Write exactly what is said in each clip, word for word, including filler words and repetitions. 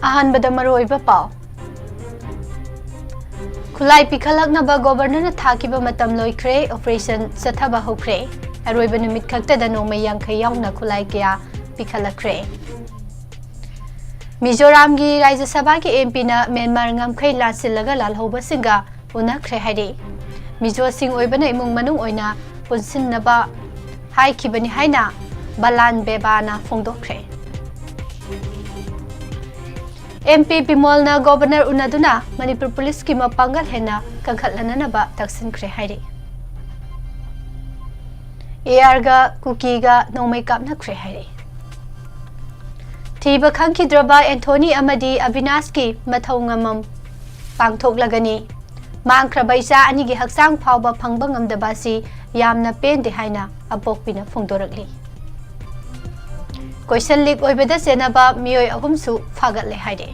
ꯑꯍꯥꯟꯕꯗ ꯃꯔꯨꯑꯣꯏꯕ ꯄꯥꯎ꯫ ꯈꯨꯠꯂꯥꯏ ꯄꯤꯈꯠꯂꯛꯅꯕ ꯒꯣꯕꯔꯅꯔꯅ ꯊꯥꯈꯤꯕ ꯃꯇꯝ ꯂꯣꯏꯈ꯭ꯔꯦ, ꯑꯣꯄꯔꯦꯁꯟ ꯆꯠꯊꯕ ꯍꯧꯈ꯭ꯔꯦ꯫ ꯑꯔꯣꯏꯕ ꯅꯨꯃꯤꯠ ꯈꯛꯇꯗ ꯅꯣꯡꯃꯩ ꯌꯥꯡꯈꯩ ꯌꯥꯎꯅ ꯈꯨꯠꯂꯥꯏ ꯀꯌꯥ ꯄꯤꯈꯠꯂꯛꯈ꯭ꯔꯦ꯫ ꯃꯤꯖꯣꯔꯥꯝꯒꯤ ꯔꯥꯖ꯭ꯌ ꯁꯚꯥꯒꯤ ꯑꯦꯝ ꯄꯤꯅ ꯃ꯭ꯌꯥꯟꯃꯥꯔ ꯉꯝꯈꯩ ꯂꯥꯟꯁꯤꯜꯂꯒ ꯂꯥꯜꯍꯧꯕꯁꯤꯡꯒ ꯎꯅꯈ꯭ꯔꯦ ꯍꯥꯏꯔꯤ꯫ ꯃꯤꯖꯣꯁꯤꯡ ꯑꯣꯏꯕꯅ ꯏꯃꯨꯡ ꯃꯅꯨꯡ ꯑꯣꯏꯅ ꯄꯨꯟꯁꯤꯟꯅꯕ ꯍꯥꯏꯈꯤꯕꯅꯤ ꯍꯥꯏꯅ ꯕꯂꯥꯟ ꯕꯦꯕꯥꯅ ꯐꯣꯡꯗꯣꯛꯈ꯭ꯔꯦ꯫ ꯑꯦꯝ ꯄꯤ ꯕꯤꯃꯣꯜꯅ ꯒꯣꯕꯔꯅꯔ ꯎꯅꯗꯨꯅ ꯃꯅꯤꯄꯨꯔ ꯄꯨꯂꯤꯁꯀꯤ ꯃꯄꯥꯡꯒꯜ ꯍꯦꯟꯅ ꯀꯟꯈꯠꯂꯅꯅꯕ ꯇꯛꯁꯤꯟꯈ꯭ꯔꯦ ꯍꯥꯏꯔꯤ꯫ ꯑꯦ ꯑꯥꯔꯒ ꯀꯨꯀꯤꯒ ꯅꯣꯡꯃꯩ ꯀꯥꯞꯅꯈ꯭ꯔꯦ ꯍꯥꯏꯔꯤ꯫ ꯊꯤꯕ ꯈꯪꯈꯤꯗ꯭ꯔꯕ ꯑꯦꯟꯊꯣꯅꯤ ꯑꯃꯗꯤ ꯑꯕꯤꯅꯥꯁꯀꯤ ꯃꯊꯧ ꯉꯝꯃꯝ ꯄꯥꯡꯊꯣꯛꯂꯒꯅꯤ꯫ ꯃꯥꯡꯈ꯭ꯔꯕ ꯏꯆꯥ ꯑꯅꯤꯒꯤ ꯍꯛꯆꯥꯡ ꯐꯥꯎꯕ ꯐꯪꯕ ꯉꯝꯗꯕ ꯑꯁꯤ ꯌꯥꯝꯅ ꯄꯦꯟꯗꯦ ꯍꯥꯏꯅ ꯑꯄꯣꯛꯄꯤꯅ ꯐꯣꯡꯗꯣꯔꯛꯂꯤ꯫ ꯀꯣꯏꯁꯟ ꯂꯤꯛ ꯑꯣꯏꯕꯗ ꯆꯦꯟꯅꯕ ꯃꯤꯑꯣꯏ ꯑꯍꯨꯝꯁꯨ ꯐꯥꯒꯠꯂꯦ ꯍꯥꯏꯔꯤ꯫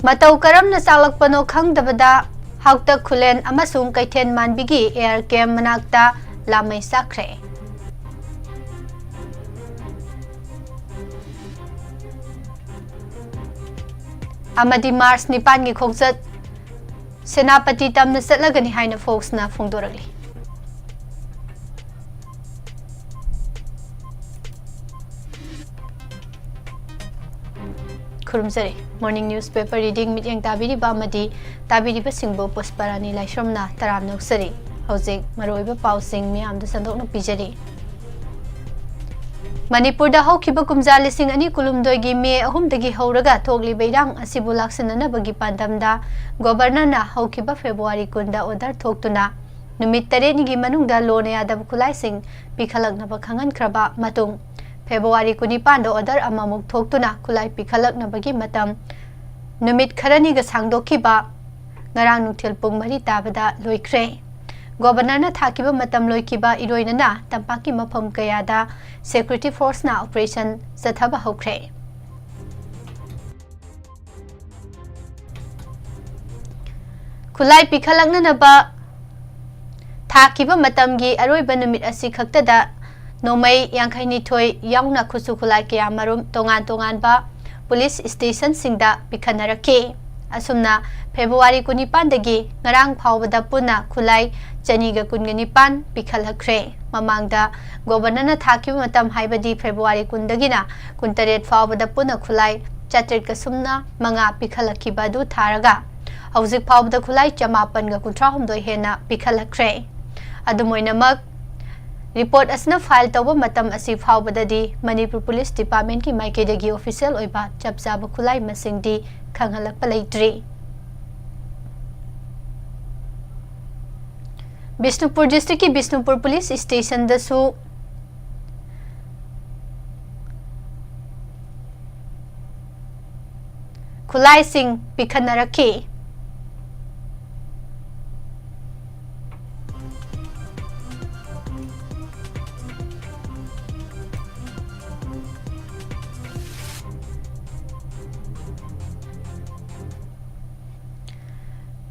ꯃꯇꯧ ꯀꯔꯝꯅ ꯆꯥꯛꯂꯛꯄꯅꯣ ꯈꯪꯗꯕꯗ ꯍꯥꯎꯇꯛ ꯈꯨꯂꯦꯟ ꯑꯃꯁꯨꯡ ꯀꯩꯊꯦꯜ ꯃꯥꯟꯕꯤꯒꯤ ꯑꯦꯌꯔ ꯀꯦꯝ ꯃꯅꯥꯛꯇ ꯂꯥꯃꯩ ꯆꯥꯛꯈ꯭ꯔꯦ꯫ ꯑꯃꯗꯤ ꯃꯥꯔꯆ ꯅꯤꯄꯥꯟꯒꯤ ꯈꯣꯡꯆꯠ ꯁꯦꯅꯥꯄꯇꯤ ꯇꯝꯅ ꯆꯠꯂꯒꯅꯤ ꯍꯥꯏꯅ ꯐꯣꯛꯁꯅ ꯐꯣꯡꯗꯣꯔꯛꯂꯤ꯫ ꯈꯨꯔꯨꯝꯖꯔꯤ꯫ Morning newspaper reading ꯃꯤꯠꯌꯦꯡ ꯇꯥꯕꯤꯔꯤꯕ ꯑꯃꯗꯤ ꯇꯥꯕꯤꯔꯤꯕꯁꯤꯡꯕꯨ ꯄꯨꯁꯄꯔꯥꯅꯤ ꯂꯥꯏꯁ꯭ꯔꯝꯅ ꯇꯔꯥꯝꯅ ꯑꯣꯛꯆꯔꯤ꯫ ꯍꯧꯖꯤꯛ ꯃꯔꯨꯑꯣꯏꯕ ꯄꯥꯎꯁꯤꯡ ꯃꯤꯌꯥꯝꯗ ꯁꯟꯗꯣꯛꯅ ꯄꯤꯖꯔꯤ꯫ ꯃꯅꯤꯄꯨꯔꯗ ꯍꯧꯈꯤꯕ ꯀꯨꯝꯖꯥ ꯂꯤꯁꯤꯡ ꯑꯅꯤ ꯀꯨꯟꯍꯨꯝꯗꯣꯏꯒꯤ ꯃꯦ ꯑꯍꯨꯝꯗꯒꯤ ꯍꯧꯔꯒ ꯊꯣꯛꯂꯤꯕ ꯏꯔꯥꯡ ꯑꯁꯤꯕꯨ ꯂꯥꯛꯁꯤꯟꯅꯅꯕꯒꯤ ꯄꯥꯟꯗꯝꯗ ꯒꯣꯕꯔꯅꯔꯅ ꯍꯧꯈꯤꯕ ꯐꯦꯕ꯭ꯔꯨꯋꯥꯔꯤ ꯀꯨꯟꯗ ꯑꯣꯔꯗꯔ ꯊꯣꯛꯇꯨꯅ ꯅꯨꯃꯤꯠ ꯇꯔꯦꯠꯅꯤꯒꯤ ꯃꯅꯨꯡꯗ ꯂꯣꯟꯅ ꯌꯥꯗꯕ ꯈꯨꯠꯂꯥꯏꯁꯤꯡ ꯄꯤꯈꯠꯂꯛꯅꯕ ꯈꯪꯍꯟꯈ꯭ꯔꯕ ꯃꯇꯨꯡ, ꯐꯦꯕ꯭ꯔꯨꯋꯥꯔꯤ ꯀꯨꯟꯅꯤꯄꯥꯟꯗ ꯑꯣꯔꯗꯔ ꯑꯃꯃꯨꯛ ꯊꯣꯛꯇꯨꯅ ꯈꯨꯠꯂꯥꯏ ꯄꯤꯈꯠꯂꯛꯅꯕꯒꯤ ꯃꯇꯝ ꯅꯨꯃꯤꯠ ꯈꯔꯅꯤꯒ ꯁꯥꯡꯗꯣꯛꯈꯤꯕ ꯉꯔꯥꯡ ꯅꯨꯡꯊꯤꯜ ꯄꯨꯡ ꯃꯔꯤ ꯇꯥꯕꯗ ꯂꯣꯏꯈ꯭ꯔꯦ꯫ ꯒꯣꯕꯔꯅꯔꯅ ꯊꯥꯈꯤꯕ ꯃꯇꯝ ꯂꯣꯏꯈꯤꯕ ꯏꯔꯣꯏꯅꯅ ꯇꯝꯄꯥꯛꯀꯤ ꯃꯐꯝ ꯀꯌꯥꯗ ꯁꯦꯀ꯭ꯌꯨꯔꯤꯇꯤ ꯐꯣꯔꯁꯅ ꯑꯣꯄꯔꯦꯁꯟ ꯆꯠꯊꯕ ꯍꯧꯈ꯭ꯔꯦ꯫ ꯈꯨꯠꯂꯥꯏ ꯄꯤꯈꯠꯂꯛꯅꯅꯕ ꯂꯥꯛꯈꯤꯕ ꯃꯇꯝꯒꯤ ꯑꯔꯣꯏꯕ ꯅꯨꯃꯤꯠ ꯑꯁꯤ ꯈꯛꯇꯗ ꯅꯣꯡꯃꯩ ꯌꯥꯡꯈꯩꯅꯤꯊꯣꯏ ꯌꯥꯎꯅ ꯈꯨꯠꯁꯨ ꯈꯨꯠꯂꯥꯏ ꯀꯌꯥ ꯃꯔꯨꯝ ꯇꯣꯉꯥꯟ ꯇꯣꯉꯥꯟꯕ ꯄꯨꯂꯤꯁ ꯁ꯭ꯇꯦꯁꯟꯁꯤꯡꯗ ꯄꯤꯈꯠꯅꯔꯛꯈꯤ꯫ ꯑꯁꯨꯝꯅ ꯐꯦꯕ꯭ꯔꯨꯋꯥꯔꯤ ꯀꯨꯟꯅꯤꯄꯥꯟꯗꯒꯤ ꯉꯔꯥꯡ ꯐꯥꯎꯕꯗ ꯄꯨꯟꯅ ꯈꯨꯠꯂꯥꯏ ꯆꯅꯤꯒ ꯀꯨꯟꯒ ꯅꯤꯄꯥꯟ ꯄꯤꯈꯠꯂꯛꯈ꯭ꯔꯦ꯫ ꯃꯃꯥꯡꯗ ꯒꯣꯕꯔꯅꯔꯅ ꯊꯥꯈꯤꯕ ꯃꯇꯝ, ꯍꯥꯏꯕꯗꯤ ꯐꯦꯕ꯭ꯔꯨꯋꯥꯔꯤ ꯀꯨꯟꯗꯒꯤꯅ ꯀꯨꯟꯇꯔꯦꯠ ꯐꯥꯎꯕꯗ ꯄꯨꯟꯅ ꯈꯨꯠꯂꯥꯏ ꯆꯥꯇ꯭ꯔꯦꯠꯀ ꯁꯨꯞꯅ ꯃꯉꯥ ꯄꯤꯈꯠꯂꯛꯈꯤꯕ ꯑꯗꯨ ꯊꯥꯔꯒ ꯍꯧꯖꯤꯛ ꯐꯥꯎꯕꯗ ꯈꯨꯠꯂꯥꯏ ꯆꯃꯥꯄꯟꯒ ꯀꯨꯟꯊ꯭ꯔꯥꯍꯨꯝꯗꯣꯏ ꯍꯦꯟꯅ ꯄꯤꯈꯠꯂꯛꯈ꯭ꯔꯦ꯫ ꯑꯗꯨꯝ ꯑꯣꯏꯅꯃꯛ, ꯔꯤꯄꯣꯔꯠ ꯑꯁꯤꯅ ꯐꯥꯏꯜ ꯇꯧꯕ ꯃꯇꯝ ꯑꯁꯤ ꯐꯥꯎꯕꯗꯗꯤ ꯃꯅꯤꯄꯨꯔ ꯄꯨꯂꯤꯁ ꯗꯤꯄꯥꯔꯠꯃꯦꯟꯠꯀꯤ ꯃꯥꯏꯀꯩꯗꯒꯤ ꯑꯣꯐꯤꯁꯤꯌꯦꯜ ꯑꯣꯏꯕ ꯆꯞ ꯆꯥꯕ ꯈꯨꯠꯂꯥꯏ ꯃꯁꯤꯡꯗꯤ ꯈꯪꯍꯜꯂꯛꯄ ꯂꯩꯇ꯭ꯔꯤ꯫ ꯕꯤꯁꯅꯨꯄꯨꯔ ꯗꯤꯁꯇ꯭ꯔꯤꯛꯀꯤ ꯕꯤꯁꯅꯨꯄꯨꯔ ꯄꯨꯂꯤꯁ ꯁ꯭ꯇꯦꯁꯟꯗꯁꯨ ꯈꯨꯠꯂꯥꯏꯁꯤꯡ ꯄꯤꯈꯠꯅꯔꯛꯈꯤ꯫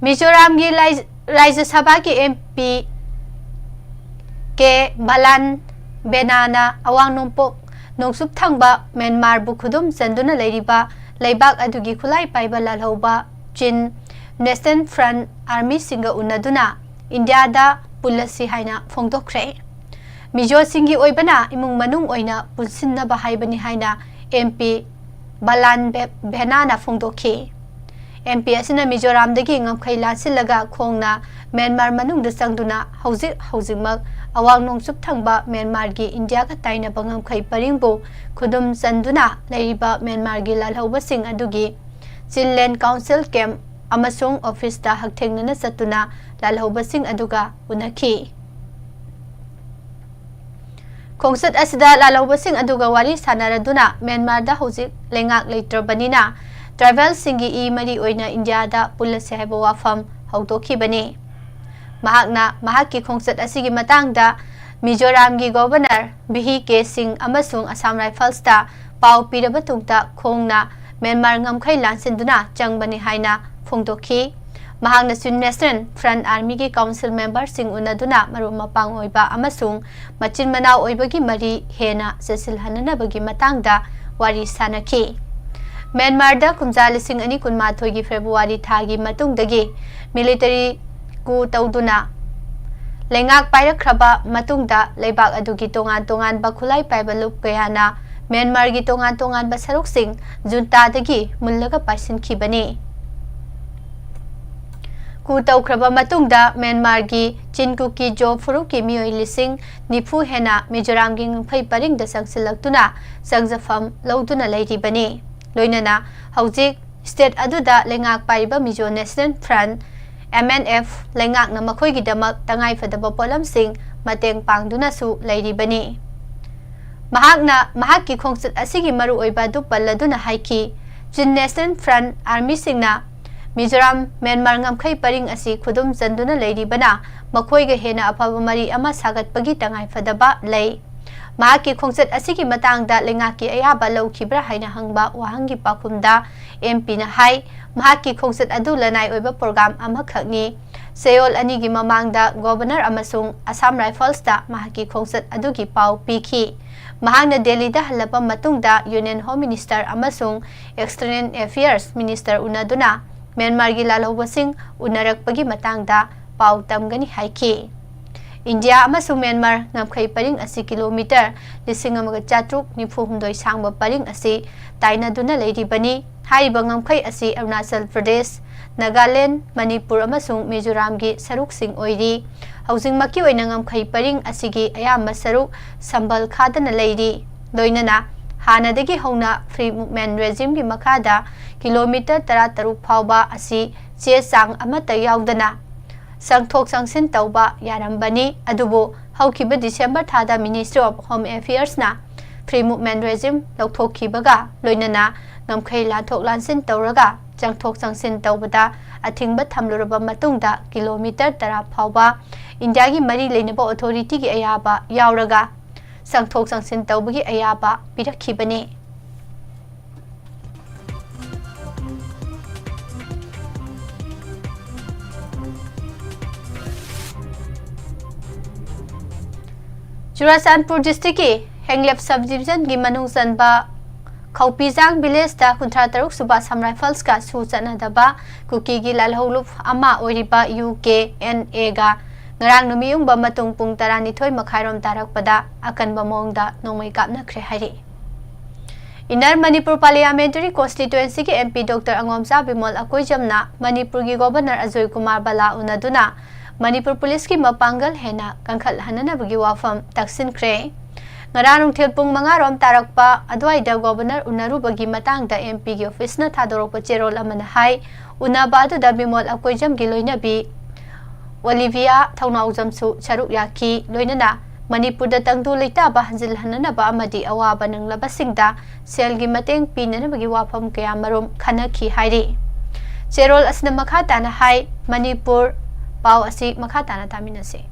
ꯃꯤꯖꯣꯔꯥꯝꯒꯤ ꯂꯥꯏ-, ꯔꯥꯖ꯭ꯌ ꯁꯚꯥꯒꯤ ꯑꯦꯝ ꯄꯤ ꯀꯦ ꯕꯂꯥꯟ ꯕꯦꯅꯥꯅ ꯑꯋꯥꯡ ꯅꯣꯡꯄꯣꯛ ꯅꯣꯡꯆꯨꯞ ꯊꯪꯕ ꯃ꯭ꯌꯥꯟꯃꯥꯔꯕꯨ ꯈꯨꯗꯨꯝ ꯆꯟꯗꯨꯅ ꯂꯩꯔꯤꯕ ꯂꯩꯕꯥꯛ ꯑꯗꯨꯒꯤ ꯈꯨꯠꯂꯥꯏ ꯄꯥꯏꯕ ꯂꯥꯜꯍꯧꯕ ꯆꯤꯟ ꯅꯦꯁꯅꯦꯜ ꯐ꯭ꯔꯟꯠ ꯑꯥꯔꯃꯤꯁꯤꯡꯒ ꯎꯅꯗꯨꯅ ꯏꯟꯗꯤꯌꯥꯗ ꯄꯨꯜꯂꯁꯤ ꯍꯥꯏꯅ ꯐꯣꯡꯗꯣꯛꯈ꯭ꯔꯦ꯫ ꯃꯤꯖꯣꯁꯤꯡꯒꯤ ꯑꯣꯏꯕꯅ ꯏꯃꯨꯡ ꯃꯅꯨꯡ ꯑꯣꯏꯅ ꯄꯨꯟꯁꯤꯟꯅꯕ ꯍꯥꯏꯕꯅꯤ ꯍꯥꯏꯅ ꯑꯦꯝ ꯄꯤ ꯕꯂꯥꯟ ꯕꯦ-, ꯚꯦꯅꯥꯅ ꯐꯣꯡꯗꯣꯛꯈꯤ꯫ ꯑꯦꯝ ꯄꯤ ꯑꯁꯤꯅ ꯃꯤꯖꯣꯔꯥꯝꯗꯒꯤ ꯉꯝꯈꯩ ꯂꯥꯟꯁꯤꯜꯂꯒ ꯈꯣꯡꯅ ꯃ꯭ꯌꯥꯟꯃꯥꯔ ꯃꯅꯨꯡꯗ ꯆꯪꯗꯨꯅ ꯍꯧꯖꯤꯛ ꯍꯧꯖꯤꯛꯃꯛ ꯑꯋꯥꯡ ꯅꯣꯡꯆꯨꯞ ꯊꯪꯕ ꯃ꯭ꯌꯥꯟꯃꯥꯔꯒꯤ ꯏꯟꯗꯤꯌꯥꯒ ꯇꯥꯏꯅꯕ ꯉꯝꯈꯩ ꯄꯔꯤꯡꯕꯨ ꯈꯨꯗꯨꯝ ꯆꯟꯗꯨꯅ ꯂꯩꯔꯤꯕ ꯃ꯭ꯌꯥꯟꯃꯥꯔꯒꯤ ꯂꯥꯜꯍꯧꯕꯁꯤꯡ ꯑꯗꯨꯒꯤ ꯆꯤꯟꯂꯦꯟ ꯀꯥꯎꯟꯁꯤꯜ ꯀꯦꯝꯞ ꯑꯃꯁꯨꯡ ꯑꯣꯐꯤꯁꯇ ꯍꯛꯊꯦꯡꯅꯅ ꯆꯠꯇꯨꯅ ꯂꯥꯜꯍꯧꯕꯁꯤꯡ ꯑꯗꯨꯒ ꯎꯅꯈꯤ꯫ ꯈꯣꯡꯆꯠ ꯑꯁꯤꯗ ꯂꯥꯜꯍꯧꯕꯁꯤꯡ ꯑꯗꯨꯒ ꯋꯥꯔꯤ ꯁꯥꯟꯅꯔꯗꯨꯅ ꯃ꯭ꯌꯥꯟꯃꯥꯔꯗ ꯍꯧꯖꯤꯛ ꯂꯩꯉꯥꯛ ꯂꯩꯇ꯭ꯔꯕꯅꯤꯅ ꯇ꯭ꯔꯥꯏꯕꯦꯜꯁꯤꯡꯒꯤ ꯏ ꯃꯔꯤ ꯑꯣꯏꯅ ꯏꯟꯗꯤꯌꯥꯗ ꯄꯨꯜꯂꯁꯤ ꯍꯥꯏꯕ ꯋꯥꯐꯝ ꯍꯧꯗꯣꯛꯈꯤꯕꯅꯤ꯫ ꯃꯍꯥꯛꯅ ꯃꯍꯥꯛꯀꯤ ꯈꯣꯡꯆꯠ ꯑꯁꯤꯒꯤ ꯃꯇꯥꯡꯗ ꯃꯤꯖꯣꯔꯥꯝꯒꯤ ꯒꯣꯚꯔꯅꯔ ꯚꯤ ꯀꯦ ꯁꯤꯡ ꯑꯃꯁꯨꯡ ꯑꯁꯥꯝ ꯔꯥꯏꯐꯜꯁꯇ ꯄꯥꯎ ꯄꯤꯔꯕ ꯇꯨꯡꯗ ꯈꯣꯡꯅ ꯃ꯭ꯌꯥꯟꯃꯥꯔ ꯉꯝꯈꯩ ꯂꯥꯟꯁꯤꯟꯗꯨꯅ ꯆꯪꯕꯅꯤ ꯍꯥꯏꯅ ꯐꯣꯡꯗꯣꯛꯈꯤ꯫ ꯃꯍꯥꯛꯅ Chin National Front Armyꯒꯤ council memberꯁꯤꯡ ꯎꯅꯗꯨꯅ ꯃꯔꯨꯞ ꯃꯄꯥꯡ ꯑꯣꯏꯕ ꯑꯃꯁꯨꯡ ꯃꯆꯤꯟ ꯃꯅꯥꯎ ꯑꯣꯏꯕꯒꯤ ꯃꯔꯤ ꯍꯦꯟꯅ ꯆꯦꯠꯁꯤꯜꯍꯟꯅꯅꯕꯒꯤ ꯃꯇꯥꯡꯗ ꯋꯥꯔꯤ ꯁꯥꯅꯈꯤ꯫ ꯃ꯭ꯌꯥꯟꯃꯥꯔꯗ ꯀꯨꯝꯖꯥ ꯂꯤꯁꯤꯡ ꯑꯅꯤ ꯀꯨꯟꯃꯥꯊꯣꯏꯒꯤ ꯐꯦꯕ꯭ꯔꯨꯋꯥꯔꯤ ꯊꯥꯒꯤ ꯃꯇꯨꯡꯗꯒꯤ military coup ꯇꯧꯗꯨꯅ ꯂꯩꯉꯥꯛ ꯄꯥꯏꯔꯛꯈ꯭ꯔꯕ ꯃꯇꯨꯡꯗ ꯂꯩꯕꯥꯛ ꯑꯗꯨꯒꯤ ꯇꯣꯉꯥꯟ ꯇꯣꯉꯥꯟꯕ ꯈꯨꯠꯂꯥꯏ ꯄꯥꯏꯕ ꯂꯨꯞ ꯀꯌꯥꯅ ꯃ꯭ꯌꯥꯟꯃꯥꯔꯒꯤ ꯇꯣꯉꯥꯟ ꯇꯣꯉꯥꯟꯕ ꯁꯔꯨꯛꯁꯤꯡ juntaꯗꯒꯤ ꯃꯨꯜꯂꯒ ꯄꯥꯏꯁꯤꯟꯈꯤꯕꯅꯤ꯫ Coup ꯇꯧꯈ꯭ꯔꯕ ꯃꯇꯨꯡꯗ ꯃ꯭ꯌꯥꯟꯃꯥꯔꯒꯤ ꯆꯤꯟ ꯀꯨꯀꯤ ꯖꯣ ꯐꯨꯔꯨꯞꯀꯤ ꯃꯤꯑꯣꯏ ꯂꯤꯁꯤꯡ ꯅꯤꯐꯨ ꯍꯦꯟꯅ ꯃꯤꯖꯣꯔꯥꯝꯒꯤ ꯉꯝꯈꯩ ꯄꯔꯤꯡꯗ ꯆꯪꯁꯤꯜꯂꯛꯇꯨꯅ ꯆꯪꯖꯐꯝ ꯂꯧꯗꯨꯅ ꯂꯩꯔꯤꯕꯅꯤ꯫ ꯂꯣꯏꯅꯅ ꯍꯧꯖꯤꯛ state ꯑꯗꯨꯗ ꯂꯩꯉꯥꯛ ꯄꯥꯏꯔꯤꯕ Mizo National Front, M N F, ꯂꯩꯉꯥꯛꯅ ꯃꯈꯣꯏꯒꯤꯗꯃꯛ ꯇꯉꯥꯏꯐꯗꯕ ꯄꯣꯠꯂꯝꯁꯤꯡ ꯃꯇꯦꯡ ꯄꯥꯡꯗꯨꯅꯁꯨ ꯂꯩꯔꯤꯕꯅꯤ꯫ ꯃꯍꯥꯛꯅ ꯃꯍꯥꯛꯀꯤ ꯈꯣꯡꯆꯠ ꯑꯁꯤꯒꯤ ꯃꯔꯨꯑꯣꯏꯕ ꯑꯗꯨ ꯄꯜꯂꯗꯨꯅ ꯍꯥꯏꯈꯤ, Chin National Front Armyꯁꯤꯡꯅ ꯃꯤꯖꯣꯔꯥꯝ ꯃ꯭ꯌꯥꯟꯃꯥꯔ ꯉꯝꯈꯩ ꯄꯔꯤꯡ ꯑꯁꯤ ꯈꯨꯗꯨꯝ ꯆꯟꯗꯨꯅ ꯂꯩꯔꯤꯕꯅ ꯃꯈꯣꯏꯒ ꯍꯦꯟꯅ ꯑꯐꯕ ꯃꯔꯤ ꯑꯃ ꯁꯥꯒꯠꯄꯒꯤ ꯇꯉꯥꯏꯐꯗꯕ ꯂꯩ꯫ ꯃꯍꯥꯛꯀꯤ ꯈꯣꯡꯆꯠ ꯑꯁꯤꯒꯤ ꯃꯇꯥꯡꯗ ꯂꯩꯉꯥꯛꯀꯤ ꯑꯌꯥꯕ ꯂꯧꯈꯤꯕ꯭ꯔꯥ ꯍꯥꯏꯅ ꯍꯪꯕ ꯋꯥꯍꯪꯒꯤ ꯄꯥꯎꯈꯨꯝꯗ M Pꯅ ꯍꯥꯏ, ꯃꯍꯥꯛꯀꯤ ꯈꯣꯡꯆꯠ ꯑꯗꯨ ꯂꯅꯥꯏ ꯑꯣꯏꯕ program ꯑꯃꯈꯛꯅꯤ꯫ ꯆꯌꯣꯜ ꯑꯅꯤꯒꯤ ꯃꯃꯥꯡꯗ Governor ꯑꯃꯁꯨꯡ Assam Riflesꯇ ꯃꯍꯥꯛꯀꯤ ꯈꯣꯡꯆꯠ ꯑꯗꯨꯒꯤ ꯄꯥꯎ ꯄꯤꯈꯤ꯫ ꯃꯍꯥꯛꯅ ꯗꯦꯜꯂꯤꯗ ꯍꯜꯂꯕ ꯃꯇꯨꯡꯗ Union Home Minister ꯑꯃꯁꯨꯡ External Affairs Minister ꯎꯅꯗꯨꯅ ꯃ꯭ꯌꯥꯟꯃꯥꯔꯒꯤ ꯂꯥꯜꯍꯧꯕꯁꯤꯡ ꯎꯅꯔꯛꯄꯒꯤ ꯃꯇꯥꯡꯗ ꯄꯥꯎ ꯇꯝꯒꯅꯤ ꯍꯥꯏꯈꯤ꯫ ꯏꯟꯗꯤꯌꯥ ꯑꯃꯁꯨꯡ ꯃ꯭ꯌꯥꯟꯃꯥꯔ ꯉꯝꯈꯩ ꯄꯔꯤꯡ ꯑꯁꯤ kilometre ꯂꯤꯁꯤꯡ ꯑꯃꯒ ꯆꯥꯇ꯭ꯔꯨꯛ ꯅꯤꯐꯨ ꯍꯨꯝꯗꯣꯏ ꯁꯥꯡꯕ ꯄꯔꯤꯡ ꯑꯁꯤ ꯇꯥꯏꯅꯗꯨꯅ ꯂꯩꯔꯤꯕꯅꯤ꯫ ꯍꯥꯏꯔꯤꯕ ꯉꯝꯈꯩ ꯑꯁꯤ ꯑꯔꯨꯅꯥꯆꯜ ꯄ꯭ꯔꯗꯦꯁ, ꯅꯥꯒꯥꯂꯦꯟ, ꯃꯅꯤꯄꯨꯔ ꯑꯃꯁꯨꯡ ꯃꯤꯖꯣꯔꯥꯝꯒꯤ ꯁꯔꯨꯛꯁꯤꯡ ꯑꯣꯏꯔꯤ꯫ ꯍꯧꯖꯤꯛꯃꯛꯀꯤ ꯑꯣꯏꯅ ꯉꯝꯈꯩ ꯄꯔꯤꯡ ꯑꯁꯤꯒꯤ ꯑꯌꯥꯝꯕ ꯁꯔꯨꯛ ꯁꯝꯕꯜ ꯈꯥꯗꯅ ꯂꯩꯔꯤ꯫ ꯂꯣꯏꯅꯅ ꯍꯥꯟꯅꯗꯒꯤ ꯍꯧꯅ Free Movement Regimeꯒꯤ ꯃꯈꯥꯗ kilometre ꯇꯔꯥꯇꯔꯨꯛ ꯐꯥꯎꯕ ꯑꯁꯤ ꯆꯦ ꯆꯥꯡ ꯑꯃꯠꯇ ꯌꯥꯎꯗꯅ ꯆꯪꯊꯣꯛ ꯆꯪꯁꯤꯟ ꯇꯧꯕ ꯌꯥꯔꯝꯕꯅꯤ꯫ ꯑꯗꯨꯕꯨ ꯍꯧꯈꯤꯕ December ꯊꯥꯗ Ministry of Home Affairsꯅ Free Movement Regime ꯂꯧꯊꯣꯛꯈꯤꯕꯒ ꯂꯣꯏꯅꯅ ꯉꯝꯈꯩ ꯂꯥꯟꯊꯣꯛ ꯂꯥꯟꯁꯤꯟ ꯇꯧꯔꯒ ꯆꯪꯊꯣꯛ ꯆꯪꯁꯤꯟ ꯇꯧꯕꯗ ꯑꯊꯤꯡꯕ ꯊꯝꯂꯨꯔꯕ ꯃꯇꯨꯡꯗ kilometre ꯇꯔꯥ ꯐꯥꯎꯕ ꯏꯟꯗꯤꯌꯥꯒꯤ ꯃꯔꯤ ꯂꯩꯅꯕ authorityꯒꯤ ꯑꯌꯥꯕ ꯌꯥꯎꯔꯒ ꯆꯪꯊꯣꯛ ꯆꯪꯁꯤꯟ ꯇꯧꯕꯒꯤ ꯑꯌꯥꯕ ꯄꯤꯔꯛꯈꯤꯕꯅꯤ꯫ ꯆꯨꯔꯥꯆꯥꯟꯄꯨꯔ ꯗꯤꯁꯇ꯭ꯔꯤꯛꯀꯤ ꯍꯦꯡꯂꯦꯞ ꯁꯕ ꯗꯤꯕꯤꯖꯟꯒꯤ ꯃꯅꯨꯡ ꯆꯟꯕ ꯈꯧꯄꯤꯖꯥꯡ ꯚꯤꯂꯦꯖꯇ ꯀꯨꯟꯊ꯭ꯔꯥ ꯇꯔꯨꯛ ꯁꯨꯕ ꯑꯁꯥꯝ ꯔꯥꯏꯐꯜꯁꯀ ꯁꯨ ꯆꯠꯅꯗꯕ ꯀꯨꯀꯤꯒꯤ ꯂꯥꯜꯍꯧꯂꯨꯞ ꯑꯃ ꯑꯣꯏꯔꯤꯕ ꯌꯨ ꯀꯦ ꯑꯦꯟ ꯑꯦꯒ ꯉꯔꯥꯡ ꯅꯨꯃꯤꯠ ꯌꯨꯡꯕ ꯃꯇꯨꯡ ꯄꯨꯡ ꯇꯔꯥꯅꯤꯊꯣꯏ ꯃꯈꯥꯏꯔꯣꯝ ꯇꯥꯔꯛꯄꯗ ꯑꯀꯟꯕ ꯃꯑꯣꯡꯗ ꯅꯣꯡꯃꯩ ꯀꯥꯞꯅꯈ꯭ꯔꯦ ꯍꯥꯏꯔꯤ꯫ ꯏꯟꯅꯔ ꯃꯅꯤꯄꯨꯔ ꯄꯥꯔꯂꯤꯌꯥꯃꯦꯟꯇꯔꯤ ꯀꯣꯟꯁꯇꯤꯇ꯭ꯋꯦꯟꯁꯤꯒꯤ M P doctor Angomcha Bimol ꯑꯀꯣꯏꯖꯝꯅ ꯃꯅꯤꯄꯨꯔꯒꯤ ꯒꯣꯚꯔꯅꯔ ꯑꯖꯣꯏ ꯀꯨꯃꯥꯔ ꯕꯂꯥ ꯎꯅꯗꯨꯅ ꯃꯅꯤꯄꯨꯔ ꯄꯨꯂꯤꯁꯀꯤ ꯃꯄꯥꯡꯒꯜ ꯍꯦꯟꯅ ꯀꯟꯈꯠꯍꯟꯅꯅꯕꯒꯤ ꯋꯥꯐꯝ ꯇꯛꯁꯤꯟꯈ꯭ꯔꯦ꯫ ꯉꯔꯥꯡ ꯅꯨꯡꯊꯤꯜ ꯄꯨꯡ ꯃꯉꯥ ꯔꯣꯝ ꯇꯥꯔꯛꯄ ꯑꯗꯨꯋꯥꯏꯗ ꯒꯣꯚꯔꯅꯔ ꯎꯅꯔꯨꯕꯒꯤ ꯃꯇꯥꯡꯗ ꯑꯦꯝ ꯄꯤꯒꯤ ꯑꯣꯐꯤꯁꯅ ꯊꯥꯗꯣꯔꯛꯄ ꯆꯦꯔꯣꯜ ꯑꯃꯅ ꯍꯥꯏ, ꯎꯅꯕ ꯑꯗꯨꯗ ꯕꯤꯃꯣꯜ ꯑꯀꯣꯏꯖꯝꯒꯤ ꯂꯣꯏꯅꯕꯤ ꯑꯣꯂꯤꯚꯤꯌꯥ ꯊꯧꯅꯥꯎꯖꯝꯁꯨ ꯁꯔꯨꯛ ꯌꯥꯈꯤ꯫ ꯂꯣꯏꯅꯅ ꯃꯅꯤꯄꯨꯔꯗ ꯇꯪꯗꯨ ꯂꯩꯇꯥꯕ ꯍꯟꯖꯤꯜꯍꯟꯅꯅꯕ ꯑꯃꯗꯤ ꯑꯋꯥꯕ ꯅꯪꯂꯕꯁꯤꯡꯗ ꯁꯦꯜꯒꯤ ꯃꯇꯦꯡ ꯄꯤꯅꯅꯕꯒꯤ ꯋꯥꯐꯝ ꯀꯌꯥ ꯃꯔꯨꯝ ꯈꯟꯅꯈꯤ ꯍꯥꯏꯔꯤ꯫ ꯆꯦꯔꯣꯜ ꯑꯁꯤꯅ ꯃꯈꯥ ꯇꯥꯅ ꯍꯥꯏ, ꯃꯅꯤꯄꯨꯔ꯫ ꯄꯥꯎ ꯑꯁꯤ ꯃꯈꯥ ꯇꯥꯅ ꯇꯥꯃꯤꯟꯅꯁꯤ꯫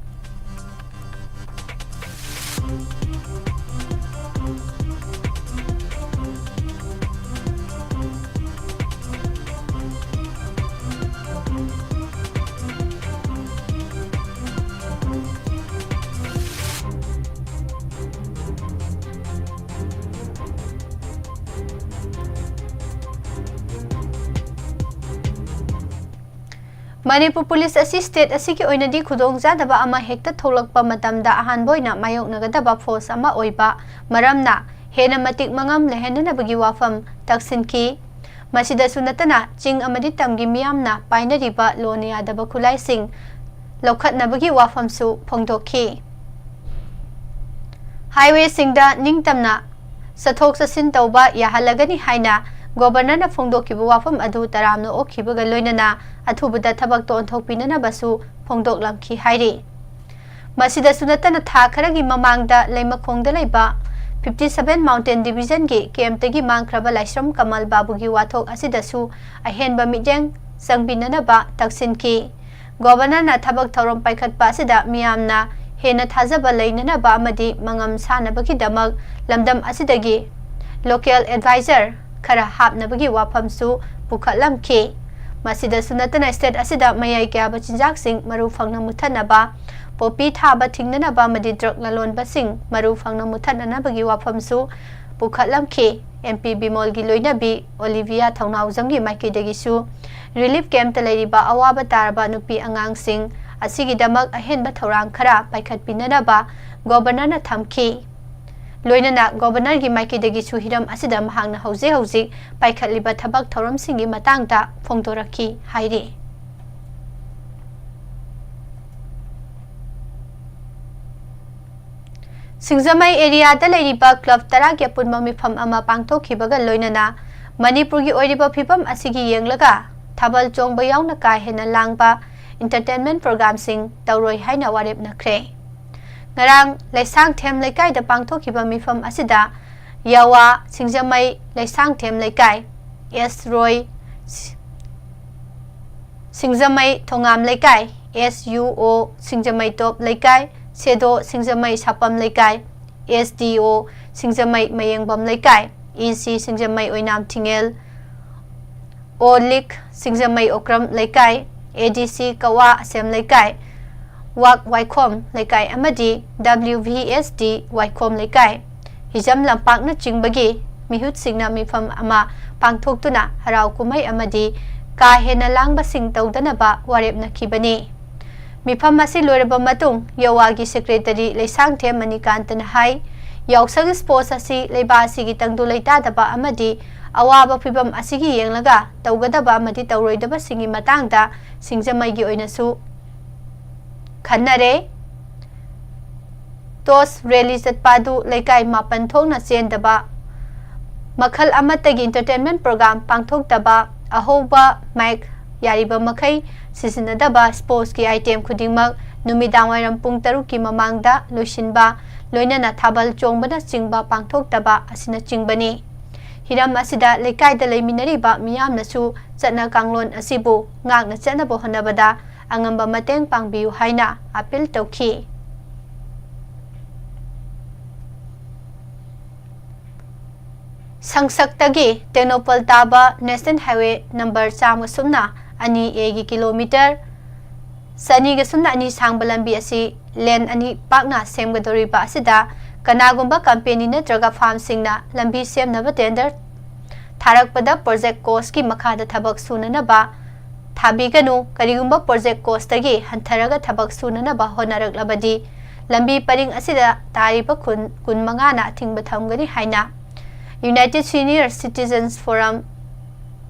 ꯃꯅꯤꯄꯨꯔ ꯄꯨꯂꯤꯁ ꯑꯁꯤ ꯁ꯭ꯇꯦꯠ ꯑꯁꯤꯒꯤ ꯑꯣꯏꯅꯗꯤ ꯈꯨꯗꯣꯡꯆꯥꯗꯕ ꯑꯃ ꯍꯦꯛꯇ ꯊꯣꯛꯂꯛꯄ ꯃꯇꯝꯗ ꯑꯍꯥꯟꯕ ꯑꯣꯏꯅ ꯃꯥꯌꯣꯛꯅꯒꯗꯕ ꯐꯣꯔꯁ ꯑꯃ ꯑꯣꯏꯕ ꯃꯔꯝꯅ ꯍꯦꯟꯅ ꯃꯇꯤꯛ ꯃꯉꯝ ꯂꯩꯍꯟꯅꯅꯕꯒꯤ ꯋꯥꯐꯝ ꯇꯛꯁꯤꯟꯈꯤ꯫ ꯃꯁꯤꯗꯁꯨ ꯅꯠꯇꯅ ꯆꯤꯡ ꯑꯃꯗꯤ ꯇꯝꯒꯤ ꯃꯤꯌꯥꯝꯅ ꯄꯥꯏꯅꯔꯤꯕ ꯂꯣꯟ ꯌꯥꯗꯕ ꯈꯨꯠꯂꯥꯏꯁꯤꯡ ꯂꯧꯈꯠꯅꯕꯒꯤ ꯋꯥꯐꯝꯁꯨ ꯐꯣꯡꯗꯣꯛꯈꯤ꯫ ꯍꯥꯏꯋꯦꯁꯤꯡꯗ ꯅꯤꯡꯇꯝꯅ ꯆꯠꯊꯣꯛ ꯆꯠꯁꯤꯟ ꯇꯧꯕ ꯌꯥꯍꯜꯂꯒꯅꯤ ꯍꯥꯏꯅ ꯒꯣꯚꯔꯅꯔꯅ ꯐꯣꯡꯗꯣꯛꯈꯤꯕ ꯋꯥꯐꯝ ꯑꯗꯨ ꯇꯔꯥꯝꯅ ꯑꯣꯛꯈꯤꯕꯒ ꯂꯣꯏꯅꯅ ꯑꯊꯨꯕꯗ ꯊꯕꯛꯇ ꯑꯣꯟꯊꯣꯛꯄꯤꯅꯅꯕꯁꯨ ꯐꯣꯡꯗꯣꯛꯂꯝꯈꯤ ꯍꯥꯏꯔꯤ꯫ ꯃꯁꯤꯗꯁꯨ ꯅꯠꯇꯅ ꯊꯥ ꯈꯔꯒꯤ ꯃꯃꯥꯡꯗ ꯂꯩꯃꯈꯣꯡꯗ ꯂꯩꯕ fifty seven Mountain Divisionꯒꯤ ꯀꯦꯝꯞꯇꯒꯤ ꯃꯥꯡꯈ꯭ꯔꯕ ꯂꯥꯏꯁ꯭ꯔꯝ ꯀꯃꯜ ꯕꯥꯕꯨꯒꯤ ꯋꯥꯊꯣꯛ ꯑꯁꯤꯗꯁꯨ ꯑꯍꯦꯟꯕ ꯃꯤꯠꯌꯦꯡ ꯆꯪꯕꯤꯅꯅꯕ ꯇꯛꯁꯤꯟꯈꯤ꯫ ꯒꯣꯚꯔꯅꯔꯅ ꯊꯕꯛ ꯊꯧꯔꯝ ꯄꯥꯏꯈꯠꯄ ꯑꯁꯤꯗ ꯃꯤꯌꯥꯝꯅ ꯍꯦꯟꯅ ꯊꯥꯖꯕ ꯂꯩꯅꯅꯕ ꯑꯃꯗꯤ ꯃꯉꯝ ꯁꯥꯅꯕꯒꯤꯗꯃꯛ ꯂꯝꯗꯝ ꯑꯁꯤꯗꯒꯤ ꯂꯣꯀꯦꯜ ꯑꯦꯗꯚꯥꯏꯖꯔ ꯈꯔ ꯍꯥꯞꯅꯕꯒꯤ ꯋꯥꯐꯝꯁꯨ ꯄꯨꯈꯠꯂꯝꯈꯤ꯫ ꯃꯁꯤꯗꯁꯨ ꯅꯠꯇꯅ ꯁ꯭ꯇꯦꯠ ꯑꯁꯤꯗ ꯃꯌꯥꯏ ꯀꯌꯥꯕ ꯆꯤꯟꯖꯥꯛꯁꯤꯡ ꯃꯔꯨ ꯐꯪꯅ ꯃꯨꯠꯊꯠꯅꯕ ꯄꯣꯄꯤ ꯊꯥꯕ ꯊꯤꯡꯅꯅꯕ ꯑꯃꯗꯤ ꯗ꯭ꯔꯒ ꯂꯂꯣꯟꯕꯁꯤꯡ ꯃꯔꯨ ꯐꯪꯅ ꯃꯨꯊꯠꯅꯅꯕꯒꯤ ꯋꯥꯐꯝꯁꯨ ꯄꯨꯈꯠꯂꯝꯈꯤ꯫ ꯑꯦꯝ ꯄꯤ ꯕꯤꯃꯣꯜꯒꯤ ꯂꯣꯏꯅꯕꯤ ꯑꯣꯂꯤꯚꯤꯌꯥ ꯊꯧꯅꯥꯎꯖꯝꯒꯤ ꯃꯥꯏꯀꯩꯗꯒꯤꯁꯨ ꯔꯤꯂꯤꯐ ꯀꯦꯝꯞꯇ ꯂꯩꯔꯤꯕ ꯑꯋꯥꯕ ꯇꯥꯔꯕ ꯅꯨꯄꯤ ꯑꯉꯥꯡꯁꯤꯡ ꯑꯁꯤꯒꯤꯗꯃꯛ ꯑꯍꯦꯟꯕ ꯊꯧꯔꯥꯡ ꯈꯔ ꯄꯥꯏꯈꯠꯄꯤꯅꯅꯕ ꯒꯣꯚꯔꯅꯔꯅ ꯊꯝꯈꯤ꯫ ꯂꯣꯏꯅꯅ ꯒꯣꯚꯔꯅꯔꯒꯤ ꯃꯥꯏꯀꯩꯗꯒꯤꯁꯨ ꯍꯤꯔꯝ ꯑꯁꯤꯗ ꯃꯍꯥꯛꯅ ꯍꯧꯖꯤꯛ ꯍꯧꯖꯤꯛ ꯄꯥꯏꯈꯠꯂꯤꯕ ꯊꯕꯛ ꯊꯧꯔꯝꯁꯤꯡꯒꯤ ꯃꯇꯥꯡꯗ ꯐꯣꯡꯗꯣꯔꯛꯈꯤ ꯍꯥꯏꯔꯤ꯫ ꯁꯤꯡꯖꯃꯩ ꯑꯦꯔꯤꯌꯥꯗ ꯂꯩꯔꯤꯕ ꯀ꯭ꯂꯕ ꯇꯔꯥꯒꯤ ꯑꯄꯨꯟꯕ ꯃꯤꯐꯝ ꯑꯃ ꯄꯥꯡꯊꯣꯛꯈꯤꯕꯒ ꯂꯣꯏꯅꯅ ꯃꯅꯤꯄꯨꯔꯒꯤ ꯑꯣꯏꯔꯤꯕ ꯐꯤꯕꯝ ꯑꯁꯤꯒꯤ ꯌꯦꯡꯂꯒ ꯊꯥꯕꯜ ꯆꯣꯡꯕ ꯌꯥꯎꯅ ꯀꯥ ꯍꯦꯟꯅ ꯂꯥꯡꯕ entertainment programꯁꯤꯡ ꯇꯧꯔꯣꯏ ꯍꯥꯏꯅ ꯋꯥꯔꯦꯞꯅꯈ꯭ꯔꯦ꯫ ꯉꯔꯥꯡ ꯂꯩꯁꯥꯡꯊꯦꯝ ꯂꯩꯀꯥꯏꯗ ꯄꯥꯡꯊꯣꯛꯈꯤꯕ ꯃꯤꯐꯝ ꯑꯁꯤꯗ ꯌꯥꯋꯥ ꯁꯤꯡꯖꯃꯩ ꯂꯩꯁꯥꯡꯊꯦꯝ ꯂꯩꯀꯥꯏ, ꯑꯦꯁ ꯔꯣꯏ ꯁꯤꯡꯖꯃꯩ ꯊꯣꯉꯥꯝ ꯂꯩꯀꯥꯏ, ꯑꯦꯁ ꯌꯨ ꯑꯣ ꯁꯤꯡꯖꯃꯩ ꯇꯣꯞ ꯂꯩꯀꯥꯏ, ꯁꯦꯗꯣ ꯁꯤꯡꯖꯃꯩ ꯁꯥꯄꯝ ꯂꯩꯀꯥꯏ, ꯑꯦꯁ ꯗꯤ ꯑꯣ ꯁꯤꯡꯖꯃꯩ ꯃꯌꯦꯡꯕꯝ ꯂꯩꯀꯥꯏ, ꯏ ꯁꯤ ꯁꯤꯡꯖꯃꯩ ꯑꯣꯏꯅꯥꯝ ꯊꯤꯡꯉꯦꯜ, ꯑꯣ ꯂꯤꯛ ꯁꯤꯡꯖꯃꯩ ꯑꯣꯀ꯭ꯔꯝ ꯂꯩꯀꯥꯏ, ꯑꯦ ꯗꯤ ꯁꯤ ꯀꯋꯥ ꯑꯁꯦꯝ ꯂꯩꯀꯥꯏ, ꯋꯥꯛ ꯋꯥꯏꯈꯣꯝ ꯂꯩꯀꯥꯏ ꯑꯃꯗꯤ ꯗꯕ꯭ꯂꯤꯎ ꯚꯤ ꯑꯦꯁ ꯗꯤ ꯋꯥꯏꯈꯣꯝ ꯂꯩꯀꯥꯏ, ꯍꯤꯖꯝ ꯂꯝꯄꯥꯛꯅꯆꯤꯡꯕꯒꯤ ꯃꯤꯍꯨꯠꯁꯤꯡꯅ ꯃꯤꯐꯝ ꯑꯃ ꯄꯥꯡꯊꯣꯛꯇꯨꯅ ꯍꯔꯥꯎ ꯀꯨꯝꯍꯩ ꯑꯃꯗꯤ ꯀꯥ ꯍꯦꯟꯅ ꯂꯥꯡꯕꯁꯤꯡ ꯇꯧꯗꯅꯕ ꯋꯥꯔꯦꯞꯅꯈꯤꯕꯅꯤ꯫ ꯃꯤꯐꯝ ꯑꯁꯤ ꯂꯣꯏꯔꯕ ꯃꯇꯨꯡ ꯌꯥꯋꯥꯒꯤ ꯁꯦꯀ꯭ꯔꯦꯇꯔꯤ ꯂꯩꯁꯥꯡꯊꯦꯝ ꯃꯅꯤꯀꯥꯟꯇꯅ ꯍꯥꯏ, ꯌꯥꯎꯁꯪ ꯁ꯭ꯄꯣꯔꯠꯁ ꯑꯁꯤ ꯂꯩꯕꯥꯛ ꯑꯁꯤꯒꯤ ꯇꯪꯗꯨ ꯂꯩꯇꯥꯗꯕ ꯑꯃꯗꯤ ꯑꯋꯥꯕ ꯐꯤꯕꯝ ꯑꯁꯤꯒꯤ ꯌꯦꯡꯂꯒ ꯇꯧꯒꯗꯕ ꯑꯃꯗꯤ ꯇꯧꯔꯣꯏꯗꯕꯁꯤꯡꯒꯤ ꯃꯇꯥꯡꯗ ꯁꯤꯡꯖꯃꯩꯒꯤ ꯑꯣꯏꯅꯁꯨ ꯈꯟꯅꯔꯦ꯫ ꯇꯣꯁ ꯔꯦꯂꯤ ꯆꯠꯄ ꯑꯗꯨ ꯂꯩꯀꯥꯏ ꯃꯥꯄꯟ ꯊꯣꯛꯅ ꯆꯦꯟꯗꯕ, ꯃꯈꯜ ꯑꯃꯠꯇꯒꯤ entertainment program ꯄꯥꯡꯊꯣꯛꯇꯕ, ꯑꯍꯧꯕ ꯃꯥꯏꯛ ꯌꯥꯔꯤꯕ ꯃꯈꯩ ꯁꯤꯖꯤꯟꯅꯗꯕ, ꯁ꯭ꯄꯣꯔꯠꯁꯀꯤ ꯑꯥꯏꯇꯦꯝ ꯈꯨꯗꯤꯡꯃꯛ ꯅꯨꯃꯤꯗꯥꯡꯋꯥꯏꯔꯝ ꯄꯨꯡ ꯇꯔꯨꯛꯀꯤ ꯃꯃꯥꯡꯗ ꯂꯣꯏꯁꯤꯟꯕ, ꯂꯣꯏꯅꯅ ꯊꯥꯕꯜ ꯆꯣꯡꯕꯅꯆꯤꯡꯕ ꯄꯥꯡꯊꯣꯛꯇꯕ ꯑꯁꯤꯅꯆꯤꯡꯕꯅꯤ꯫ ꯍꯤꯔꯝ ꯑꯁꯤꯗ ꯂꯩꯀꯥꯏꯗ ꯂꯩꯃꯤꯟꯅꯔꯤꯕ ꯃꯤꯌꯥꯝꯅꯁꯨ ꯆꯠꯅ ꯀꯥꯡꯂꯣꯟ ꯑꯁꯤꯕꯨ ꯉꯥꯛꯅ ꯆꯠꯅꯕ ꯍꯣꯠꯅꯕꯗ ꯑꯉꯝꯕ ꯃꯇꯦꯡ ꯄꯥꯡꯕꯤꯌꯨ ꯍꯥꯏꯅ ꯑꯥꯄꯤꯜ ꯇꯧꯈꯤ꯫ ꯁꯪꯁꯛꯇꯒꯤ ꯇꯦꯡꯅꯧꯄꯜ ꯇꯥꯕ ꯅꯦꯁꯅꯦꯜ ꯍꯥꯏꯋꯦ ꯅꯝꯕꯔ ꯆꯥꯝꯃ ꯁꯨꯞꯅ ꯑꯅꯤ ꯑꯦꯒꯤ ꯀꯤꯂꯣꯃꯤꯇꯔ ꯆꯅꯤꯒ ꯁꯨꯞꯅ ꯑꯅꯤ ꯁꯥꯡꯕ ꯂꯝꯕꯤ ꯑꯁꯤ ꯂꯦꯟ ꯑꯅꯤ ꯄꯥꯛꯅ ꯁꯦꯝꯒꯗꯧꯔꯤꯕ ꯑꯁꯤꯗ ꯀꯅꯥꯒꯨꯝꯕ ꯀꯝꯄꯦꯅꯤ ꯅꯠꯇ꯭ꯔꯒ ꯐꯥꯔꯝꯁꯤꯡꯅ ꯂꯝꯕꯤ ꯁꯦꯝꯅꯕ ꯇꯦꯟꯗꯔ ꯊꯥꯔꯛꯄꯗ ꯄ꯭ꯔꯣꯖꯦꯛ ꯀꯣꯁꯀꯤ ꯃꯈꯥꯗ ꯊꯕꯛ ꯁꯨꯅꯅꯕ ꯊꯥꯕꯤꯒꯅꯨ꯫ ꯀꯔꯤꯒꯨꯝꯕ ꯄ꯭ꯔꯣꯖꯦꯛ ꯀꯣꯁꯇꯒꯤ ꯍꯟꯊꯔꯒ ꯊꯕꯛ ꯁꯨꯅꯅꯕ ꯍꯣꯠꯅꯔꯛꯂꯕꯗꯤ ꯂꯝꯕꯤ ꯄꯔꯤꯡ ꯑꯁꯤꯗ ꯇꯥꯔꯤꯕ ꯈꯨꯟ ꯀꯨꯟꯃꯉꯥꯅ ꯑꯊꯤꯡꯕ ꯊꯝꯒꯅꯤ ꯍꯥꯏꯅ United Senior Citizens Forum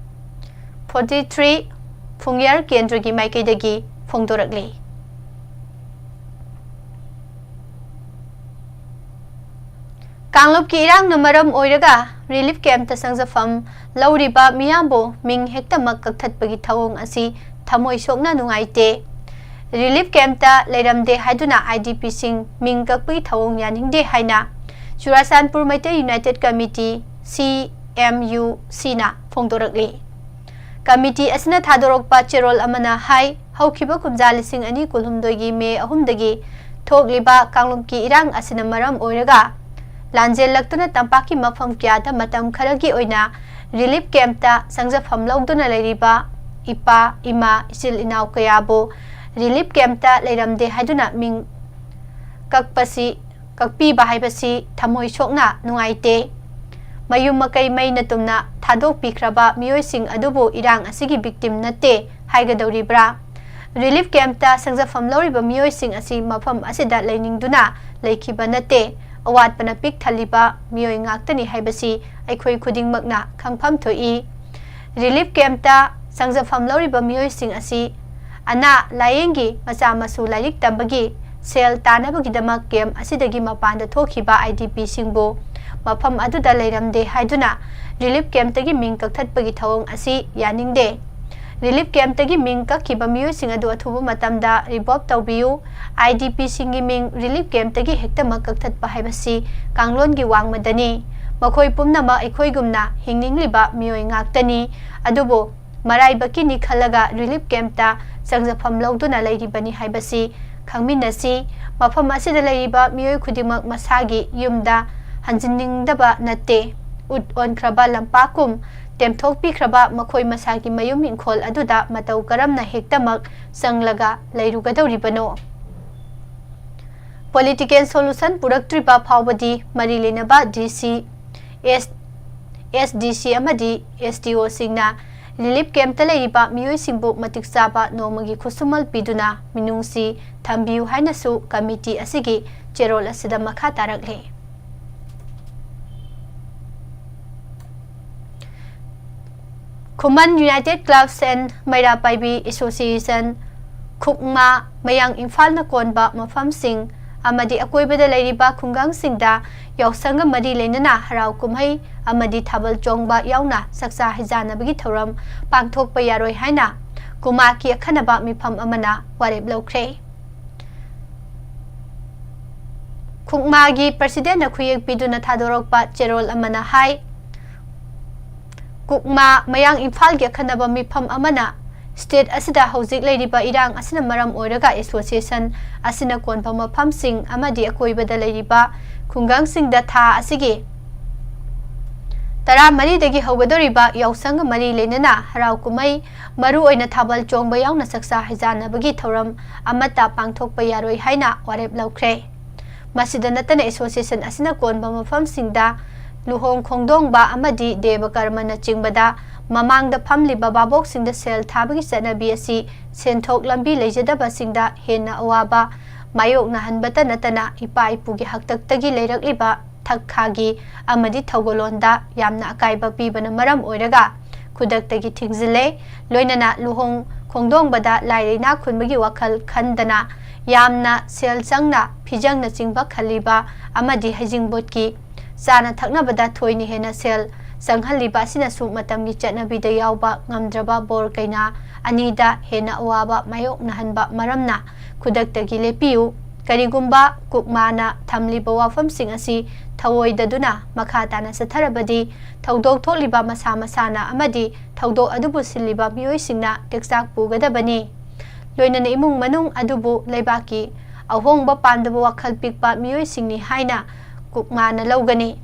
forty three ꯐꯨꯡꯌꯥꯔ ꯀꯦꯟꯗ꯭ꯔꯒꯤ ꯃꯥꯏꯀꯩꯗꯒꯤ ꯐꯣꯡꯗꯣꯔꯛꯂꯤ꯫ ꯀꯥꯡꯂꯨꯞꯀꯤ ꯏꯔꯥꯡꯅ ꯃꯔꯝ ꯑꯣꯏꯔꯒ ꯔꯤꯂꯤꯐ ꯀꯦꯝꯞꯇ ꯆꯪꯖꯐꯝ ꯂꯧꯔꯤꯕ ꯃꯤꯌꯥꯝꯕꯨ ꯃꯤꯡ ꯍꯦꯛꯇꯃꯛ ꯀꯛꯊꯠꯄꯒꯤ ꯊꯧꯑꯣꯡ ꯑꯁꯤ ꯊꯃꯣꯏ ꯁꯣꯛꯅ ꯅꯨꯡꯉꯥꯏꯇꯦ꯫ ꯔꯤꯂꯤꯐ ꯀꯦꯝꯞꯇ ꯂꯩꯔꯝꯗꯦ ꯍꯥꯏꯗꯨꯅ IDPꯁꯤꯡ ꯃꯤꯡ ꯀꯛꯄꯒꯤ ꯊꯧꯑꯣꯡ ꯌꯥꯅꯤꯡꯗꯦ ꯍꯥꯏꯅ ꯆꯨꯔꯥꯆꯥꯟꯄꯨꯔ ꯃꯩꯇꯩ ꯌꯨꯅꯥꯏꯇꯦꯠ ꯀꯃꯤꯇꯤ, CMUCꯅ ꯐꯣꯡꯗꯣꯔꯛꯂꯤ꯫ ꯀꯃꯤꯇꯤ ꯑꯁꯤꯅ ꯊꯥꯗꯣꯔꯛꯄ ꯆꯦꯔꯣꯜ ꯑꯃꯅ ꯍꯥꯏ, ꯍꯧꯈꯤꯕ ꯀꯨꯝꯖꯥ ꯂꯤꯁꯤꯡ ꯑꯅꯤ ꯀꯨꯟꯍꯨꯝꯗꯣꯏꯒꯤ ꯃꯦ ꯑꯍꯨꯝꯗꯒꯤ ꯊꯣꯛꯂꯤꯕ ꯀꯥꯡꯂꯨꯞꯀꯤ ꯏꯔꯥꯡ ꯑꯁꯤꯅ ꯃꯔꯝ ꯑꯣꯏꯔꯒ ꯂꯥꯟꯖꯦꯜꯂꯛꯇꯨꯅ ꯇꯝꯄꯥꯛꯀꯤ ꯃꯐꯝ ꯀꯌꯥꯗ ꯃꯇꯝ ꯈꯔꯒꯤ ꯑꯣꯏꯅ ꯔꯤꯂꯤꯐ ꯀꯦꯝꯞꯇ ꯆꯪꯖꯐꯝ ꯂꯧꯗꯨꯅ ꯂꯩꯔꯤꯕ ꯏꯄꯥ, ꯏꯃꯥ, ꯏꯆꯤꯜ ꯏꯅꯥꯎ ꯀꯌꯥꯕꯨ ꯔꯤꯂꯤꯐ ꯀꯦꯝꯞꯇ ꯂꯩꯔꯝꯗꯦ ꯍꯥꯏꯗꯨꯅ ꯃꯤꯡ ꯀꯛꯄꯁꯤ, ꯀꯛꯄꯤꯕ ꯍꯥꯏꯕꯁꯤ ꯊꯃꯣꯏ ꯁꯣꯛꯅ ꯅꯨꯡꯉꯥꯏꯇꯦ꯫ ꯃꯌꯨꯝ ꯃꯀꯩ ꯃꯩꯅ ꯇꯨꯝꯅ ꯊꯥꯗꯣꯛꯄꯤꯈ꯭ꯔꯕ ꯃꯤꯑꯣꯏꯁꯤꯡ ꯑꯗꯨꯕꯨ ꯏꯔꯥꯡ ꯑꯁꯤꯒꯤ ꯚꯤꯛꯇꯤꯝ ꯅꯠꯇꯦ ꯍꯥꯏꯒꯗꯧꯔꯤꯕ꯭ꯔꯥ? ꯔꯤꯂꯤꯐ ꯀꯦꯝꯞꯇ ꯆꯪꯖꯐꯝ ꯂꯧꯔꯤꯕ ꯃꯤꯑꯣꯏꯁꯤꯡ ꯑꯁꯤ ꯃꯐꯝ ꯑꯁꯤꯗ ꯂꯩꯅꯤꯡꯗꯨꯅ ꯂꯩꯈꯤꯕ ꯅꯠꯇꯦ꯫ ꯑꯋꯥꯠꯄꯅ ꯄꯤꯛ ꯊꯜꯂꯤꯕ ꯃꯤꯑꯣꯏ ꯉꯥꯛꯇꯅꯤ ꯍꯥꯏꯕꯁꯤ ꯑꯩꯈꯣꯏ ꯈꯨꯗꯤꯡꯃꯛꯅ ꯈꯪꯐꯝ ꯊꯣꯛꯏ꯫ ꯔꯤꯂꯤꯐ ꯀꯦꯝꯞꯇ ꯆꯪꯖꯐꯝ ꯂꯧꯔꯤꯕ ꯃꯤꯑꯣꯏꯁꯤꯡ ꯑꯁꯤ ꯑꯅꯥ ꯂꯥꯌꯦꯡꯒꯤ, ꯃꯆꯥ ꯃꯁꯨ ꯂꯥꯏꯔꯤꯛ ꯇꯝꯕꯒꯤ, ꯁꯦꯜ ꯇꯥꯅꯕꯒꯤꯗꯃꯛ ꯀꯦꯝꯞ ꯑꯁꯤꯗꯒꯤ ꯃꯄꯥꯟꯗ ꯊꯣꯛꯈꯤꯕ IDPꯁꯤꯡꯕꯨ ꯃꯐꯝ ꯑꯗꯨꯗ ꯂꯩꯔꯝꯗꯦ ꯍꯥꯏꯗꯨꯅ ꯔꯤꯂꯤꯐ ꯀꯦꯝꯞꯇꯒꯤ ꯃꯤꯡ ꯀꯛꯊꯠꯄꯒꯤ ꯊꯧꯑꯣꯡ ꯑꯁꯤ ꯌꯥꯅꯤꯡꯗꯦ꯫ ꯔꯤꯂꯤꯐ ꯀꯦꯝꯞꯇꯒꯤ ꯃꯤꯡ ꯀꯛꯈꯤꯕ ꯃꯤꯑꯣꯏꯁꯤꯡ ꯑꯗꯨ ꯑꯊꯨꯕ ꯃꯇꯝꯗ ꯔꯤꯚꯣꯞ ꯇꯧꯕꯤꯌꯨ꯫ IDPꯁꯤꯡꯒꯤ ꯃꯤꯡ ꯔꯤꯂꯤꯐ ꯀꯦꯝꯞꯇꯒꯤ ꯍꯦꯛꯇꯃꯛ ꯀꯛꯊꯠꯄ ꯍꯥꯏꯕꯁꯤ ꯀꯥꯡꯂꯣꯟꯒꯤ ꯋꯥꯡꯃꯗꯅꯤ꯫ ꯃꯈꯣꯏ ꯄꯨꯝꯅꯃꯛ ꯑꯩꯈꯣꯏꯒꯨꯝꯅ ꯍꯤꯡꯅꯤꯡꯂꯤꯕ ꯃꯤꯑꯣꯏ ꯉꯥꯛꯇꯅꯤ꯫ ꯑꯗꯨꯕꯨ ꯃꯔꯥꯏꯕꯛꯀꯤꯅꯤ ꯈꯜꯂꯒ ꯔꯤꯂꯤꯐ ꯀꯦꯝꯞꯇ ꯆꯪꯖꯐꯝ ꯂꯧꯗꯨꯅ ꯂꯩꯔꯤꯕꯅꯤ ꯍꯥꯏꯕꯁꯤ ꯈꯪꯃꯤꯟꯅꯁꯤ꯫ ꯃꯐꯝ ꯑꯁꯤꯗ ꯂꯩꯔꯤꯕ ꯃꯤꯑꯣꯏ ꯈꯨꯗꯤꯡꯃꯛ ꯃꯁꯥꯒꯤ ꯌꯨꯝꯗ ꯍꯟꯖꯤꯟꯅꯤꯡꯗꯕ ꯅꯠꯇꯦ꯫ ꯎꯠ ꯑꯣꯟꯈ꯭ꯔꯕ ꯂꯝꯄꯥꯛꯀꯨꯝ ꯇꯦꯝꯊꯣꯛꯄꯤꯈ꯭ꯔꯕ ꯃꯈꯣꯏ ꯃꯁꯥꯒꯤ ꯃꯌꯨꯝ ꯏꯪꯈꯣꯜ ꯑꯗꯨꯗ ꯃꯇꯧ ꯀꯔꯝꯅ ꯍꯦꯛꯇꯃꯛ ꯆꯪꯂꯒ ꯂꯩꯔꯨꯒꯗꯧꯔꯤꯕꯅꯣ? Political solution ꯄꯨꯔꯛꯇ꯭ꯔꯤꯕ ꯐꯥꯎꯕꯗꯤ ꯃꯔꯤ ꯂꯩꯅꯕ ꯗꯤ ꯁꯤ, ꯑꯦꯁ, ꯑꯦꯁ ꯗꯤ ꯁꯤ ꯑꯃꯗꯤ ꯑꯦꯁ ꯗꯤ ꯑꯣꯁꯤꯡꯅ relief campꯇ ꯂꯩꯔꯤꯕ ꯃꯤꯑꯣꯏꯁꯤꯡꯕꯨ ꯃꯇꯤꯛ ꯆꯥꯕ ꯅꯣꯡꯃꯒꯤ ꯈꯨꯠꯁꯨꯃꯜ ꯄꯤꯗꯨꯅ ꯃꯤꯅꯨꯡꯁꯤ ꯊꯝꯕꯤꯌꯨ ꯍꯥꯏꯅꯁꯨ ꯀꯃꯤꯇꯤ ꯑꯁꯤꯒꯤ ꯆꯦꯔꯣꯜ ꯑꯁꯤꯗ ꯃꯈꯥ ꯇꯥꯔꯛꯂꯤ꯫ ꯈꯨꯃꯟ United Clubs and ꯃꯩꯔꯥ ꯄꯥꯏꯕꯤ Association, ꯈꯨꯛꯃꯥ, ꯃꯌꯥꯡ ꯏꯝꯐꯥꯜꯅ ꯀꯣꯟꯕ ꯃꯐꯝꯁꯤꯡ ꯑꯃꯗꯤ ꯑꯀꯣꯏꯕꯗ ꯂꯩꯔꯤꯕ ꯈꯨꯡꯒꯪꯁꯤꯡꯗ ꯌꯥꯎꯁꯪꯒ ꯃꯔꯤ ꯂꯩꯅꯅ ꯍꯔꯥꯎ ꯀꯨꯝꯍꯩ ꯑꯃꯗꯤ ꯊꯥꯕꯜ ꯆꯣꯡꯕ ꯌꯥꯎꯅ ꯆꯥꯛꯆꯥ ꯍꯩꯖꯥꯟꯅꯕꯒꯤ ꯊꯧꯔꯝ ꯄꯥꯡꯊꯣꯛꯄ ꯌꯥꯔꯣꯏ ꯍꯥꯏꯅ ꯀꯨꯃꯥꯛꯀꯤ ꯑꯈꯟꯅꯕ ꯃꯤꯐꯝ ꯑꯃꯅ ꯋꯥꯔꯦꯞ ꯂꯧꯈ꯭ꯔꯦ꯫ ꯈꯨꯛꯃꯥꯒꯤ presidentꯅ ꯈꯨꯌꯦꯛ ꯄꯤꯗꯨꯅ ꯊꯥꯗꯣꯔꯛꯄ ꯆꯦꯔꯣꯜ ꯑꯃꯅ ꯍꯥꯏ, ꯀꯨꯛꯃꯥ ꯃꯌꯥꯡ ꯏꯝꯐꯥꯜꯒꯤ ꯑꯈꯟꯅꯕ ꯃꯤꯐꯝ ꯑꯃꯅ state ꯑꯁꯤꯗ ꯍꯧꯖꯤꯛ ꯂꯩꯔꯤꯕ ꯏꯔꯥꯡ ꯑꯁꯤꯅ ꯃꯔꯝ ꯑꯣꯏꯔꯒ association ꯑꯁꯤꯅ ꯀꯣꯟꯕ ꯃꯐꯝꯁꯤꯡ ꯑꯃꯗꯤ ꯑꯀꯣꯏꯕꯗ ꯂꯩꯔꯤꯕ ꯈꯨꯡꯒꯪꯁꯤꯡꯗ ꯊꯥ ꯑꯁꯤꯒꯤ ꯇꯔꯥꯃꯔꯤꯗꯒꯤ ꯍꯧꯒꯗꯧꯔꯤꯕ ꯌꯥꯎꯁꯪꯒ ꯃꯔꯤ ꯂꯩꯅꯅ ꯍꯔꯥꯎ ꯀꯨꯝꯍꯩ, ꯃꯔꯨꯑꯣꯏꯅ ꯊꯥꯕꯜ ꯆꯣꯡꯕ ꯌꯥꯎꯅ ꯆꯥꯛꯆꯥ ꯍꯩꯖꯥꯟꯅꯕꯒꯤ ꯊꯧꯔꯝ ꯑꯃꯠꯇ ꯄꯥꯡꯊꯣꯛꯄ ꯌꯥꯔꯣꯏ ꯍꯥꯏꯅ ꯋꯥꯔꯦꯞ ꯂꯧꯈ꯭ꯔꯦ꯫ ꯃꯁꯤꯗ ꯅꯠꯇꯅ association ꯑꯁꯤꯅ ꯀꯣꯟꯕ ꯃꯐꯝꯁꯤꯡꯗ ꯂꯨꯍꯣꯡ ꯈꯣꯡꯗꯣꯡꯕ ꯑꯃꯗꯤ ꯗꯦꯕ ꯀꯔꯃꯅꯆꯤꯡꯕꯗ ꯃꯃꯥꯡꯗ ꯐꯝꯂꯤꯕ ꯚꯥꯕꯣꯛꯁꯤꯡꯗ ꯁꯦꯜ ꯊꯥꯕꯒꯤ ꯆꯠꯅꯕꯤ ꯑꯁꯤ ꯁꯦꯟꯊꯣꯛ ꯂꯝꯕꯤ ꯂꯩꯖꯗꯕꯁꯤꯡꯗ ꯍꯦꯟꯅ ꯑꯋꯥꯕ ꯃꯥꯌꯣꯛꯅꯍꯟꯕꯇ ꯅꯠꯇꯅ ꯏꯄꯥ ꯏꯄꯨꯒꯤ ꯍꯥꯛꯇꯛꯇꯒꯤ ꯂꯩꯔꯛꯂꯤꯕ ꯊꯛ ꯈꯥꯒꯤ ꯑꯃꯗꯤ ꯊꯧꯒꯜꯂꯣꯟꯗ ꯌꯥꯝꯅ ꯑꯀꯥꯏꯕ ꯄꯤꯕꯅ ꯃꯔꯝ ꯑꯣꯏꯔꯒ ꯈꯨꯗꯛꯇꯒꯤ ꯊꯤꯡꯖꯤꯜꯂꯦ꯫ ꯂꯣꯏꯅꯅ ꯂꯨꯍꯣꯡ ꯈꯣꯡꯗꯣꯡꯕꯗ ꯂꯥꯏ ꯂꯩꯅꯥ ꯈꯨꯟꯕꯒꯤ ꯋꯥꯈꯜ ꯈꯟꯗꯅ ꯌꯥꯝꯅ ꯁꯦꯜ ꯆꯪꯅ ꯐꯤꯖꯪꯅꯆꯤꯡꯕ ꯈꯜꯂꯤꯕ ꯑꯃꯗꯤ ꯍꯩꯖꯤꯡꯄꯣꯠꯀꯤ ꯆꯥꯅ ꯊꯛꯅꯕꯗ ꯊꯣꯏꯅ ꯍꯦꯟꯅ ꯁꯦꯜ ꯆꯪꯍꯜꯂꯤꯕ ꯑꯁꯤꯅꯁꯨ ꯃꯇꯝꯒꯤ ꯆꯠꯅꯕꯤꯗ ꯌꯥꯎꯕ ꯉꯝꯗ꯭ꯔꯕ ꯕꯣꯔ ꯀꯩꯅꯥ ꯑꯅꯤꯗ ꯍꯦꯟꯅ ꯑꯋꯥꯕ ꯃꯥꯌꯣꯛꯅꯍꯟꯕ ꯃꯔꯝꯅ ꯈꯨꯗꯛꯇꯒꯤ ꯂꯦꯞꯄꯤꯌꯨ꯫ ꯀꯔꯤꯒꯨꯝꯕ ꯀꯨꯛꯃꯥꯅ ꯊꯝꯂꯤꯕ ꯋꯥꯐꯝꯁꯤꯡ ꯑꯁꯤ ꯊꯧꯑꯣꯏꯗꯗꯨꯅ ꯃꯈꯥ ꯇꯥꯅ ꯆꯠꯊꯔꯕꯗꯤ ꯊꯧꯗꯣꯛ ꯊꯣꯛꯂꯤꯕ ꯃꯁꯥ ꯃꯁꯥꯅ ꯑꯃꯗꯤ ꯊꯧꯗꯣꯛ ꯑꯗꯨꯕꯨ ꯁꯤꯜꯂꯤꯕ ꯃꯤꯑꯣꯏꯁꯤꯡꯅ ꯇꯦꯛꯆꯥꯛ ꯄꯨꯒꯗꯕꯅꯤ꯫ ꯂꯣꯏꯅꯅ ꯏꯃꯨꯡ ꯃꯅꯨꯡ ꯑꯗꯨꯕꯨ ꯂꯩꯕꯥꯛꯀꯤ ꯑꯍꯣꯡꯕ ꯄꯥꯝꯗꯕ ꯋꯥꯈꯜ ꯄꯤꯛꯄ ꯃꯤꯑꯣꯏꯁꯤꯡꯅꯤ ꯍꯥꯏꯅ ꯀꯨꯛꯃꯥꯅ ꯂꯧꯒꯅꯤ꯫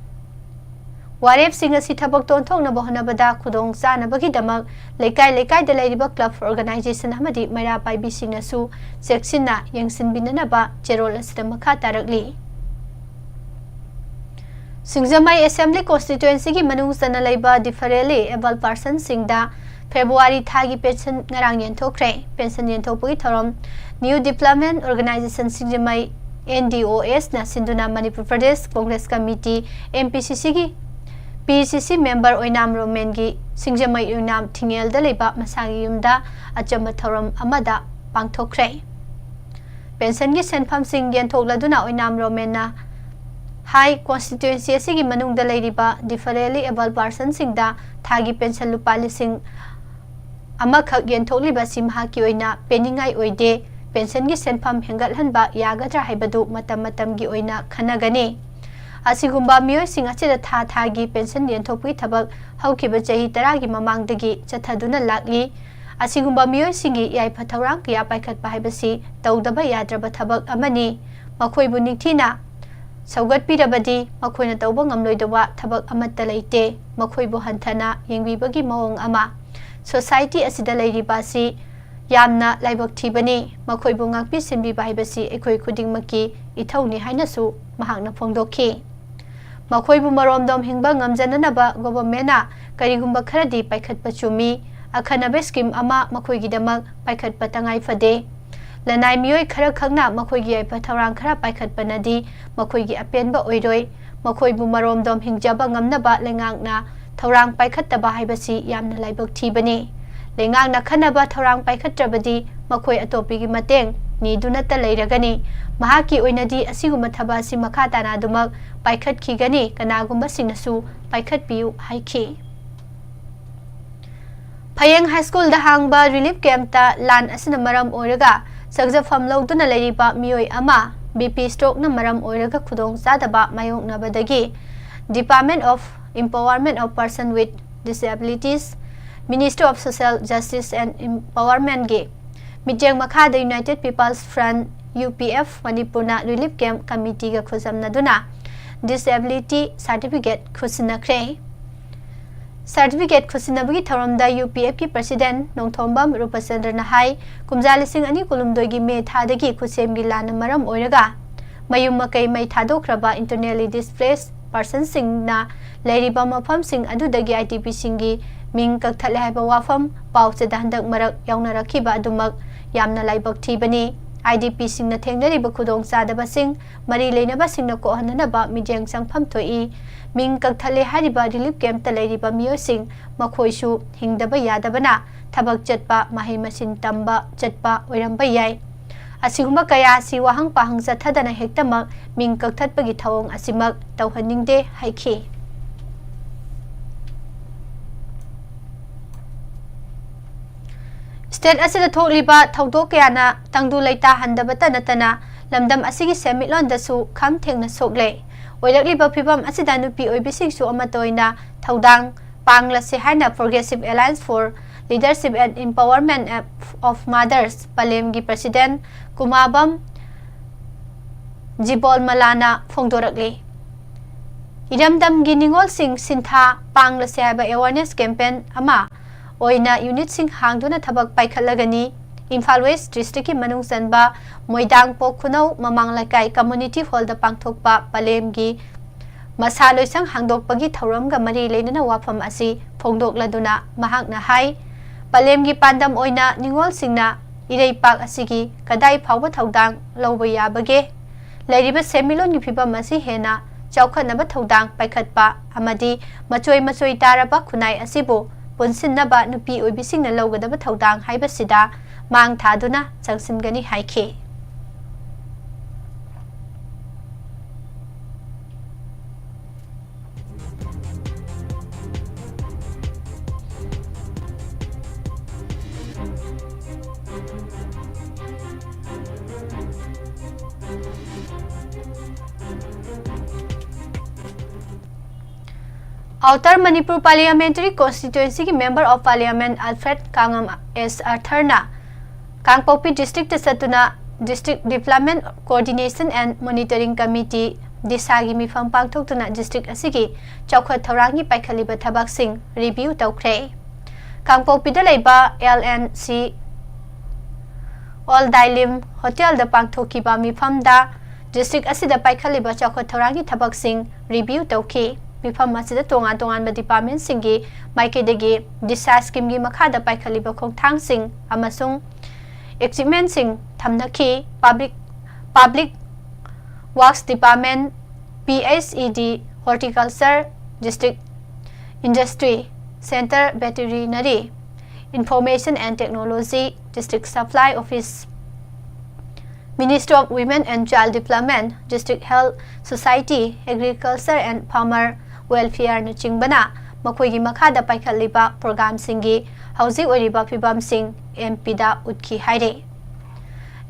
ꯋꯥꯔꯦꯞꯁꯤꯡ ꯑꯁꯤ ꯊꯕꯛꯇ ꯑꯣꯟꯊꯣꯛꯅꯕ ꯍꯣꯠꯅꯕꯗ ꯈꯨꯗꯣꯡ ꯆꯥꯅꯕꯒꯤꯗꯃꯛ ꯂꯩꯀꯥꯏ ꯂꯩꯀꯥꯏꯗ ꯂꯩꯔꯤꯕ club organization ꯑꯃꯗꯤ ꯃꯩꯔꯥ ꯄꯥꯏꯕꯤꯁꯤꯡꯅꯁꯨ ꯆꯦꯛꯁꯤꯟꯅ ꯌꯦꯡꯁꯤꯟꯕꯤꯅꯅꯕ ꯆꯦꯔꯣꯜ ꯑꯁꯤꯗ ꯃꯈꯥ ꯇꯥꯔꯛꯂꯤ꯫ ꯁꯤꯡꯖꯃꯩ Assembly Constituencyꯒꯤ ꯃꯅꯨꯡ ꯆꯟꯅ ꯂꯩꯕ differently abled personꯁꯤꯡꯗ February ꯊꯥꯒꯤ pension ꯉꯔꯥꯡ ꯌꯦꯟꯊꯣꯛꯈ꯭ꯔꯦ꯫ Pension ꯌꯦꯟꯊꯣꯛꯄꯒꯤ ꯊꯧꯔꯝ New Development Organisation ꯁꯤꯡꯖꯃꯩ, NDOSꯅ ꯁꯤꯟꯗꯨꯅ ꯃꯅꯤꯄꯨꯔ ꯄ꯭ꯔꯗꯦꯁ ꯀꯣꯡꯒ꯭ꯔꯦꯁ ꯀꯃꯤꯇꯤ, MPCCꯒꯤ, PCC member ꯑꯣꯏꯅꯥꯝ ꯔꯣꯃꯦꯟꯒꯤ ꯁꯤꯡꯖꯃꯩ ꯑꯣꯏꯅꯥꯝ ꯊꯤꯡꯉꯦꯜꯗ ꯂꯩꯕ ꯃꯁꯥꯒꯤ ꯌꯨꯝꯗ ꯑꯆꯝꯕ ꯊꯧꯔꯝ ꯑꯃꯗ ꯄꯥꯡꯊꯣꯛꯈ꯭ꯔꯦ꯫ Pensionꯒꯤ ꯁꯦꯟꯐꯝꯁꯤꯡ ꯌꯦꯟꯊꯣꯛꯂꯗꯨꯅ ꯑꯣꯏꯅꯥꯝ ꯔꯣꯃꯦꯟꯅ ꯍꯥꯏ, constituency ꯑꯁꯤꯒꯤ ꯃꯅꯨꯡꯗ ꯂꯩꯔꯤꯕ differently abled personꯁꯤꯡꯗ ꯊꯥꯒꯤ pension ꯂꯨꯄꯥ ꯂꯤꯁꯤꯡ ꯑꯃꯈꯛ ꯌꯦꯟꯊꯣꯛꯂꯤꯕ ꯑꯁꯤ ꯃꯍꯥꯛꯀꯤ ꯑꯣꯏꯅ ꯄꯦꯟꯅꯤꯡꯉꯥꯏ ꯑꯣꯏꯗꯦ꯫ Pensionꯒꯤ ꯁꯦꯟꯐꯝ ꯍꯦꯟꯒꯠꯍꯟꯕ ꯌꯥꯒꯗ꯭ꯔꯥ ꯍꯥꯏꯕꯗꯨ ꯃꯇꯝ ꯃꯇꯝꯒꯤ ꯑꯣꯏꯅ ꯈꯟꯅꯒꯅꯤ꯫ ꯑꯁꯤꯒꯨꯝꯕ ꯃꯤꯑꯣꯏꯁꯤꯡ ꯑꯁꯤꯗ ꯊꯥ ꯊꯥꯒꯤ pension ꯌꯦꯟꯊꯣꯛꯄꯒꯤ ꯊꯕꯛ ꯍꯧꯈꯤꯕ ꯆꯍꯤ ꯇꯔꯥꯒꯤ ꯃꯃꯥꯡꯗꯒꯤ ꯆꯠꯊꯗꯨꯅ ꯂꯥꯛꯂꯤ꯫ ꯑꯁꯤꯒꯨꯝꯕ ꯃꯤꯑꯣꯏꯁꯤꯡꯒꯤ ꯌꯥꯏꯐ ꯊꯧꯔꯥꯡ ꯀꯌꯥ ꯄꯥꯏꯈꯠꯄ ꯍꯥꯏꯕꯁꯤ ꯇꯧꯗꯕ ꯌꯥꯗ꯭ꯔꯕ ꯊꯕꯛ ꯑꯃꯅꯤ꯫ ꯃꯈꯣꯏꯕꯨ ꯅꯤꯡꯊꯤꯅ ꯁꯧꯒꯠꯄꯤꯔꯕꯗꯤ ꯃꯈꯣꯏꯅ ꯇꯧꯕ ꯉꯝꯂꯣꯏꯗꯕ ꯊꯕꯛ ꯑꯃꯠꯇ ꯂꯩꯇꯦ꯫ ꯃꯈꯣꯏꯕꯨ ꯍꯟꯊꯅ ꯌꯦꯡꯕꯤꯕꯒꯤ ꯃꯑꯣꯡ ꯑꯃ society ꯑꯁꯤꯗ ꯂꯩꯔꯤꯕ ꯑꯁꯤ ꯌꯥꯝꯅ ꯂꯥꯏꯕꯛ ꯊꯤꯕꯅꯤ꯫ ꯃꯈꯣꯏꯕꯨ ꯉꯥꯛꯄꯤ ꯁꯦꯟꯕꯤꯕ ꯍꯥꯏꯕꯁꯤ ꯑꯩꯈꯣꯏ ꯈꯨꯗꯤꯡꯃꯛꯀꯤ ꯏꯊꯧꯅꯤ ꯍꯥꯏꯅꯁꯨ ꯃꯍꯥꯛꯅ ꯐꯣꯡꯗꯣꯛꯈꯤ꯫ ꯃꯈꯣꯏꯕꯨ ꯃꯔꯣꯝꯗꯣꯝ ꯍꯤꯡꯕ ꯉꯝꯖꯅꯅꯕ governmentꯅ ꯀꯔꯤꯒꯨꯝꯕ ꯈꯔꯗꯤ ꯄꯥꯏꯈꯠꯄ ꯆꯨꯝꯃꯤ꯫ ꯑꯈꯟꯅꯕ scheme ꯑꯃ ꯃꯈꯣꯏꯒꯤꯗꯃꯛ ꯄꯥꯏꯈꯠꯄ ꯇꯉꯥꯏ ꯐꯗꯦ꯫ ꯂꯅꯥꯏ ꯃꯤꯑꯣꯏ ꯈꯔꯈꯛꯅ ꯃꯈꯣꯏꯒꯤ ꯌꯥꯏꯐ ꯊꯧꯔꯥꯡ ꯈꯔ ꯄꯥꯏꯈꯠꯄꯅꯗꯤ ꯃꯈꯣꯏꯒꯤ ꯑꯄꯦꯟꯕ ꯑꯣꯏꯔꯣꯏ꯫ ꯃꯈꯣꯏꯕꯨ ꯃꯔꯣꯝꯗꯣꯝ ꯍꯤꯡꯖꯕ ꯉꯝꯅꯕ ꯂꯩꯉꯥꯛꯅ ꯊꯧꯔꯥꯡ ꯄꯥꯏꯈꯠꯇꯕ ꯍꯥꯏꯕꯁꯤ ꯌꯥꯝꯅ ꯂꯥꯏꯕꯛ ꯊꯤꯕꯅꯤ꯫ ꯂꯩꯉꯥꯛꯅ ꯈꯟꯅꯕ ꯊꯧꯔꯥꯡ ꯄꯥꯏꯈꯠꯇ꯭ꯔꯕꯗꯤ ꯃꯈꯣꯏ ꯑꯇꯣꯞꯄꯒꯤ ꯃꯇꯦꯡ ꯅꯤꯗꯨꯅꯇ ꯂꯩꯔꯒꯅꯤ꯫ ꯃꯍꯥꯛꯀꯤ ꯑꯣꯏꯅꯗꯤ ꯑꯁꯤꯒꯨꯝꯕ ꯊꯕꯛ ꯑꯁꯤ ꯃꯈꯥ ꯇꯥꯅ ꯑꯗꯨꯃꯛ ꯄꯥꯏꯈꯠꯈꯤꯒꯅꯤ, ꯀꯅꯥꯒꯨꯝꯕꯁꯤꯡꯅꯁꯨ ꯄꯥꯏꯈꯠꯄꯤꯌꯨ ꯍꯥꯏꯈꯤ꯫ ꯐꯌꯦꯡ High Schoolꯗ ꯍꯥꯡꯕ relief campꯇ ꯂꯥꯟ ꯑꯁꯤꯅ ꯃꯔꯝ ꯑꯣꯏꯔꯒ ꯆꯪꯖꯐꯝ ꯂꯧꯗꯨꯅ ꯂꯩꯔꯤꯕ ꯃꯤꯑꯣꯏ ꯑꯃ BP strokeꯅ ꯃꯔꯝ ꯑꯣꯏꯔꯒ ꯈꯨꯗꯣꯡꯆꯥꯗꯕ ꯃꯥꯌꯣꯛꯅꯕꯗꯒꯤ Department of Empowerment of Person with Disabilities, Ministry of Social Justice and Empowermentꯀꯤ ꯃꯤꯠꯌꯦꯡ ꯃꯈꯥꯗ United People's Front, UPF, ꯃꯅꯤꯄꯨꯔꯅ relief camp committeeꯒ ꯈꯨꯠꯁꯝꯅꯗꯨꯅ Disability Certificate ꯈꯨꯠꯁꯤꯟꯅꯈ꯭ꯔꯦ꯫ Certificate ꯈꯨꯠꯁꯤꯟꯅꯕꯒꯤ ꯊꯧꯔꯝꯗ ꯌꯨ ꯄꯤ ꯑꯦꯐꯀꯤ President ꯅꯣꯡꯊꯣꯝꯕꯝ ꯔꯨꯄꯆꯟꯗ꯭ꯔꯅ ꯍꯥꯏ, ꯀꯨꯝꯖꯥ ꯂꯤꯁꯤꯡ ꯑꯅꯤ ꯀꯨꯟꯍꯨꯝꯗꯣꯏꯒꯤ ꯃꯦ ꯊꯥꯗꯒꯤ ꯈꯨꯠꯁꯦꯝꯒꯤ ꯂꯥꯟꯅ ꯃꯔꯝ ꯑꯣꯏꯔꯒ ꯃꯌꯨꯝ ꯃꯀꯩ ꯃꯩ ꯊꯥꯗꯣꯛꯈ꯭ꯔꯕ internally displaced personꯁꯤꯡꯅ ꯂꯩꯔꯤꯕ ꯃꯐꯝꯁꯤꯡ ꯑꯗꯨꯗꯒꯤ IDPꯁꯤꯡꯒꯤ ꯃꯤꯡ ꯀꯛꯊꯠꯂꯦ ꯍꯥꯏꯕ ꯋꯥꯐꯝ ꯄꯥꯎꯆꯦꯗ ꯍꯟꯗꯛ ꯃꯔꯛ ꯌꯥꯎꯅꯔꯛꯈꯤꯕ ꯑꯗꯨꯃꯛ ꯌꯥꯝꯅ ꯂꯥꯏꯕꯛ ꯊꯤꯕꯅꯤ꯫ IDPꯁꯤꯡꯅ ꯊꯦꯡꯅꯔꯤꯕ ꯈꯨꯗꯣꯡꯆꯥꯗꯕꯁꯤꯡ ꯃꯔꯤ ꯂꯩꯅꯕꯁꯤꯡꯅ ꯀꯣꯛꯍꯟꯅꯅꯕ ꯃꯤꯠꯌꯦꯡ ꯆꯪꯐꯝ ꯊꯣꯛꯏ꯫ ꯃꯤꯡ ꯀꯛꯊꯠꯂꯦ ꯍꯥꯏꯔꯤꯕ relief campꯇ ꯂꯩꯔꯤꯕ ꯃꯤꯑꯣꯏꯁꯤꯡ ꯃꯈꯣꯏꯁꯨ ꯍꯤꯡꯗꯕ ꯌꯥꯗꯕꯅ ꯊꯕꯛ ꯆꯠꯄ, ꯃꯍꯩ ꯃꯁꯤꯡ ꯇꯝꯕ ꯆꯠꯄ ꯑꯣꯏꯔꯝꯕ ꯌꯥꯏ꯫ ꯑꯁꯤꯒꯨꯝꯕ ꯀꯌꯥ ꯑꯁꯤ ꯋꯥꯍꯪ ꯄꯥꯍꯪ ꯆꯠꯊꯗꯅ ꯍꯦꯛꯇꯃꯛ ꯃꯤꯡ ꯀꯛꯊꯠꯄꯒꯤ ꯊꯧꯑꯣꯡ ꯑꯁꯤꯃꯛ ꯇꯧꯍꯟꯅꯤꯡꯗꯦ ꯍꯥꯏꯈꯤ꯫ State ꯑꯁꯤꯗ ꯊꯣꯛꯂꯤꯕ ꯊꯧꯗꯣꯛ ꯀꯌꯥꯅ ꯇꯪꯗꯨ ꯂꯩꯇꯥꯍꯟꯗꯕꯇ ꯅꯠꯇꯅ ꯂꯝꯗꯝ ꯑꯁꯤꯒꯤ ꯁꯦꯟꯃꯤꯠꯂꯣꯟꯗꯁꯨ ꯈꯝ ꯊꯦꯡꯅ ꯁꯣꯛꯂꯦ꯫ ꯑꯣꯏꯔꯛꯂꯤꯕ ꯐꯤꯚꯝ ꯑꯁꯤꯗ ꯅꯨꯄꯤ ꯑꯣꯏꯕꯤꯁꯤꯡꯁꯨ ꯑꯃꯠꯇ ꯑꯣꯏꯅ ꯊꯧꯗꯥꯡ ꯄꯥꯡꯂꯁꯦ ꯍꯥꯏꯅ Progressive Alliance for Leadership and Empowerment of Mothers ꯄꯂꯦꯝꯒꯤ President ꯀꯨꯃꯥꯕꯝ ꯖꯤꯕꯣꯜꯃꯂꯥꯅ ꯐꯣꯡꯗꯣꯔꯛꯂꯤ꯫ ꯏꯔꯝꯗꯝꯒꯤ ꯅꯤꯉꯣꯜꯁꯤꯡ ꯁꯤꯟꯊꯥ ꯄꯥꯡꯂꯁꯦ ꯍꯥꯏꯕ awareness campaign ꯑꯃ ꯑꯣꯏꯅ unitꯁꯤꯡ ꯍꯥꯡꯗꯨꯅ ꯊꯕꯛ ꯄꯥꯏꯈꯠꯂꯒꯅꯤ꯫ ꯏꯝꯐꯥꯜ West Districtꯀꯤ ꯃꯅꯨꯡ ꯆꯟꯕ ꯃꯣꯏꯗꯥꯡꯄꯣꯛ ꯈꯨꯅꯧ ꯃꯃꯥꯡ ꯂꯩꯀꯥꯏ Community Hallꯗ ꯄꯥꯡꯊꯣꯛꯄ ꯄꯂꯦꯝꯒꯤ ꯃꯁꯥ ꯂꯣꯏꯁꯪ ꯍꯥꯡꯗꯣꯛꯄꯒꯤ ꯊꯧꯔꯝꯒ ꯃꯔꯤ ꯂꯩꯅꯅ ꯋꯥꯐꯝ ꯑꯁꯤ ꯐꯣꯡꯗꯣꯛꯂꯗꯨꯅ ꯃꯍꯥꯛꯅ ꯍꯥꯏ, ꯄꯂꯦꯝꯒꯤ ꯄꯥꯟꯗꯝ ꯑꯣꯏꯅ ꯅꯤꯉꯣꯜꯁꯤꯡꯅ ꯏꯔꯩꯄꯥꯛ ꯑꯁꯤꯒꯤ ꯀꯗꯥꯏ ꯐꯥꯎꯕ ꯊꯧꯗꯥꯡ ꯂꯧꯕ ꯌꯥꯕꯒꯦ? ꯂꯩꯔꯤꯕ ꯁꯦꯟꯃꯤꯠꯂꯣꯟꯒꯤ ꯐꯤꯚꯝ ꯑꯁꯤ ꯍꯦꯟꯅ ꯆꯥꯎꯈꯠꯅꯕ ꯊꯧꯗꯥꯡ ꯄꯥꯏꯈꯠꯄ ꯑꯃꯗꯤ ꯃꯆꯣꯏ ꯃꯆꯣꯏ ꯇꯥꯔꯕ ꯈꯨꯟꯅꯥꯏ ꯑꯁꯤꯕꯨ ꯄꯨꯟꯁꯤꯟꯅꯕ ꯅꯨꯄꯤ ꯑꯣꯏꯕꯤꯁꯤꯡꯅ ꯂꯧꯒꯗꯕ ꯊꯧꯗꯥꯡ ꯍꯥꯏꯕꯁꯤꯗ ꯃꯥꯡ ꯊꯥꯗꯨꯅ ꯆꯪꯁꯤꯟꯒꯅꯤ ꯍꯥꯏꯈꯤ꯫ Outer Manipur Parliamentary Constituencyꯒꯤ Member of Parliament Alfred ꯀꯥꯉꯝ ꯑꯦꯁ ꯑꯥꯔꯊꯔꯅ ꯀꯥꯡꯄꯣꯛꯄꯤ Districtꯇ ꯆꯠꯇꯨꯅ District Development Coordination and Monitoring Committee ꯗꯤꯁꯥꯒꯤ ꯃꯤꯐꯝ ꯄꯥꯡꯊꯣꯛꯇꯨꯅ district ꯑꯁꯤꯒꯤ ꯆꯥꯎꯈꯠ ꯊꯧꯔꯥꯡꯒꯤ ꯄꯥꯏꯈꯠꯂꯤꯕ ꯊꯕꯛꯁꯤꯡ review ꯇꯧꯈ꯭ꯔꯦ꯫ ꯀꯥꯡꯄꯣꯛꯄꯤꯗ ꯂꯩꯕ L and C Old Dailim Hotel ꯗ ꯄꯥꯡꯊꯣꯛꯈꯤꯕ ꯃꯤꯐꯝꯗ district ꯑꯁꯤꯗ ꯄꯥꯏꯈꯠꯂꯤꯕ ꯆꯥꯎꯈꯠ ꯊꯧꯔꯥꯡꯒꯤ ꯊꯕꯛꯁꯤꯡ review ꯇꯧꯈꯤ꯫ ꯃꯤꯐꯝ ꯑꯁꯤꯗ ꯇꯣꯉꯥꯟ ꯇꯣꯉꯥꯟꯕ department ꯁꯤꯡꯒꯤ ꯃꯥꯏꯀꯩꯗꯒꯤ ꯗꯤꯁꯥ scheme ꯒꯤ ꯃꯈꯥꯗ ꯄꯥꯏꯈꯠꯂꯤꯕ ꯈꯣꯡꯊꯥꯡꯁꯤꯡ ꯑꯃꯁꯨꯡ achievement ꯁꯤꯡ ꯊꯝꯅꯈꯤ꯫ Public, Public Works Department, P H E D, Horticulture, District Industry Center, Veterinary, Information and Technology, District Supply Office, Ministry of Women and Child Development, District Health Society, Agriculture and Farmer Welfare ꯅꯆꯤꯡꯕꯅ ꯃꯈꯣꯏꯒꯤ ꯃꯈꯥꯗ ꯄꯥꯏꯈꯠꯂꯤꯕ program ꯁꯤꯡꯒꯤ ꯍꯧꯖꯤꯛ ꯑꯣꯏꯔꯤꯕ ꯐꯤꯕꯝꯁꯤꯡ M P ꯗ ꯎꯠꯈꯤ ꯍꯥꯏꯔꯤ꯫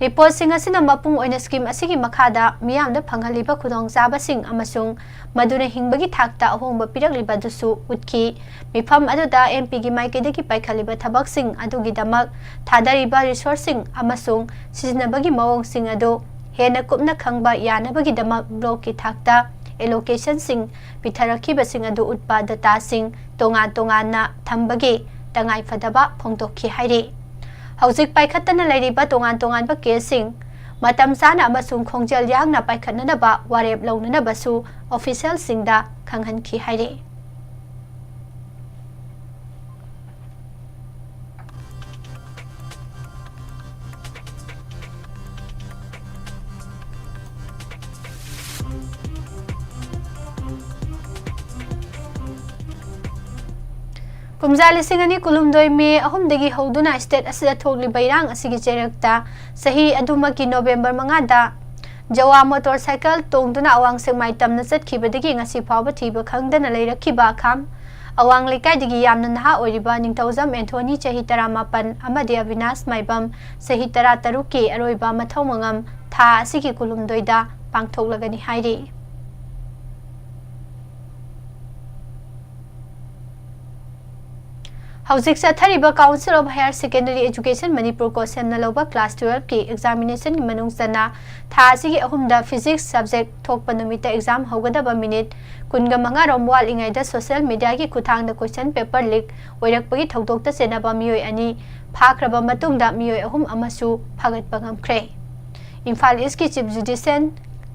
Report ꯁꯤꯡ ꯑꯁꯤꯅ ꯃꯄꯨꯡ ꯑꯣꯏꯅ scheme ꯑꯁꯤꯒꯤ ꯃꯈꯥꯗ ꯃꯤꯌꯥꯝꯗ ꯐꯪꯍꯜꯂꯤꯕ ꯈꯨꯗꯣꯡꯆꯥꯕꯁꯤꯡ ꯑꯃꯁꯨꯡ ꯃꯗꯨꯅ ꯍꯤꯡꯕꯒꯤ ꯊꯥꯛꯇ ꯑꯍꯣꯡꯕ ꯄꯤꯔꯛꯂꯤꯕ ꯑꯗꯨꯁꯨ ꯎꯠꯈꯤ꯫ ꯃꯤꯐꯝ ꯑꯗꯨꯗ M P ꯒꯤ ꯃꯥꯏꯀꯩꯗꯒꯤ ꯄꯥꯏꯈꯠꯂꯤꯕ ꯊꯕꯛꯁꯤꯡ ꯑꯗꯨꯒꯤꯗꯃꯛ ꯊꯥꯗꯔꯤꯕ resource ꯁꯤꯡ ꯑꯃꯁꯨꯡ ꯁꯤꯖꯤꯟꯅꯕꯒꯤ ꯃꯑꯣꯡꯁꯤꯡ ꯑꯗꯨ ꯍꯦꯟꯅ ꯀꯨꯞꯅ ꯈꯪꯕ ꯌꯥꯅꯕꯒꯤꯗꯃꯛ block ꯀꯤ ꯊꯥꯛꯇ allocation ꯁꯤꯡ ꯄꯤꯊꯔꯛꯈꯤꯕꯁꯤꯡ ꯑꯗꯨ ꯎꯠꯄ data ꯁꯤꯡ ꯇꯣꯉꯥꯟ ꯇꯣꯉꯥꯟꯅ ꯊꯝꯕꯒꯤ ꯇꯉꯥꯏꯐꯗꯕ ꯐꯣꯡꯗꯣꯛꯈꯤ ꯍꯥꯏꯔꯤ꯫ ꯍꯧꯖꯤꯛ ꯄꯥꯏꯈꯠꯇꯅ ꯂꯩꯔꯤꯕ ꯇꯣꯉꯥꯟ ꯇꯣꯉꯥꯟꯕ case ꯁꯤꯡ ꯃꯇꯝ ꯆꯥꯅ ꯑꯃꯁꯨꯡ ꯈꯣꯡꯖꯦꯜ ꯌꯥꯡꯅ ꯄꯥꯏꯈꯠꯅꯅꯕ ꯋꯥꯔꯦꯞ ꯂꯧꯅꯅꯕꯁꯨ official ꯁꯤꯡꯗ ꯈꯪꯍꯟꯈꯤ ꯍꯥꯏꯔꯤ꯫ ꯀꯨꯝꯖꯥ ꯂꯤꯁꯤꯡ ꯑꯅꯤ ꯀꯨꯟꯍꯨꯝꯗꯣꯏ May ꯑꯍꯨꯝꯗꯒꯤ ꯍꯧꯗꯨꯅ state ꯑꯁꯤꯗ ꯊꯣꯛꯂꯤꯕ ꯏꯔꯥꯡ ꯑꯁꯤꯒꯤ ꯆꯩꯔꯛꯇ ꯆꯍꯤ ꯑꯗꯨꯃꯛꯀꯤ November ꯃꯉꯥꯗ ꯖꯋꯥ motorcycle ꯇꯣꯡꯗꯨꯅ ꯑꯋꯥꯡ ꯁꯦꯛꯃꯥꯏ ꯇꯝꯅ ꯆꯠꯈꯤꯕꯗꯒꯤ ꯉꯁꯤ ꯐꯥꯎꯕ ꯊꯤꯕ ꯈꯪꯗꯅ ꯂꯩꯔꯛꯈꯤꯕ ꯑꯈꯥꯝ ꯑꯋꯥꯡ ꯂꯩꯀꯥꯏꯗꯒꯤ ꯌꯥꯝꯅ ꯅꯍꯥ ꯑꯣꯏꯔꯤꯕ ꯅꯤꯡꯊꯧꯖꯝ ꯑꯦꯟꯊꯣꯅꯤ, ꯆꯍꯤ ꯇꯔꯥꯃꯥꯄꯟ, ꯑꯃꯗꯤ ꯑꯕꯤꯅꯥꯁ ꯃꯥꯏꯕꯝ, ꯆꯍꯤ ꯇꯔꯥꯇꯔꯨꯛꯀꯤ ꯑꯔꯣꯏꯕ ꯃꯊꯧ ꯃꯉꯝ ꯊꯥ ꯑꯁꯤꯒꯤ ꯀꯨꯟꯍꯨꯝꯗꯣꯏꯗ ꯄꯥꯡꯊꯣꯛꯂꯒꯅꯤ ꯍꯥꯏꯔꯤ꯫ ꯍꯧꯖꯤꯛ ꯆꯠꯊꯔꯤꯕ Council of Higher Secondary Education Manipur ꯀꯣ ꯁꯦꯝꯅ ꯂꯧꯕ class twelve ꯀꯤ examination ꯒꯤ ꯃꯅꯨꯡ ꯆꯟꯅ ꯊꯥ ꯑꯁꯤꯒꯤ ꯑꯍꯨꯝꯗ physics subject ꯊꯣꯛꯄ ꯅꯨꯃꯤꯠꯇ exam ꯍꯧꯒꯗꯕ minute ꯀꯨꯟꯒ ꯃꯉꯥ ꯔꯣꯝ ꯋꯥꯠꯂꯤꯉꯩꯗ social media ꯒꯤ ꯈꯨꯠꯊꯥꯡꯗ question paper leak ꯑꯣꯏꯔꯛꯄꯒꯤ ꯊꯧꯗꯣꯛꯇ ꯆꯦꯟꯅꯕ ꯃꯤꯑꯣꯏ ꯑꯅꯤ ꯐꯥꯈ꯭ꯔꯕ ꯃꯇꯨꯡꯗ ꯃꯤꯑꯣꯏ ꯑꯍꯨꯝ ꯑꯃꯁꯨ ꯐꯥꯒꯠꯄ ꯉꯝꯈ꯭ꯔꯦ꯫ ꯏꯝꯐꯥꯜ East ꯀꯤ Chief Judicial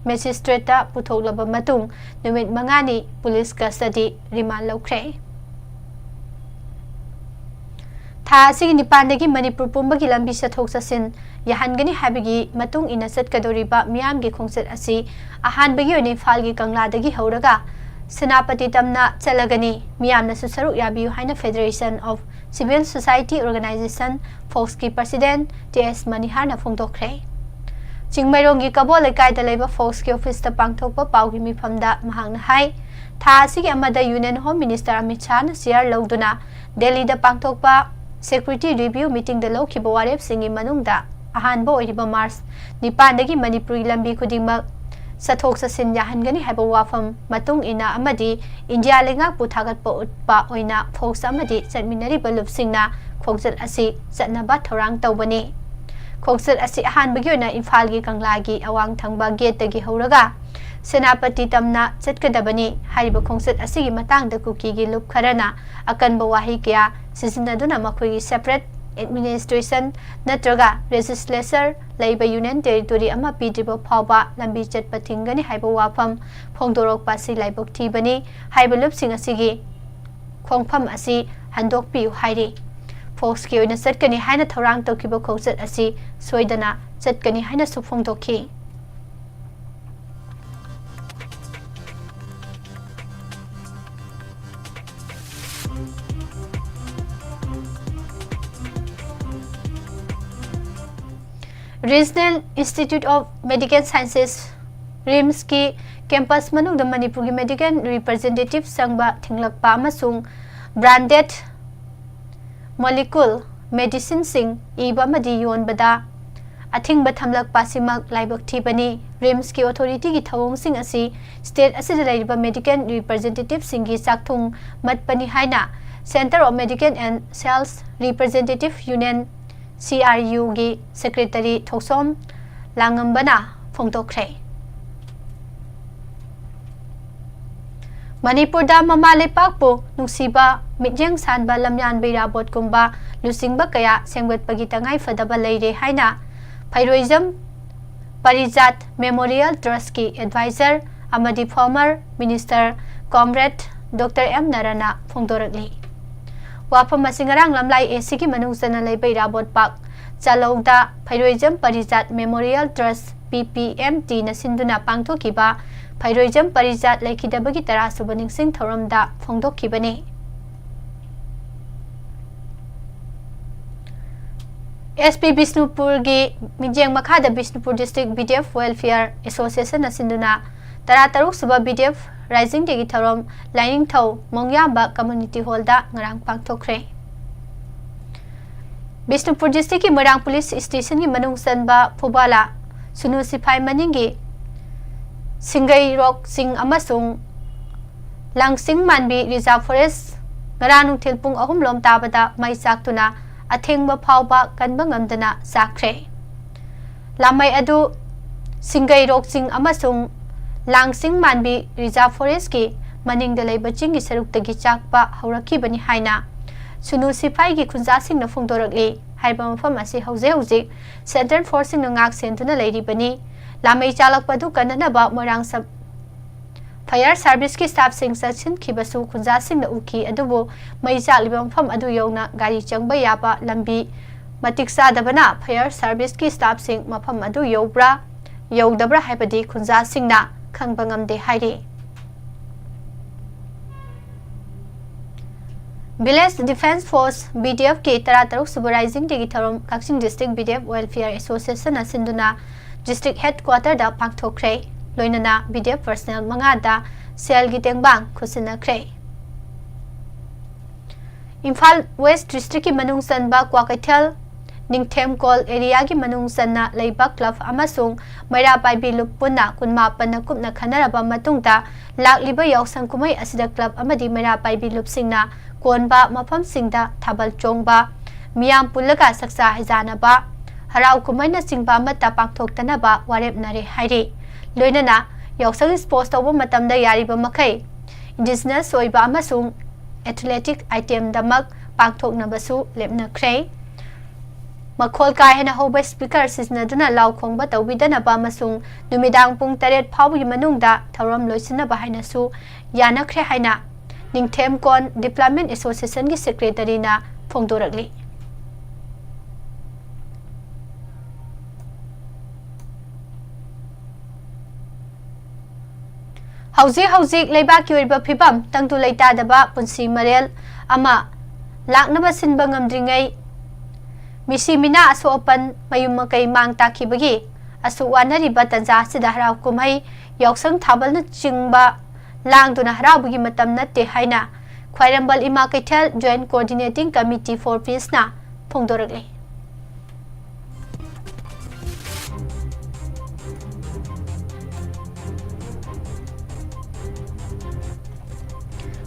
Magistrate ꯇ ꯄꯨꯊꯣꯛꯂꯕ ꯃꯇꯨꯡ ꯅꯨꯃꯤꯠ ꯃꯉꯥꯅꯤ police custody remand ꯂꯧꯈ꯭ꯔꯦ꯫ ꯊꯥ ꯑꯁꯤꯒꯤ ꯅꯤꯄꯥꯟꯗꯒꯤ ꯃꯅꯤꯄꯨꯔ ꯄꯨꯝꯕꯒꯤ ꯂꯝꯕꯤ ꯆꯠꯊꯣꯛ ꯆꯠꯁꯤꯟ ꯌꯥꯍꯟꯒꯅꯤ ꯍꯥꯏꯕꯒꯤ ꯃꯇꯨꯡ ꯏꯟꯅ ꯆꯠꯀꯗꯧꯔꯤꯕ ꯃꯤꯌꯥꯝꯒꯤ ꯈꯣꯡꯆꯠ ꯑꯁꯤ ꯑꯍꯥꯟꯕꯒꯤ ꯑꯣꯏꯅ ꯏꯝꯐꯥꯜꯒꯤ ꯀꯪꯂꯥꯗꯒꯤ ꯍꯧꯔꯒ ꯁꯦꯅꯥꯄꯇꯤ ꯇꯝꯅ ꯆꯠꯂꯒꯅꯤ꯫ ꯃꯤꯌꯥꯝꯅꯁꯨ ꯁꯔꯨꯛ ꯌꯥꯕꯤꯌꯨ ꯍꯥꯏꯅ Federation of Civil Society Organization, ꯐꯣꯛꯁꯀꯤ President ꯇꯤ ꯑꯦꯁ ꯃꯅꯤꯍꯥꯔꯅ ꯐꯣꯡꯗꯣꯛꯈ꯭ꯔꯦ꯫ ꯆꯤꯡꯃꯩꯔꯣꯡꯒꯤ ꯀꯕꯣ ꯂꯩꯀꯥꯏꯗ ꯂꯩꯕ ꯐꯣꯛꯁꯀꯤ office ꯇ ꯄꯥꯡꯊꯣꯛꯄ ꯄꯥꯎꯒꯤ ꯃꯤꯐꯝꯗ ꯃꯍꯥꯛꯅ ꯍꯥꯏ, ꯊꯥ ꯑꯁꯤꯒꯤ ꯑꯃꯗ Union Home Minister Amit ꯁꯥꯍꯅ chair ꯂꯧꯗꯨꯅ ꯗꯦꯜꯂꯤꯗ ꯄꯥꯡꯊꯣꯛꯄ security review meeting ꯗ ꯂꯧꯈꯤꯕ ꯋꯥꯔꯦꯞꯁꯤꯡꯒꯤ ꯃꯅꯨꯡꯗ ꯑꯍꯥꯟꯕ ꯑꯣꯏꯔꯤꯕ ꯃꯥꯔꯆ ꯅꯤꯄꯥꯟꯗꯒꯤ ꯃꯅꯤꯄꯨꯔꯒꯤ ꯂꯝꯕꯤ ꯈꯨꯗꯤꯡꯃꯛ ꯆꯠꯊꯣꯛ ꯆꯠꯁꯤꯟ ꯌꯥꯍꯟꯒꯅꯤ ꯍꯥꯏꯕ ꯋꯥꯐꯝ ꯃꯇꯨꯡ ꯏꯟꯅ ꯑꯃꯗꯤ ꯏꯟꯗꯤꯌꯥ ꯂꯩꯉꯥꯛꯄꯨ ꯊꯥꯒꯠꯄ ꯎꯠꯄ ꯑꯣꯏꯅ ꯐꯣꯛꯁ ꯑꯃꯗꯤ ꯆꯠꯃꯤꯟꯅꯔꯤꯕ ꯂꯨꯞꯁꯤꯡꯅ ꯈꯣꯡꯆꯠ ꯑꯁꯤ ꯆꯠꯅꯕ ꯊꯧꯔꯥꯡ ꯇꯧꯕꯅꯤ꯫ ꯈꯣꯡꯆꯠ ꯑꯁꯤ ꯑꯍꯥꯟꯕꯒꯤ ꯑꯣꯏꯅ ꯏꯝꯐꯥꯜꯒꯤ ꯀꯪꯂꯥꯒꯤ ꯑꯋꯥꯡ ꯊꯪꯕ gate ꯇꯒꯤ ꯍꯧꯔꯒ ꯁꯦꯅꯥꯄꯇꯤ ꯇꯝꯅ ꯆꯠꯀꯗꯕꯅꯤ꯫ ꯍꯥꯏꯔꯤꯕ ꯈꯣꯡꯆꯠ ꯑꯁꯤꯒꯤ ꯃꯇꯥꯡꯗ ꯀꯨꯀꯤꯒꯤ ꯂꯨꯞ ꯈꯔꯅ ꯑꯀꯟꯕ ꯋꯥꯍꯩ ꯀꯌꯥ ꯁꯤꯖꯤꯟꯅꯗꯨꯅ ꯃꯈꯣꯏꯒꯤ separate administration ꯅꯠꯇ꯭ꯔꯒ legislature ꯂꯩꯕ Union Territory ꯑꯃ ꯄꯤꯗ꯭ꯔꯤꯕ ꯐꯥꯎꯕ ꯂꯝꯕꯤ ꯆꯠꯄ ꯊꯤꯡꯒꯅꯤ ꯍꯥꯏꯕ ꯋꯥꯐꯝ ꯐꯣꯡꯗꯣꯔꯛꯄ ꯑꯁꯤ ꯂꯥꯏꯕꯛ ꯊꯤꯕꯅꯤ꯫ ꯍꯥꯏꯔꯤꯕ ꯂꯨꯞꯁꯤꯡ ꯑꯁꯤꯒꯤ ꯈꯣꯡꯐꯝ ꯑꯁꯤ ꯍꯟꯗꯣꯛꯄꯤꯌꯨ ꯍꯥꯏꯔꯤ꯫ ꯐꯣꯛꯁꯀꯤ ꯑꯣꯏꯅ ꯆꯠꯀꯅꯤ ꯍꯥꯏꯅ ꯊꯧꯔꯥꯡ ꯇꯧꯈꯤꯕ ꯈꯣꯡꯆꯠ ꯑꯁꯤ ꯁꯣꯏꯗꯅ ꯆꯠꯀꯅꯤ ꯍꯥꯏꯅꯁꯨ ꯐꯣꯡꯗꯣꯛꯈꯤ꯫ Regional Institute of Medical Sciences, RIMS ꯀꯤ campus ꯃꯅꯨꯡꯗ ꯃꯅꯤꯄꯨꯔꯒꯤ medical representative ꯆꯪꯕ ꯊꯤꯡꯂꯛꯄ ꯑꯃꯁꯨꯡ branded molecule medicine ꯁꯤꯡ ꯏꯕ ꯑꯃꯗꯤ ꯌꯣꯟꯕꯗ ꯑꯊꯤꯡꯕ ꯊꯝꯂꯛꯄ ꯑꯁꯤꯃꯛ ꯂꯥꯏꯕꯛ ꯊꯤꯕꯅꯤ꯫ RIMS ꯀꯤ authority ꯒꯤ ꯊꯧꯑꯣꯡꯁꯤꯡ ꯑꯁꯤ state ꯑꯁꯤꯗ ꯂꯩꯔꯤꯕ medical representative ꯁꯤꯡꯒꯤ ꯆꯥꯛꯊꯨꯡ ꯃꯠꯄꯅꯤ ꯍꯥꯏꯅ Centre of Medical and Sales Representative Union, C R U ꯒꯤ Secretary ꯊꯣꯛꯁꯣꯝ ꯂꯥꯡꯉꯝꯕꯅ ꯐꯣꯡꯗꯣꯛꯈ꯭ꯔꯦ꯫ ꯃꯅꯤꯄꯨꯔꯗ ꯃꯃꯥ ꯂꯩꯄꯥꯛꯄꯨ ꯅꯨꯡꯁꯤꯕ, ꯃꯤꯠꯌꯦꯡ ꯁꯥꯟꯕ ꯂꯝꯌꯥꯟꯕ ꯏꯔꯥꯕꯣꯠꯀꯨꯝꯕ ꯂꯨꯆꯤꯡꯕ ꯀꯌꯥ ꯁꯦꯝꯒꯠꯄꯒꯤ ꯇꯉꯥꯏꯐꯗꯕ ꯂꯩꯔꯦ ꯍꯥꯏꯅ ꯐꯩꯔꯣꯏꯖꯝ ꯄꯔꯤꯖꯥꯠ Memorial Trust ꯀꯤ Advisor ꯑꯃꯗꯤ former Minister Comrade Doctor M ꯅꯔꯥꯅ ꯐꯣꯡꯗꯣꯔꯛꯂꯤ꯫ ꯋꯥꯐꯝ ꯑꯁꯤ ꯉꯔꯥꯡ ꯂꯝꯂꯥꯏ A C ꯒꯤ ꯃꯅꯨꯡ ꯆꯟꯅ ꯂꯩꯕ ꯏꯔꯥꯕꯣꯠ ꯄꯥꯛ ꯆꯥꯂꯧꯗ ꯐꯩꯔꯣꯏꯖꯝ Parijat Memorial Trust, P P M T ꯅ ꯁꯤꯟꯗꯨꯅ ꯄꯥꯡꯊꯣꯛꯈꯤꯕ ꯐꯩꯔꯣꯏꯖꯝ ꯄꯔꯤꯖꯥꯠ ꯂꯩꯈꯤꯗꯕꯒꯤ ꯇꯔꯥ ꯁꯨꯕ ꯅꯤꯡꯁꯤꯡ ꯊꯧꯔꯝꯗ ꯐꯣꯡꯗꯣꯛꯈꯤꯕꯅꯤ꯫ S P ꯕꯤꯁꯅꯨꯄꯨꯔꯒꯤ ꯃꯤꯠꯌꯦꯡ ꯃꯈꯥꯗ Bishnupur District B D F Welfare Association ꯅ ꯁꯤꯟꯗꯨꯅ ꯇꯔꯥ ꯇꯔꯨꯛ ꯁꯨꯕ B D F Rising Day ꯒꯤ ꯊꯧꯔꯝ ꯂꯥꯏꯅꯤꯡꯊꯧ ꯃꯣꯡꯌꯥꯝꯕ Community Hall ꯗ ꯉꯔꯥꯡ ꯄꯥꯡꯊꯣꯛꯈ꯭ꯔꯦ꯫ ꯕꯤꯁꯅꯨꯄꯨꯔ District ꯀꯤ ꯃꯣꯏꯔꯥꯡ Police Station ꯒꯤ ꯃꯅꯨꯡ ꯆꯟꯕ ꯐꯨꯕꯥꯂꯥ ꯁꯨꯅꯨ ꯁꯤꯐꯥꯏ ꯃꯅꯤꯡꯒꯤ ꯁꯤꯡꯒꯩꯔꯣꯛ ꯆꯤꯡ ꯑꯃꯁꯨꯡ ꯂꯥꯡꯆꯤꯡ ꯃꯥꯟꯕꯤ Reserve Forest ꯉꯔꯥꯡ ꯅꯨꯡꯊꯤꯜ ꯄꯨꯡ ꯑꯍꯨꯝ ꯂꯣꯝ ꯇꯥꯕꯗ ꯃꯩ ꯆꯥꯛꯇꯨꯅ ꯑꯊꯦꯡꯕ ꯐꯥꯎꯕ ꯀꯟꯕ ꯉꯝꯗꯅ ꯆꯥꯛꯈ꯭ꯔꯦ꯫ ꯂꯥꯃꯩ ꯑꯗꯨ ꯁꯤꯡꯒꯩꯔꯣꯛ ꯆꯤꯡ ꯑꯃꯁꯨꯡ ꯂꯥꯡꯆꯤꯡ ꯃꯥꯟꯕꯤ Reserve Forest ꯀꯤ ꯃꯅꯤꯡꯗ ꯂꯩꯕ ꯆꯤꯡꯒꯤ ꯁꯔꯨꯛꯇꯒꯤ ꯆꯥꯛꯄ ꯍꯧꯔꯛꯈꯤꯕꯅꯤ ꯍꯥꯏꯅ ꯁꯨꯅꯨ ꯁꯤꯐꯥꯏꯒꯤ ꯈꯨꯟꯖꯥꯁꯤꯡꯅ ꯐꯣꯡꯗꯣꯔꯛꯂꯤ꯫ ꯍꯥꯏꯔꯤꯕ ꯃꯐꯝ ꯑꯁꯤ ꯍꯧꯖꯤꯛ ꯍꯧꯖꯤꯛ Central Force ꯁꯤꯡꯅ ꯉꯥꯛ ꯁꯦꯟꯗꯨꯅ ꯂꯩꯔꯤꯕꯅꯤ꯫ ꯂꯥꯃꯩ ꯆꯥꯛꯂꯛꯄ ꯑꯗꯨ ꯀꯟꯅꯅꯕ ꯃꯣꯏꯔꯥꯡ Sub Fire Service ꯀꯤ staff ꯁꯤꯡ ꯆꯠꯁꯤꯟꯈꯤꯕꯁꯨ ꯈꯨꯟꯖꯥꯁꯤꯡꯅ ꯎꯈꯤ, ꯑꯗꯨꯕꯨ ꯃꯩ ꯆꯥꯛꯂꯤꯕ ꯃꯐꯝ ꯑꯗꯨ ꯌꯧꯅ ꯒꯥꯔꯤ ꯆꯪꯕ ꯌꯥꯕ ꯂꯝꯕꯤ ꯃꯇꯤꯛ ꯆꯥꯗꯕꯅ Fire Service ꯀꯤ staff ꯁꯤꯡ ꯃꯐꯝ ꯑꯗꯨ ꯌꯧꯕ꯭ꯔꯥ ꯌꯧꯗꯕ꯭ꯔꯥ ꯍꯥꯏꯕꯗꯤ ꯈꯨꯟꯖꯥꯁꯤꯡꯅ ꯈꯪꯕ ꯉꯝꯗꯦ ꯍꯥꯏꯔꯤ꯫ Village Defence Force, V D F ꯀꯤ ꯇꯔꯥ ꯇꯔꯨꯛ ꯁꯨꯕ Rising Day ꯒꯤ ꯊꯧꯔꯝ ꯀꯛꯆꯤꯡ District V D F Welfare Association ꯅ ꯁꯤꯟꯗꯨꯅ District Headquarter ꯗ ꯄꯥꯡꯊꯣꯛꯈ꯭ꯔꯦ꯫ ꯂꯣꯏꯅꯅ V D F personnel ꯃꯉꯥꯗ ꯁꯦꯜꯒꯤ ꯇꯦꯡꯕꯥꯡ ꯈꯨꯠꯁꯤꯟꯅꯈ꯭ꯔꯦ꯫ ꯏꯝꯐꯥꯜ West District ꯀꯤ ꯃꯅꯨꯡ ꯆꯟꯕ ꯀ꯭ꯋꯥꯀꯩꯊꯦꯜ, ꯅꯤꯡꯊꯦꯝꯀꯣꯜ area ꯒꯤ ꯃꯅꯨꯡ ꯆꯟꯅ ꯂꯩꯕ club ꯑꯃꯁꯨꯡ ꯃꯩꯔꯥ ꯄꯥꯏꯕꯤ ꯂꯨꯞ ꯄꯨꯟꯅ ꯀꯨꯟꯃꯥꯄꯟꯅ ꯀꯨꯞꯅ ꯈꯟꯅꯔꯕ ꯃꯇꯨꯡꯗ, ꯂꯥꯛꯂꯤꯕ ꯌꯥꯎꯁꯪ ꯀꯨꯝꯍꯩ ꯑꯁꯤꯗ club ꯑꯃꯗꯤ ꯃꯩꯔꯥ ꯄꯥꯏꯕꯤ ꯂꯨꯞꯁꯤꯡꯅ ꯀꯣꯟꯕ ꯃꯐꯝꯁꯤꯡꯗ ꯊꯥꯕꯜ ꯆꯣꯡꯕ, ꯃꯤꯌꯥꯝ ꯄꯨꯜꯂꯒ ꯆꯥꯛꯆꯥ ꯍꯩꯖꯥꯅꯕ, ꯍꯔꯥꯎ ꯀꯨꯝꯍꯩꯅꯆꯤꯡꯕ ꯑꯃꯠꯇ ꯄꯥꯡꯊꯣꯛꯇꯅꯕ ꯋꯥꯔꯦꯞꯅꯔꯦ ꯍꯥꯏꯔꯤ꯫ ꯂꯣꯏꯅꯅ ꯌꯥꯎꯁꯪ ꯁ꯭ꯄꯣꯔꯠꯁ ꯇꯧꯕ ꯃꯇꯝꯗ ꯌꯥꯔꯤꯕ ꯃꯈꯩ ꯏꯟꯗꯤꯖꯤꯅꯁ ꯑꯣꯏꯕ ꯑꯃꯁꯨꯡ ꯑꯦꯊꯂꯦꯇꯤꯛ ꯑꯥꯏꯇꯦꯝꯗꯃꯛ ꯄꯥꯡꯊꯣꯛꯅꯕꯁꯨ ꯂꯦꯞꯅꯈ꯭ꯔꯦ꯫ ꯃꯈꯣꯜ ꯀꯥ ꯍꯦꯟꯅ ꯍꯧꯕ ꯁ꯭ꯄꯤꯀꯔ ꯁꯤꯖꯤꯟꯅꯗꯨꯅ ꯂꯥꯎ ꯈꯣꯡꯕ ꯇꯧꯕꯤꯗꯅꯕ ꯑꯃꯁꯨꯡ ꯅꯨꯃꯤꯗꯥꯡ ꯄꯨꯡ ꯇꯔꯦꯠ ꯐꯥꯎꯕꯒꯤ ꯃꯅꯨꯡꯗ ꯊꯧꯔꯝ ꯂꯣꯏꯁꯤꯟꯅꯕ ꯍꯥꯏꯅꯁꯨ ꯌꯥꯅꯈ꯭ꯔꯦ ꯍꯥꯏꯅ ꯅꯤꯡꯊꯦꯝꯀꯣꯟ ꯗꯤꯕ꯭ꯂꯞꯃꯦꯟ ꯑꯦꯁꯣꯁꯤꯌꯦꯁꯟꯒꯤ ꯁꯦꯀ꯭ꯔꯦꯇꯔꯤꯅ ꯐꯣꯡꯗꯣꯔꯛꯂꯤ꯫ ꯍꯧꯖꯤꯛ ꯍꯧꯖꯤꯛ ꯂꯩꯕꯥꯛꯀꯤ ꯑꯣꯏꯕ ꯐꯤꯕꯝ ꯇꯪꯗꯨ ꯂꯩꯇꯥꯗꯕ ꯄꯨꯟꯁꯤ ꯃꯔꯦꯜ ꯑꯃ ꯂꯥꯛꯅꯕ ꯁꯤꯟꯕ ꯉꯝꯗ꯭ꯔꯤꯉꯩ, ꯃꯤꯁꯤ ꯃꯤꯅꯥ ꯑꯁꯣꯛ ꯑꯄꯟ, ꯃꯌꯨꯝ ꯃꯀꯩ ꯃꯥꯡ ꯇꯥꯛꯈꯤꯕꯒꯤ ꯑꯁꯨꯛ ꯋꯥꯅꯔꯤꯕ ꯇꯟꯖꯥ ꯑꯁꯤꯗ ꯍꯔꯥꯎ ꯀꯨꯝꯍꯩ, ꯌꯥꯎꯁꯪ ꯊꯥꯕꯜꯅꯆꯤꯡꯕ ꯂꯥꯡꯗꯨꯅ ꯍꯔꯥꯎꯕꯒꯤ ꯃꯇꯝ ꯅꯠꯇꯦ ꯍꯥꯏꯅ ꯈ꯭ꯋꯥꯏꯔꯝꯕꯟ ꯏꯃꯥ ꯀꯩꯊꯦꯜ Joint Coordinating Committee for Peaceꯅ ꯐꯣꯡꯗꯣꯔꯛꯂꯤ꯫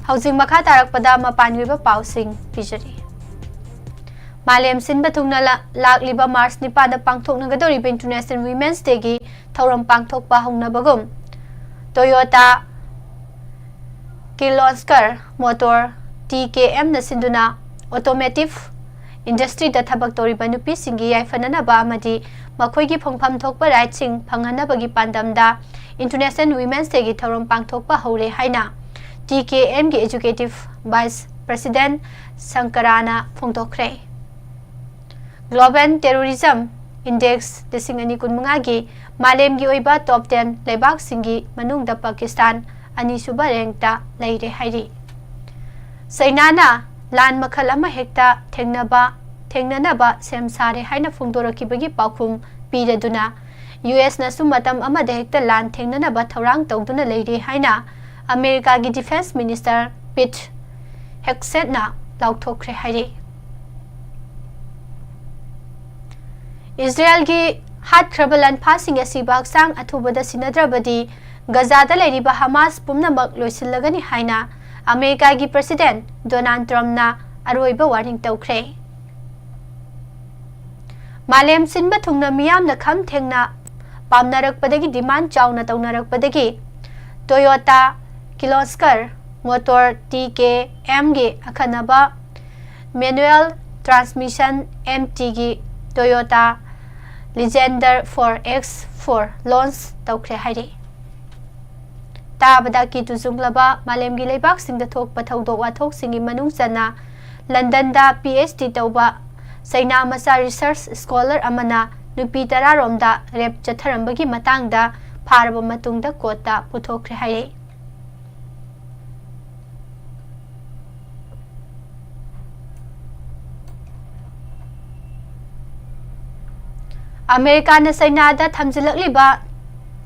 ꯍꯧꯖꯤꯛ ꯃꯈꯥ ꯇꯥꯔꯛꯄꯗ ꯃꯄꯥꯟꯒꯤ ꯑꯣꯏꯕ ꯄꯥꯎꯁꯤꯡ ꯄꯤꯖꯔꯤ꯫ ꯃꯥꯂꯦꯝ ꯁꯤꯟꯕ ꯊꯨꯡꯅ ꯂꯥ-, ꯂꯥꯛꯂꯤꯕ ꯃꯥꯔꯆ ꯅꯤꯄꯥꯟꯗ ꯄꯥꯡꯊꯣꯛꯅꯒꯗꯧꯔꯤꯕ International Women's Dayꯒꯤ ꯊꯧꯔꯝ ꯄꯥꯡꯊꯣꯛꯄ ꯍꯧꯅꯕꯒꯨꯝ, Toyota Kirloskar Motor, T K Mꯅ ꯁꯤꯟꯗꯨꯅ automotive industryꯗ ꯊꯕꯛ ꯇꯧꯔꯤꯕ ꯅꯨꯄꯤꯁꯤꯡꯒꯤ ꯌꯥꯏꯐꯅꯅꯕ ꯑꯃꯗꯤ ꯃꯈꯣꯏꯒꯤ ꯐꯪꯐꯝ ꯊꯣꯛꯄ rightꯁꯤꯡ ꯐꯪꯍꯟꯅꯕꯒꯤ ꯄꯥꯟꯗꯝꯗ International Women's Dayꯒꯤ ꯊꯧꯔꯝ ꯄꯥꯡꯊꯣꯛꯄ ꯍꯧꯔꯦ ꯍꯥꯏꯅ T K Mꯒꯤ Executive Vice President ꯁꯪꯀꯔꯥꯅ ꯐꯣꯡꯗꯣꯛꯈ꯭ꯔꯦ꯫ Global Terrorism Index ꯂꯤꯁꯤꯡ ꯑꯅꯤ ꯀꯨꯟꯃꯉꯥꯒꯤ ꯃꯥꯂꯦꯝꯒꯤ ꯑꯣꯏꯕ top ten ꯂꯩꯕꯥꯛꯁꯤꯡꯒꯤ ꯃꯅꯨꯡꯗ ꯄꯥꯀꯤꯁꯇꯥꯟ ꯑꯅꯤꯁꯨꯕ rankꯇ ꯂꯩꯔꯦ ꯍꯥꯏꯔꯤ꯫ ꯆꯩꯅꯥꯅ ꯂꯥꯟ ꯃꯈꯜ ꯑꯃ ꯍꯦꯛꯇ ꯊꯦꯡꯅꯕ, ꯊꯦꯡꯅꯅꯕ ꯁꯦꯝ ꯁꯥꯔꯦ ꯍꯥꯏꯅ ꯐꯣꯡꯗꯣꯔꯛꯈꯤꯕꯒꯤ ꯄꯥꯎꯈꯨꯝ ꯄꯤꯔꯗꯨꯅ, USꯅꯁꯨ ꯃꯇꯝ ꯑꯃꯗ ꯍꯦꯛꯇ ꯂꯥꯟ ꯊꯦꯡꯅꯅꯕ ꯊꯧꯔꯥꯡ ꯇꯧꯗꯨꯅ ꯂꯩꯔꯤ ꯍꯥꯏꯅ ꯑꯃꯦꯔꯤꯀꯥꯒꯤ Defense Minister Pete Hegsethꯅ ꯂꯥꯎꯊꯣꯛꯈ꯭ꯔꯦ ꯍꯥꯏꯔꯤ꯫ ꯏꯖꯔꯦꯜꯒꯤ ꯍꯥꯠꯈ꯭ꯔꯕ ꯂꯥꯟꯐꯥꯁꯤꯡ ꯑꯁꯤꯕ ꯍꯛꯆꯥꯡ ꯑꯊꯨꯕꯗ ꯁꯤꯟꯅꯗ꯭ꯔꯕꯗꯤ ꯒꯖꯥꯗ ꯂꯩꯔꯤꯕ ꯍꯃꯥꯁ ꯄꯨꯝꯅꯃꯛ ꯂꯣꯏꯁꯤꯜꯂꯒꯅꯤ ꯍꯥꯏꯅ ꯑꯃꯦꯔꯤꯀꯥꯒꯤ ꯄ꯭ꯔꯁꯤꯗꯦꯟꯠ ꯗꯣꯅꯥꯜꯗ ꯇ꯭ꯔꯝꯞꯅ ꯑꯔꯣꯏꯕ ꯋꯥꯔꯅꯤꯡ ꯇꯧꯈ꯭ꯔꯦ꯫ ꯃꯥꯂꯦꯝ ꯁꯤꯟꯕ ꯊꯨꯡꯅ ꯃꯤꯌꯥꯝꯅ ꯈꯝ ꯊꯦꯡꯅ ꯄꯥꯝꯅꯔꯛꯄꯗꯒꯤ, ꯗꯤꯃꯥꯟ ꯆꯥꯎꯅ ꯇꯧꯅꯔꯛꯄꯗꯒꯤ ꯇꯣꯌꯣꯇꯥ ꯀꯤꯔꯂꯣꯁꯀꯔ ꯃꯣꯇꯣꯔ ꯇꯤ ꯀꯦ ꯑꯦꯝꯒꯤ ꯑꯈꯟꯅꯕ manual transmission ꯑꯦꯝ ꯇꯤꯒꯤ Toyota Legender four X four launch ꯇꯧꯈ꯭ꯔꯦ ꯍꯥꯏꯔꯤ꯫ ꯇꯥꯕꯗ ꯀꯤꯇꯨ ꯆꯨꯡꯂꯕ ꯃꯥꯂꯦꯝꯒꯤ ꯂꯩꯕꯥꯛꯁꯤꯡꯗ ꯊꯣꯛꯄ ꯊꯧꯗꯣꯛ ꯋꯥꯊꯣꯛꯁꯤꯡꯒꯤ ꯃꯅꯨꯡ ꯆꯟꯅ ꯂꯟꯗꯟꯗ ꯄꯤ ꯑꯩꯆ ꯗꯤ ꯇꯧꯕ ꯆꯩꯅꯥ ꯃꯆꯥ research scholar ꯑꯃꯅ ꯅꯨꯄꯤ ꯇꯔꯥꯔꯣꯝꯗ rape ꯆꯠꯊꯔꯝꯕꯒꯤ ꯃꯇꯥꯡꯗ ꯐꯥꯔꯕ ꯃꯇꯨꯡꯗ ꯀꯣꯔꯠꯇ ꯄꯨꯊꯣꯛꯈ꯭ꯔꯦ ꯍꯥꯏꯔꯤ꯫ ꯑꯃꯦꯔꯤꯀꯥꯅ ꯆꯩꯅꯥꯗ ꯊꯝꯖꯤꯜꯂꯛꯂꯤꯕ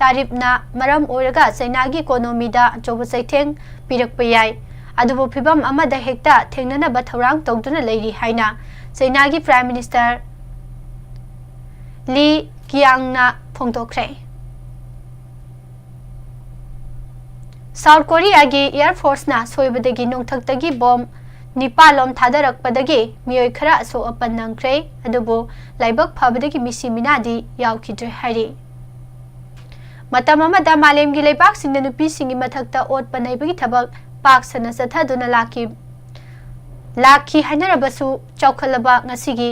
ꯇꯥꯔꯤꯞꯅ ꯃꯔꯝ ꯑꯣꯏꯔꯒ ꯆꯩꯅꯥꯒꯤ ꯏꯀꯣꯅꯣꯃꯤꯗ ꯑꯆꯧꯕ ꯆꯩꯊꯦꯡ ꯄꯤꯔꯛꯄ ꯌꯥꯏ, ꯑꯗꯨꯕꯨ ꯐꯤꯚꯝ ꯑꯃꯗ ꯍꯦꯛꯇ ꯊꯦꯡꯅꯅꯕ ꯊꯧꯔꯥꯡ ꯇꯧꯗꯨꯅ ꯂꯩꯔꯤ ꯍꯥꯏꯅ ꯆꯩꯅꯥꯒꯤ Prime Minister ꯂꯤ ꯀꯤꯌꯥꯡꯅ ꯐꯣꯡꯗꯣꯛꯈ꯭ꯔꯦ꯫ ꯁꯥꯎꯠ ꯀꯣꯔꯤꯌꯥꯒꯤ Air Forceꯅ ꯁꯣꯏꯕꯗꯒꯤ ꯅꯣꯡꯊꯛꯇꯒꯤ ꯕꯣꯝ ꯅꯤꯄꯥꯜꯂꯣꯝ ꯊꯥꯗꯔꯛꯄꯗꯒꯤ ꯃꯤꯑꯣꯏ ꯈꯔ ꯑꯁꯣꯛ ꯑꯄꯟ ꯅꯪꯈ꯭ꯔꯦ, ꯑꯗꯨꯕꯨ ꯂꯥꯏꯕꯛ ꯐꯕꯗꯒꯤ ꯃꯤꯁꯤ ꯃꯤꯅꯥꯗꯤ ꯌꯥꯎꯈꯤꯗ꯭ꯔꯦ ꯍꯥꯏꯔꯤ꯫ ꯃꯇꯝ ꯑꯃꯗ ꯃꯥꯂꯦꯝꯒꯤ ꯂꯩꯕꯥꯛꯁꯤꯡꯗ ꯅꯨꯄꯤꯁꯤꯡꯒꯤ ꯃꯊꯛꯇ ꯑꯣꯠꯄ ꯅꯩꯕꯒꯤ ꯊꯕꯛ ꯄꯥꯛ ꯁꯟꯅ ꯆꯠꯊꯗꯨꯅ ꯂꯥꯛꯈꯤ, ꯂꯥꯛꯈꯤ ꯍꯥꯏꯅꯔꯕꯁꯨ, ꯆꯥꯎꯈꯠꯂꯕ ꯉꯁꯤꯒꯤ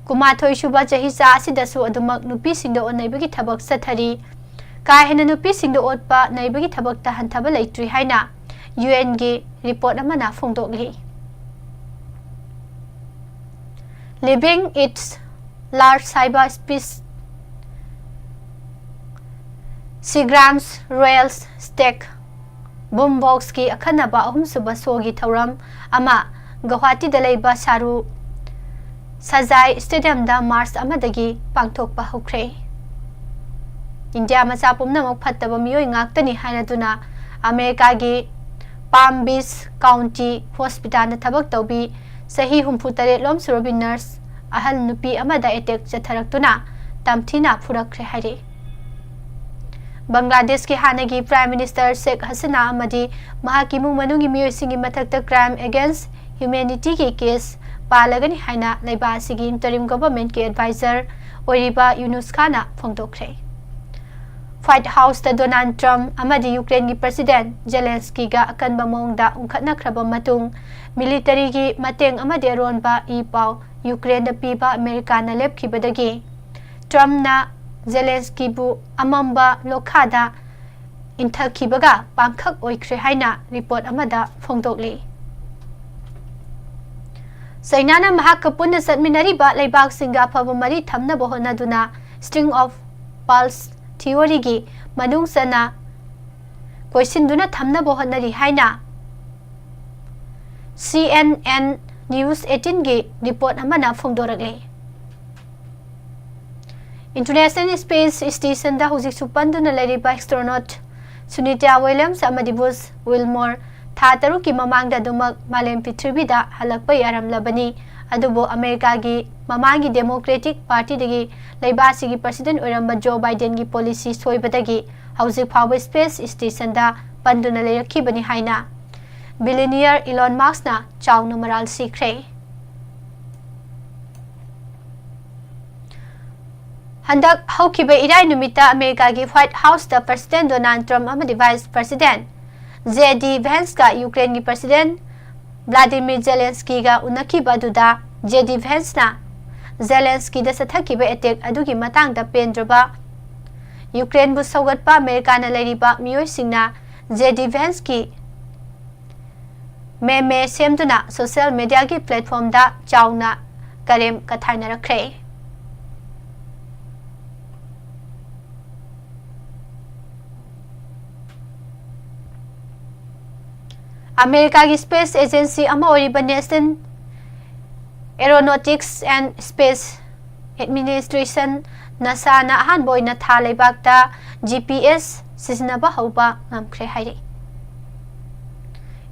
ꯀꯨꯟꯃꯥꯊꯣꯏ ꯁꯨꯕ ꯆꯍꯤꯆꯥ ꯑꯁꯤꯗꯁꯨ ꯑꯗꯨꯃꯛ ꯅꯨꯄꯤꯁꯤꯡꯗ ꯑꯣꯠꯅꯩꯕꯒꯤ ꯊꯕꯛ ꯆꯠꯊꯔꯤ꯫ ꯀꯥ ꯍꯦꯟꯅ ꯅꯨꯄꯤꯁꯤꯡꯗ ꯑꯣꯠꯄ ꯅꯩꯕꯒꯤ ꯊꯕꯛꯇ ꯍꯟꯊꯕ ꯂꯩꯇ꯭ꯔꯤ ꯍꯥꯏꯅ ꯌꯨ ꯑꯦꯟꯒꯤ ꯔꯤꯄꯣꯔꯠ ꯑꯃꯅ ꯐꯣꯡꯗꯣꯛꯂꯤ꯫ Living Its Large ꯍꯥꯏꯕ ꯁ꯭ꯄꯤꯁ ꯁꯤꯒ꯭ꯔꯥꯝꯁ ꯔꯣꯌꯦꯜ ꯁ꯭ꯇꯦꯛ ꯕꯨꯝꯕꯣꯛꯁꯀꯤ ꯑꯈꯟꯅꯕ ꯑꯍꯨꯝꯁꯨꯕ ꯁꯣꯒꯤ ꯊꯧꯔꯝ ꯑꯃ ꯒꯧꯍꯥꯇꯤꯗ ꯂꯩꯕ ꯁꯥꯔꯨ ꯁꯖꯥꯏ ꯁ꯭ꯇꯦꯗꯤꯌꯝꯗ ꯃꯥꯔꯆ ꯑꯃꯗꯒꯤ ꯄꯥꯡꯊꯣꯛꯄ ꯍꯧꯈ꯭ꯔꯦ꯫ ꯏꯟꯗꯤꯌꯥ ꯃꯆꯥ ꯄꯨꯝꯅꯃꯛ ꯐꯠꯇꯕ ꯃꯤꯑꯣꯏ ꯉꯥꯛꯇꯅꯤ ꯍꯥꯏꯔꯗꯨꯅ ꯑꯃꯦꯔꯤꯀꯥꯒꯤ ꯄꯥꯝ ꯕꯤꯆ ꯀꯥꯎꯟꯇꯤ ꯍꯣꯁꯄꯤꯇꯥꯜꯗ ꯊꯕꯛ ꯇꯧꯕꯤ ꯆꯍꯤ ꯍꯨꯝꯐꯨ ꯇꯔꯦꯠ ꯂꯣꯝ ꯁꯨꯔꯕꯤ ꯅꯔꯁ ꯑꯍꯜ ꯅꯨꯄꯤ ꯑꯃꯗ ꯑꯦꯇꯦꯛ ꯆꯠꯊꯔꯛꯇꯨꯅ ꯇꯝꯊꯤꯅ ꯐꯨꯔꯛꯈ꯭ꯔꯦ ꯍꯥꯏꯔꯤ꯫ ꯕꯪꯒ꯭ꯂꯥꯗꯦꯁꯀꯤ ꯍꯥꯟꯅꯒꯤ Prime Minister ꯁꯦꯈ ꯍꯁꯤꯅꯥ ꯑꯃꯗꯤ ꯃꯍꯥꯛꯀꯤ ꯏꯃꯨꯡ ꯃꯅꯨꯡꯒꯤ ꯃꯤꯑꯣꯏꯁꯤꯡꯒꯤ ꯃꯊꯛꯇ crime against humanityꯒꯤ case ꯄꯥꯜꯂꯒꯅꯤ ꯍꯥꯏꯅ ꯂꯩꯕꯥꯛ ꯑꯁꯤꯒꯤ interim governmentꯀꯤ advisor ꯑꯣꯏꯔꯤꯕ ꯌꯨꯅꯨꯁ ꯈꯥꯟꯅ ꯐꯣꯡꯗꯣꯛꯈ꯭ꯔꯦ꯫ White Houseꯇ ꯗꯣꯅꯥꯜꯗ ꯇ꯭ꯔꯝꯞ ꯑꯃꯗꯤ ꯌꯨꯀ꯭ꯔꯦꯟꯒꯤ President ꯖꯦꯂꯦꯟꯁꯀꯤꯒ ꯑꯀꯟꯕ ꯃꯑꯣꯡꯗ ꯎꯪꯈꯠꯅꯈ꯭ꯔꯕ ꯃꯇꯨꯡ, militaryꯒꯤ ꯃꯇꯦꯡ ꯑꯃꯗꯤ ꯑꯔꯣꯟꯕ ꯏ ꯄꯥꯎ ꯌꯨꯀ꯭ꯔꯦꯟꯗ ꯄꯤꯕ ꯑꯃꯦꯔꯤꯀꯥꯅ ꯂꯦꯞꯈꯤꯕꯗꯒꯤ, ꯇ꯭ꯔꯝꯞꯅ ꯖꯦꯂꯦꯟꯁꯀꯤꯕꯨ ꯑꯃꯝꯕ ꯂꯣꯈꯥꯗ ꯏꯟꯊꯈꯤꯕꯒ ꯄꯥꯡꯈꯛ ꯑꯣꯏꯈ꯭ꯔꯦ ꯍꯥꯏꯅ report ꯑꯃꯗ ꯐꯣꯡꯗꯣꯛꯂꯤ꯫ ꯆꯩꯅꯥꯅ ꯃꯍꯥꯛꯀ ꯄꯨꯟꯅ ꯆꯠꯃꯤꯟꯅꯔꯤꯕ ꯂꯩꯕꯥꯛꯁꯤꯡꯒ ꯑꯐꯕ ꯃꯔꯤ ꯊꯝꯅꯕ ꯍꯣꯠꯅꯗꯨꯅ string of pearls theoryꯒꯤ ꯃꯅꯨꯡ ꯆꯟꯅ ꯀꯣꯏꯁꯤꯟꯗꯨꯅ ꯊꯝꯅꯕ ꯍꯣꯠꯅꯔꯤ ꯍꯥꯏꯅ C N N News eighteenꯒꯤ report ꯑꯃꯅ ꯐꯣꯡꯗꯣꯔꯛꯂꯤ꯫ International Space Stationꯗ ꯍꯧꯖꯤꯛꯁꯨ ꯄꯟꯗꯨꯅ ꯂꯩꯔꯤꯕ astronaut ꯁꯨꯅꯤꯇꯥ ꯋꯤꯂꯤꯌꯝꯁ ꯑꯃꯗꯤ ꯕꯨꯁ ꯋꯤꯜꯃꯣꯔ ꯊꯥ ꯇꯔꯨꯛꯀꯤ ꯃꯃꯥꯡꯗ ꯑꯗꯨꯃꯛ ꯃꯥꯂꯦꯝ ꯄ꯭ꯔꯤꯊꯤꯕꯤꯗ ꯍꯜꯂꯛꯄ ꯌꯥꯔꯝꯂꯕꯅꯤ꯫ ꯑꯗꯨꯕꯨ ꯑꯃꯦꯔꯤꯀꯥꯒꯤ ꯃꯃꯥꯡꯒꯤ Democratic Partyꯗꯒꯤ ꯂꯩꯕꯥꯛ ꯑꯁꯤꯒꯤ President ꯑꯣꯏꯔꯝꯕ ꯖꯣ ꯕꯥꯏꯗꯦꯟꯒꯤ policy ꯁꯣꯏꯕꯗꯒꯤ ꯍꯧꯖꯤꯛ ꯐꯥꯎꯕ space stationꯗ ꯄꯟꯗꯨꯅ ꯂꯩꯔꯛꯈꯤꯕꯅꯤ ꯍꯥꯏꯅ billionaire Elon Muskꯅ ꯆꯥꯎꯅ ꯃꯔꯥꯜ ꯁꯤꯈ꯭ꯔꯦ꯫ ꯍꯟꯗꯛ ꯍꯧꯈꯤꯕ ꯏꯔꯥꯏ ꯅꯨꯃꯤꯠꯇ ꯑꯃꯦꯔꯤꯀꯥꯒꯤ White Houseꯇ President ꯗꯣꯅꯥꯜꯗ ꯇ꯭ꯔꯝꯞ ꯑꯃꯗꯤ Vice President J D Vanceꯀ ꯌꯨꯀ꯭ꯔꯦꯟꯒꯤ President ꯚ꯭ꯂꯥꯗꯤꯃꯤꯔ ꯖꯦꯂꯦꯟꯁꯀꯤꯒ ꯎꯅꯈꯤꯕ ꯑꯗꯨꯗ J D Vanceꯅ ꯖꯦꯂꯦꯟꯁꯀꯤꯗ ꯆꯠꯊꯈꯤꯕ attack ꯑꯗꯨꯒꯤ ꯃꯇꯥꯡꯗ ꯄꯦꯟꯗ꯭ꯔꯕ ꯌꯨꯀ꯭ꯔꯦꯟꯕꯨ ꯁꯧꯒꯠꯄ ꯑꯃꯦꯔꯤꯀꯥꯅ ꯂꯩꯔꯤꯕ ꯃꯤꯑꯣꯏꯁꯤꯡꯅ J D Vanceꯀꯤ meme ꯁꯦꯝꯗꯨꯅ social mediaꯒꯤ platformꯗ ꯆꯥꯎꯅ ꯀꯔꯦꯝ ꯀꯊꯥꯏꯅꯔꯛꯈ꯭ꯔꯦ꯫ ꯑꯃꯦꯔꯤꯀꯥꯒꯤ space agency ꯑꯃ ꯑꯣꯏꯔꯤꯕ National Aeronautics and Space Administration, NASAꯅ ꯑꯍꯥꯟꯕ ꯑꯣꯏꯅ ꯊꯥ ꯂꯩꯕꯥꯛꯇ G P S ꯁꯤꯖꯤꯟꯅꯕ ꯍꯧꯕ ꯉꯝꯈ꯭ꯔꯦ ꯍꯥꯏꯔꯤ꯫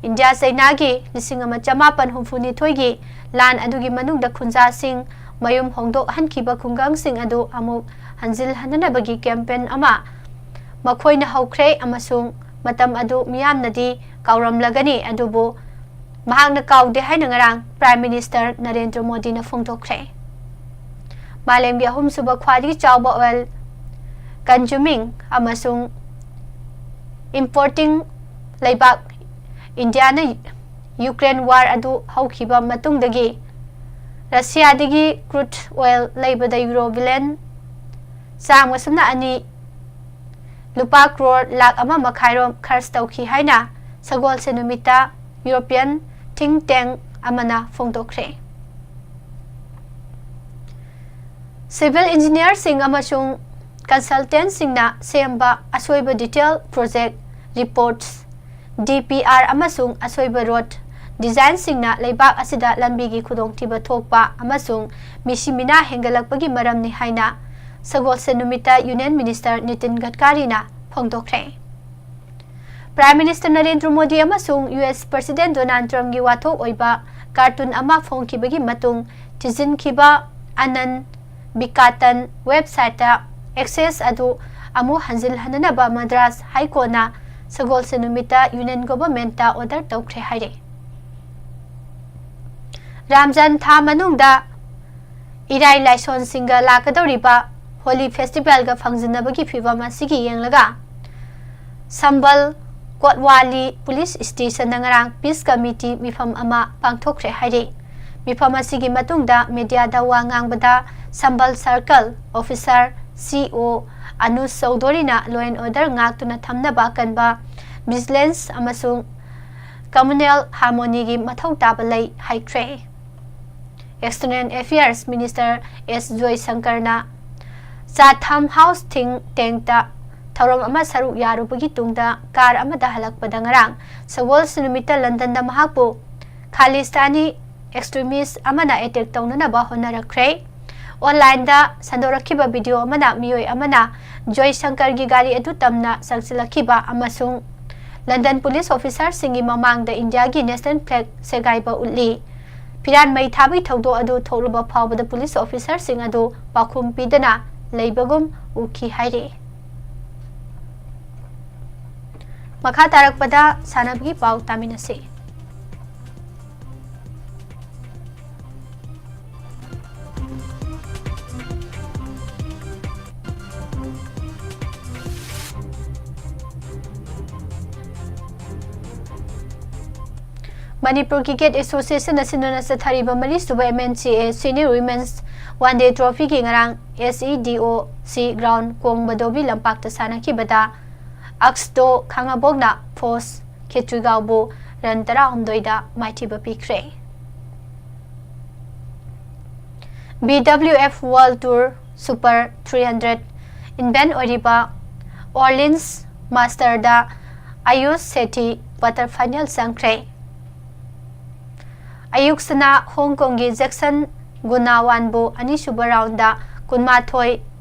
ꯏꯟꯗꯤꯌꯥ ꯆꯩꯅꯥꯒꯤ ꯂꯤꯁꯤꯡ ꯑꯃ ꯆꯃꯥꯄꯟ ꯍꯨꯝꯐꯨ ꯅꯤꯊꯣꯏꯒꯤ ꯂꯥꯟ ꯑꯗꯨꯒꯤ ꯃꯅꯨꯡꯗ ꯈꯨꯟꯖꯥꯁꯤꯡ ꯃꯌꯨꯝ ꯍꯣꯡꯗꯣꯛꯍꯟꯈꯤꯕ ꯈꯨꯡꯒꯪꯁꯤꯡ ꯑꯗꯨ ꯑꯃꯨꯛ ꯍꯟꯖꯤꯜꯍꯟꯅꯕꯒꯤ campaign ꯑꯃ ꯃꯈꯣꯏꯅ ꯍꯧꯈ꯭ꯔꯦ ꯑꯃꯁꯨꯡ ꯃꯇꯝ ꯑꯗꯨ ꯃꯤꯌꯥꯝꯅꯗꯤ ꯀꯥꯎꯔꯝꯂꯒꯅꯤ, ꯑꯗꯨꯕꯨ ꯃꯍꯥꯛꯅ ꯀꯥꯎꯗꯦ ꯍꯥꯏꯅ ꯉꯔꯥꯡ Prime Minister ꯅꯔꯦꯟꯗ꯭ꯔ ꯃꯣꯗꯤꯅ ꯐꯣꯡꯗꯣꯛꯈ꯭ꯔꯦ꯫ ꯃꯥꯂꯦꯝꯒꯤ ꯑꯍꯨꯝꯁꯨꯕ ꯈ꯭ꯋꯥꯏꯗꯒꯤ ꯆꯥꯎꯕ oil consuming ꯑꯃꯁꯨꯡ importing ꯂꯩꯕꯥꯛ ꯏꯟꯗꯤꯌꯥꯅ ꯌꯨꯀ꯭ꯔꯦꯟ war ꯑꯗꯨ ꯍꯧꯈꯤꯕ ꯃꯇꯨꯡꯗꯒꯤ ꯔꯁꯤꯌꯥꯗꯒꯤ crude oil ꯂꯩꯕꯗ ꯌꯨꯔꯣ ꯕꯤꯂꯤꯌꯟ ꯆꯥꯝꯃ ꯁꯨꯞꯅ ꯑꯅꯤ, ꯂꯨꯄꯥ ꯀ꯭ꯔꯣꯔ ꯂꯥꯈ ꯑꯃ ꯃꯈꯥꯏꯔꯣꯝ ꯈꯔꯆ ꯇꯧꯈꯤ ꯍꯥꯏꯅ ꯁꯒꯣꯜꯁꯦꯟ ꯅꯨꯃꯤꯠꯇ European think tank ꯑꯃꯅ ꯐꯣꯡꯗꯣꯛꯈ꯭ꯔꯦ꯫ Civil engineerꯁꯤꯡ ꯑꯃꯁꯨꯡ consultantꯁꯤꯡꯅ ꯁꯦꯝꯕ ꯑꯁꯣꯏꯕ detail project reports, D P R ꯑꯃꯁꯨꯡ ꯑꯁꯣꯏꯕ road designꯁꯤꯡꯅ ꯂꯩꯕꯥꯛ ꯑꯁꯤꯗ ꯂꯝꯕꯤꯒꯤ ꯈꯨꯗꯣꯡꯊꯤꯕ ꯊꯣꯛꯄ ꯑꯃꯁꯨꯡ ꯃꯤꯁꯤ ꯃꯤꯅꯥ ꯍꯦꯟꯒꯠꯂꯛꯄꯒꯤ ꯃꯔꯝꯅꯤ ꯍꯥꯏꯅ ꯁꯒꯣꯜꯁꯦꯟ ꯅꯨꯃꯤꯠꯇ Union Minister Nitin ꯒꯗꯀꯥꯔꯤꯅ ꯐꯣꯡꯗꯣꯛꯈ꯭ꯔꯦ꯫ Prime Minister Narendra Modi ꯑꯃꯁꯨꯡ U S President Donald Trumpꯀꯤ ꯋꯥꯊꯣꯛ ꯑꯣꯏꯕ cartoon ꯑꯃ ꯐꯣꯡꯈꯤꯕꯒꯤ ꯃꯇꯨꯡ ꯊꯤꯖꯤꯟꯈꯤꯕ ꯑꯅꯟ ꯕꯤꯀꯥꯇꯟ websiteꯇ access ꯑꯗꯨ ꯑꯃꯨꯛ ꯍꯟꯖꯤꯜꯍꯟꯅꯅꯕ ꯃꯗ꯭ꯔꯥꯁ High Courtꯅ ꯁꯒꯣꯜꯁꯦꯟ ꯅꯨꯃꯤꯠꯇ Union Governmentꯇ order ꯇꯧꯈ꯭ꯔꯦ ꯍꯥꯏꯔꯤ꯫ ꯔꯥꯝꯖꯥꯟ ꯊꯥ ꯃꯅꯨꯡꯗ ꯏꯔꯥꯏ ꯂꯥꯏꯁꯣꯟꯁꯤꯡꯒ ꯂꯥꯛꯀꯗꯧꯔꯤꯕ ꯍꯣꯂꯤ ꯐꯦꯁꯇꯤꯚꯦꯜꯒ ꯐꯪꯖꯤꯟꯅꯕꯒꯤ ꯐꯤꯚꯝ ꯑꯁꯤꯒꯤ ꯌꯦꯡꯂꯒ ꯁꯝꯕꯜ ꯀꯣꯠꯋꯥꯂꯤ ꯄꯨꯂꯤꯁ ꯁ꯭ꯇꯦꯁꯟꯗ ꯉꯔꯥꯡ peace committee ꯃꯤꯐꯝ ꯑꯃ ꯄꯥꯡꯊꯣꯛꯈ꯭ꯔꯦ ꯍꯥꯏꯔꯤ꯫ ꯃꯤꯐꯝ ꯑꯁꯤꯒꯤ ꯃꯇꯨꯡꯗ ꯃꯤꯗꯤꯌꯥꯗ ꯋꯥ ꯉꯥꯡꯕꯗ ꯁꯝꯕꯜ circle officer C O ꯑꯅꯨꯖ ꯆꯧꯙꯨꯔꯤꯅ law and order ꯉꯥꯛꯇꯨꯅ ꯊꯝꯅꯕ ꯑꯀꯟꯕ vigilance ꯑꯃꯁꯨꯡ communal harmonyꯒꯤ ꯃꯊꯧ ꯇꯥꯕ ꯂꯩ ꯍꯥꯏꯈ꯭ꯔꯦ꯫ External Affairs Minister S ꯖꯣꯏꯁꯪꯀꯔꯅ ꯆꯥꯊꯝ House think tankꯇ ꯊꯧꯔꯝ ꯑꯃ ꯁꯔꯨꯛ ꯌꯥꯔꯨꯕꯒꯤ ꯇꯨꯡꯗ car ꯑꯃꯗ ꯍꯜꯂꯛꯄꯗ ꯉꯔꯥꯡ ꯁꯒꯣꯜꯁꯦꯟ ꯅꯨꯃꯤꯠꯇ ꯂꯟꯗꯟꯗ ꯃꯍꯥꯛꯄꯨ ꯈꯥꯂꯤꯁꯇꯥꯅꯤ extremist ꯑꯃꯅ attack ꯇꯧꯅꯅꯕ ꯍꯣꯠꯅꯔꯛꯈ꯭ꯔꯦ꯫ Onlineꯗ ꯁꯟꯗꯣꯔꯛꯈꯤꯕ video ꯑꯃꯅ ꯃꯤꯑꯣꯏ ꯑꯃꯅ ꯖꯣꯏꯁꯪꯀꯔꯒꯤ ꯒꯥꯔꯤ ꯑꯗꯨ ꯇꯝꯅ ꯆꯪꯁꯤꯜꯂꯛꯈꯤꯕ ꯑꯃꯁꯨꯡ ꯂꯟꯗꯟ ꯄꯨꯂꯤꯁ officerꯁꯤꯡꯒꯤ ꯃꯃꯥꯡꯗ ꯏꯟꯗꯤꯌꯥꯒꯤ national flag ꯁꯦꯒꯥꯏꯕ ꯎꯠꯂꯤ꯫ ꯐꯤꯔꯥꯟ ꯃꯩ ꯊꯥꯕꯒꯤ ꯊꯧꯗꯣꯛ ꯑꯗꯨ ꯊꯣꯛꯂꯨꯕ ꯐꯥꯎꯕꯗ ꯄꯨꯂꯤꯁ officerꯁꯤꯡ ꯑꯗꯨ ꯄꯥꯎꯈꯨꯝ ꯄꯤꯗꯅ ꯂꯩꯕꯒꯨꯝ ꯎꯈꯤ ꯍꯥꯏꯔꯤ꯫ ꯃꯈꯥ ꯇꯥꯔꯛꯄꯗ ꯁꯥꯟꯅꯕꯒꯤ ꯄꯥꯎ ꯇꯥꯃꯤꯟꯅꯁꯤ꯫ ꯃꯅꯤꯄꯨꯔ ꯀ꯭ꯔꯤꯀꯦꯠ ꯑꯦꯁꯣꯁꯤꯌꯦꯁꯟꯅ ꯁꯤꯟꯗꯨꯅ ꯆꯠꯊꯔꯤꯕ ꯃꯔꯤꯁꯨꯕ ꯑꯦꯝ ꯑꯦꯟ ꯁꯤ ꯑꯦ ꯁꯤꯅꯤꯌꯔ ꯋꯤꯃꯦꯟꯁ ꯋꯥꯟ ꯗꯦ ꯇ꯭ꯔꯣꯐꯤꯒꯤ ꯉꯔꯥꯡ ꯑꯦꯁ ꯏ ꯗꯤ ꯑꯣ ꯁꯤ ꯒ꯭ꯔꯥꯎꯟ ꯀꯣꯡꯕꯗꯣꯕꯤ ꯂꯝꯄꯥꯛꯇ ꯁꯥꯟꯅꯈꯤꯕꯗ ꯑꯛꯁꯇꯣ ꯈꯥꯉꯕꯣꯛꯅ ꯐꯣꯁ ꯈꯦꯇ꯭ꯔꯤꯒꯥꯎꯕꯨ ꯔꯟ ꯇꯔꯥꯍꯨꯝꯗꯣꯏꯗ ꯃꯥꯏꯊꯤꯕ ꯄꯤꯈ꯭ꯔꯦ꯫ B W F world tour super three hundred event ꯑꯣꯏꯔꯤꯕ ꯑꯣꯔꯂꯤꯟꯁ ꯃꯥꯁꯇꯔꯗ ꯑꯌꯨꯁ ꯁꯦꯊꯤ ꯀ꯭ꯋꯥꯇꯔ ꯐꯥꯏꯅꯦꯜ ꯆꯪꯈ꯭ꯔꯦ꯫ ꯑꯌꯨꯛꯁꯅ ꯍꯣꯡ ꯀꯣꯡꯒꯤ ꯖꯦꯛꯁꯟ ꯒꯨꯅꯥꯋꯥꯟꯕꯨ ꯑꯅꯤꯁꯨꯕ ꯔꯥꯎꯟꯗ ꯀꯨꯟꯃꯥꯊꯣꯏ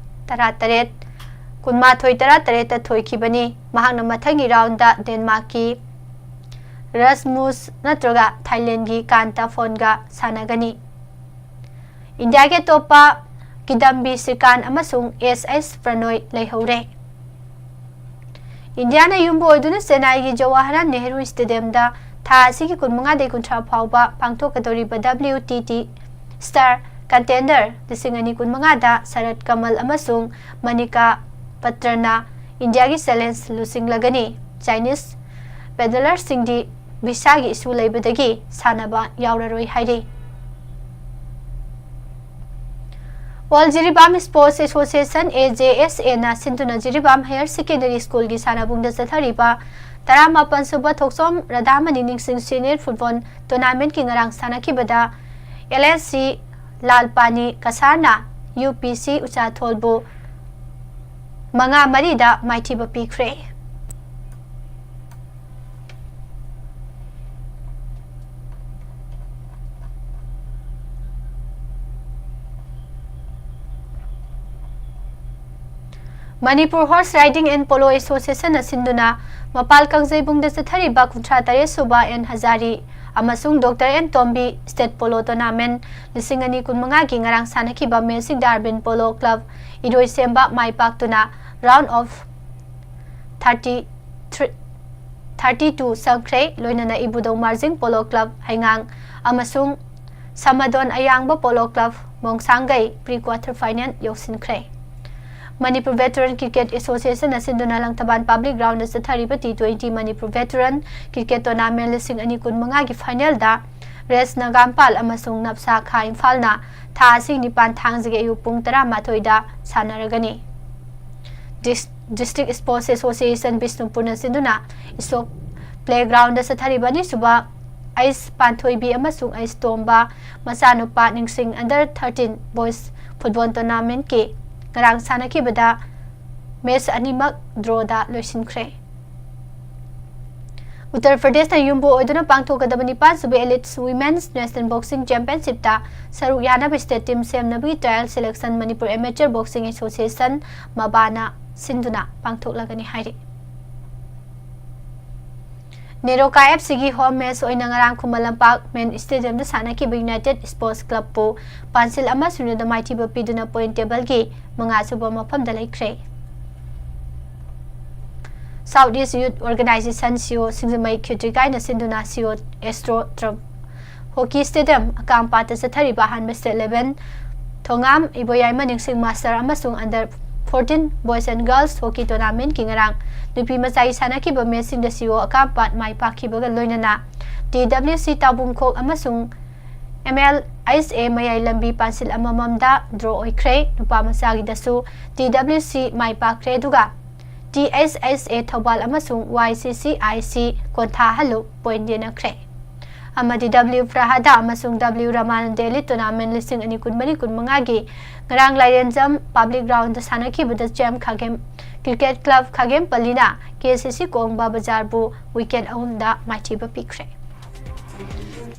ꯇꯔꯥꯇꯔꯦꯠ, ꯀꯨꯟꯃꯥꯊꯣꯏ ꯇꯔꯥꯇꯔꯦꯠꯇ ꯊꯣꯏꯈꯤꯕꯅꯤ꯫ ꯃꯍꯥꯛꯅ ꯃꯊꯪꯒꯤ ꯔꯥꯎꯟꯗ ꯗꯦꯟꯃꯥꯔꯛꯀꯤ ꯔꯁꯃꯨꯁ ꯅꯠꯇ꯭ꯔꯒ ꯊꯥꯏꯂꯦꯟꯒꯤ ꯀꯥꯟꯇꯥ ꯐꯣꯟꯒ ꯁꯥꯟꯅꯒꯅꯤ꯫ ꯏꯟꯗꯤꯌꯥꯒꯤ ꯑꯇꯣꯞꯄ ꯀꯤꯗꯝꯕꯤ ꯁ꯭ꯔꯤꯀꯥꯟ ꯑꯃꯁꯨꯡ ꯑꯦꯁ ꯑꯦꯁ ꯄ꯭ꯔꯅꯣꯏ ꯂꯩꯍꯧꯔꯦ꯫ ꯏꯟꯗꯤꯌꯥꯅ ꯌꯨꯝꯕꯨ ꯑꯣꯏꯗꯨꯅ ꯆꯦꯟꯅꯥꯏꯒꯤ ꯖꯋꯥꯍꯔꯂꯥꯜ ꯅꯦꯍꯔꯨ ꯁ꯭ꯇꯦꯗꯤꯌꯝꯗ ꯊꯥ ꯑꯁꯤꯒꯤ ꯀꯨꯟꯃꯉꯥꯗꯒꯤ ꯀꯨꯟꯊ꯭ꯔꯥ ꯐꯥꯎꯕ ꯄꯥꯡꯊꯣꯛꯀꯗꯧꯔꯤꯕ ꯗꯕ꯭ꯂꯤꯎ ꯇꯤ ꯇꯤ ꯁ꯭ꯇꯥꯔ ꯀꯟꯇꯦꯟꯗꯔ ꯂꯤꯁꯤꯡ ꯑꯅꯤ ꯀꯨꯟꯃꯉꯥꯗ ꯁꯔꯠ ꯀꯃꯜ ꯑꯃꯁꯨꯡ ꯃꯅꯤꯀꯥ ꯄꯇ꯭ꯔꯅ ꯏꯟꯗꯤꯌꯥꯒꯤ ꯆꯦꯂꯦꯟꯖ ꯂꯨꯆꯤꯡꯂꯒꯅꯤ꯫ ꯆꯥꯏꯅꯤꯁ ꯄꯦꯗꯂꯔꯁꯤꯡꯗꯤ ꯚꯤꯁꯥꯒꯤ ꯏꯁꯨ ꯂꯩꯕꯗꯒꯤ ꯁꯥꯟꯅꯕ ꯌꯥꯎꯔꯔꯣꯏ ꯍꯥꯏꯔꯤ꯫ ꯑꯣꯜ ꯖꯤꯔꯤꯕꯥꯝ ꯁ꯭ꯄꯣꯔꯠꯁ ꯑꯦꯁꯣꯁꯤꯌꯦꯁꯟ, ꯑꯦ ꯖꯦ ꯑꯦꯁ ꯑꯦꯅ ꯁꯤꯟꯗꯨꯅ ꯖꯤꯔꯤꯕꯥꯝ ꯍꯥꯌꯔ ꯁꯦꯀꯦꯟꯗꯔꯤ ꯁ꯭ꯀꯨꯜꯒꯤ ꯁꯥꯟꯅꯕꯨꯡꯗ ꯆꯠꯊꯔꯤꯕ ꯇꯔꯥꯃꯥꯄꯟ ꯁꯨꯕ ꯊꯣꯛꯆꯣꯝ ꯔꯥꯙꯥꯃꯅꯤ ꯅꯤꯡꯁꯤꯡ ꯁꯤꯅꯤꯌꯔ ꯐꯨꯠꯕꯣꯜ ꯇꯣꯔꯅꯥꯃꯦꯟꯠꯀꯤ ꯉꯔꯥꯡ ꯁꯥꯟꯅꯈꯤꯕꯗ ꯑꯦꯜ ꯑꯦꯁ ꯁꯤ ꯂꯥꯜꯄꯥꯅꯤ ꯀꯁꯥꯔꯅ ꯌꯨ ꯄꯤ ꯁꯤ ꯎꯆꯥꯊꯣꯜꯕꯨ ꯃꯉꯥ ꯃꯔꯤꯗ ꯃꯥꯏꯊꯤꯕ ꯄꯤꯈ꯭ꯔꯦ꯫ Manipur horse riding and polo ꯑꯦꯁꯣꯁꯤꯌꯦꯁꯟꯅ ꯁꯤꯟꯗꯨꯅ ꯃꯄꯥꯜ ꯀꯥꯡꯖꯩꯕꯨꯡꯗ ꯆꯠꯊꯔꯤꯕ ꯀꯨꯟꯊ꯭ꯔꯥ ꯇꯔꯦꯠ ꯁꯨꯕ ꯑꯦꯟ ꯍꯖꯥꯔꯤ ꯑꯃꯁꯨꯡ doctor N Tombi state polo tournament ꯂꯤꯁꯤꯡ ꯑꯅꯤ ꯀꯨꯟꯃꯉꯥꯒꯤ ꯉꯔꯥꯡ ꯁꯥꯟꯅꯈꯤꯕ ꯃꯦꯁꯤꯡꯗ ꯑꯥꯔꯕꯤꯟ ꯄꯣꯂꯣ ꯀ꯭ꯂꯕ ꯏꯔꯣꯏꯁꯦꯝꯕ ꯃꯥꯏ ꯄꯥꯛꯇꯨꯅ round of thirty three thirty two ꯆꯪꯈ꯭ꯔꯦ꯫ ꯂꯣꯏꯅꯅ ꯏꯕꯨꯙꯧ ꯃꯥꯔꯖꯤꯡ ꯄꯣꯂꯣ ꯀ꯭ꯂꯕ ꯍꯩꯉꯥꯡ ꯑꯃꯁꯨꯡ Samadon Ayangba polo club Mongsangei pre quarter final ꯌꯧꯁꯤꯟꯈ꯭ꯔꯦ꯫ ꯃꯅꯤꯄꯨꯔ ꯚꯦꯇꯔꯟ ꯀ꯭ꯔꯤꯀꯦꯠ ꯑꯦꯁꯣꯁꯤꯌꯦꯁꯟꯅ ꯁꯤꯟꯗꯨꯅ ꯂꯪꯊꯕꯥꯜ ꯄꯕ꯭ꯂꯤꯛ ꯒ꯭ꯔꯥꯎꯟꯗ ꯆꯠꯊꯔꯤꯕ T twenty Manipur veteran cricket tournament ꯂꯤꯁꯤꯡ ꯑꯅꯤ ꯀꯨꯟꯃꯉꯥꯒꯤ ꯐꯥꯏꯅꯦꯜꯗ ꯔꯦꯁ ꯅꯒꯥꯝꯄꯥꯜ ꯑꯃꯁꯨꯡ ꯅꯞꯁꯥ ꯈꯥ ꯏꯝꯐꯥꯜꯅ ꯊꯥ ꯑꯁꯤꯒꯤ ꯅꯤꯄꯥꯟ ꯊꯥꯡꯖꯒꯤ ꯑꯌꯨꯛ ꯄꯨꯡ ꯇꯔꯥꯃꯥꯊꯣꯏꯗ ꯁꯥꯟꯅꯔꯒꯅꯤ꯫ ꯗꯤꯁ-, ꯗꯤꯁꯇ꯭ꯔꯤꯛ ꯁ꯭ꯄꯣꯔꯠꯁ ꯑꯦꯁꯣꯁꯤꯌꯦꯁꯟ ꯕꯤꯁꯅꯨꯄꯨꯔꯅ ꯁꯤꯟꯗꯨꯅ ꯏꯁꯣꯛ ꯄ꯭ꯂꯦꯒ꯭ꯔꯥꯎꯟꯗ ꯆꯠꯊꯔꯤꯕ ꯑꯅꯤꯁꯨꯕ ꯑꯩꯁ ꯄꯥꯟꯊꯣꯏꯕꯤ ꯑꯃꯁꯨꯡ ꯑꯩꯁ ꯇꯣꯝꯕ ꯃꯆꯥꯅꯨꯄꯥ ꯅꯤꯡꯁꯤꯡ ꯑꯟꯗꯔ ꯊꯥꯔꯇꯤꯟ ꯕꯣꯏꯁ ꯐꯨꯠꯕꯣꯜ ꯇꯣꯔꯅꯥꯃꯦꯟꯠꯀꯤ ꯉꯔꯥꯡ ꯁꯥꯟꯅꯈꯤꯕꯗ ꯃꯦꯆ ꯑꯅꯤꯃꯛ ꯗ꯭ꯔꯣꯗ ꯂꯣꯏꯁꯤꯟꯈ꯭ꯔꯦ꯫ ꯎꯠꯇꯔ ꯄ꯭ꯔꯗꯦꯁꯅ ꯌꯨꯝꯕꯨ ꯑꯣꯏꯗꯨꯅ ꯄꯥꯡꯊꯣꯛꯀꯗꯕ ꯅꯤꯄꯥꯟ ꯁꯨꯕ ꯑꯦꯂꯤꯠꯁ ꯋꯤꯃꯦꯟꯁ ꯅꯦꯁꯅꯦꯜ ꯕꯣꯛꯁꯤꯡ ꯆꯦꯝꯄꯤꯌꯟꯁꯤꯞꯇ ꯁꯔꯨꯛ ꯌꯥꯅꯕ ꯁ꯭ꯇꯦꯠ ꯇꯤꯝ ꯁꯦꯝꯅꯕꯒꯤ trial selection Manipur amateur boxing association, ꯃꯕꯥꯅ, ꯁꯤꯟꯗꯨꯅ ꯄꯥꯡꯊꯣꯛꯂꯒꯅꯤ ꯍꯥꯏꯔꯤ꯫ ꯅꯦꯔꯣꯀꯥ ꯑꯦꯐ ꯁꯤꯒꯤ ꯍꯣꯝ ꯃꯦꯆ ꯑꯣꯏꯅ ꯉꯔꯥꯡ ꯈꯨꯃꯟ ꯂꯝꯄꯥꯛ ꯃꯦꯟ ꯁ꯭ꯇꯦꯗꯤꯌꯝꯗ ꯁꯥꯟꯅꯈꯤꯕ ꯌꯨꯅꯥꯏꯇꯦꯗ ꯁ꯭ꯄꯣꯔꯠꯁ ꯀ꯭ꯂꯕꯄꯨ ꯄꯥꯟꯁꯤꯜ ꯑꯃ ꯁꯨꯟꯌꯗ ꯃꯥꯏꯊꯤꯕ ꯄꯤꯗꯨꯅ ꯄꯣꯏꯟꯠ ꯇꯦꯕꯜꯒꯤ ꯃꯉꯥ ꯁꯨꯕ ꯃꯐꯝꯗ ꯂꯩꯈ꯭ꯔꯦ꯫ ꯁꯥꯎꯠ ꯏꯁ ꯌꯨꯊ ꯑꯣꯔꯒꯅꯥꯏꯖꯦꯁꯟ, ꯁꯤꯑꯣ, ꯁꯤꯡꯖꯃꯩ ꯈꯦꯇ꯭ꯔꯤꯀꯥꯏꯅ ꯁꯤꯟꯗꯨꯅ ꯁꯤꯑꯣ ꯑꯦꯁꯇ꯭ꯔꯣ ꯇ꯭ꯔꯞ ꯍꯣꯀꯤ ꯁ꯭ꯇꯦꯗꯤꯌꯝ ꯑꯀꯥꯝꯄꯥꯠꯇ ꯆꯠꯊꯔꯤꯕ ꯑꯍꯥꯟꯕ ꯁ꯭ꯇꯦꯠ ꯏꯂꯦꯚꯦꯟ ꯊꯣꯉꯥꯝ ꯏꯕꯣꯌꯥꯏꯃ ꯅꯤꯡꯁꯤꯡ ꯃꯥꯁꯇꯔ ꯑꯃꯁꯨꯡ under fourteen boys and girls hockey ꯇꯣꯔꯅꯥꯃꯦꯟꯠꯀꯤ ꯉꯔꯥꯡ ꯅꯨꯄꯤ ꯃꯆꯥꯒꯤ ꯁꯥꯟꯅꯈꯤꯕ ꯃꯦꯆꯁꯤꯡꯗ ꯁꯤꯑꯣ ꯑꯀꯥꯝꯄꯥꯠ ꯃꯥꯏ ꯄꯥꯛꯈꯤꯕꯒ ꯂꯣꯏꯅꯅ ꯇꯤ ꯗꯕ꯭ꯂꯤꯎ ꯁꯤ ꯇꯥꯕꯨꯡꯈꯣꯛ ꯑꯃꯁꯨꯡ ꯑꯦꯝ ꯑꯦꯜ ꯑꯩꯆ ꯑꯦ ꯃꯌꯥꯏ ꯂꯝꯕꯤ ꯄꯥꯟꯁꯤꯜ ꯑꯃꯃꯝꯗ ꯗ꯭ꯔꯣ ꯑꯣꯏꯈ꯭ꯔꯦ꯫ ꯅꯨꯄꯥ ꯃꯆꯥꯒꯤꯗꯁꯨ ꯇꯤ ꯗꯕ꯭ꯂꯤꯎ ꯁꯤ ꯃꯥꯏ ꯄꯥꯛꯈ꯭ꯔꯦ, ꯑꯗꯨꯒ ꯇꯤ ꯑꯩꯆ ꯑꯩꯆ ꯑꯦ ꯊꯧꯕꯥꯜ ꯑꯃꯁꯨꯡ ꯋꯥꯏ ꯁꯤ ꯁꯤ ꯑꯥꯏ ꯁꯤ ꯀꯣꯟꯊꯥꯍꯜꯂꯨ ꯄꯣꯏꯟꯠ ꯌꯦꯟꯅꯈ꯭ꯔꯦ꯫ ꯑꯃꯗꯤ ꯗꯕ꯭ꯂꯤꯎ ꯄ꯭ꯔꯍꯥꯗꯥ ꯑꯃꯁꯨꯡ ꯗꯕ꯭ꯂꯤꯎ ꯔꯃꯥꯅꯟꯗ ꯑꯦꯂꯤꯠ ꯇꯣꯔꯅꯥꯃꯦꯟꯠ ꯂꯤꯁꯤꯡ ꯑꯅꯤ ꯀꯨꯟꯃꯔꯤ ꯀꯨꯟꯃꯉꯥꯒꯤ ꯉꯔꯥꯡ ꯂꯥꯏꯔꯦꯟꯖꯝ ꯄꯕ꯭ꯂꯤꯛ ꯒ꯭ꯔꯥꯎꯟꯗ ꯁꯥꯟꯅꯈꯤꯕꯗ ꯆꯦꯝ ꯈꯥꯒꯦꯝ ꯀ꯭ꯔꯤꯀꯦꯠ ꯀ꯭ꯂꯕ ꯈꯥꯒꯦꯝꯄꯜꯂꯤꯅ ꯀꯦ ꯁꯤ ꯁꯤ ꯀꯣꯡꯕ ꯕꯖꯥꯔꯕꯨ ꯋꯤꯀꯦꯠ ꯑꯍꯨꯝꯗ ꯃꯥꯏꯊꯤꯕ ꯄꯤꯈ꯭ꯔꯦ꯫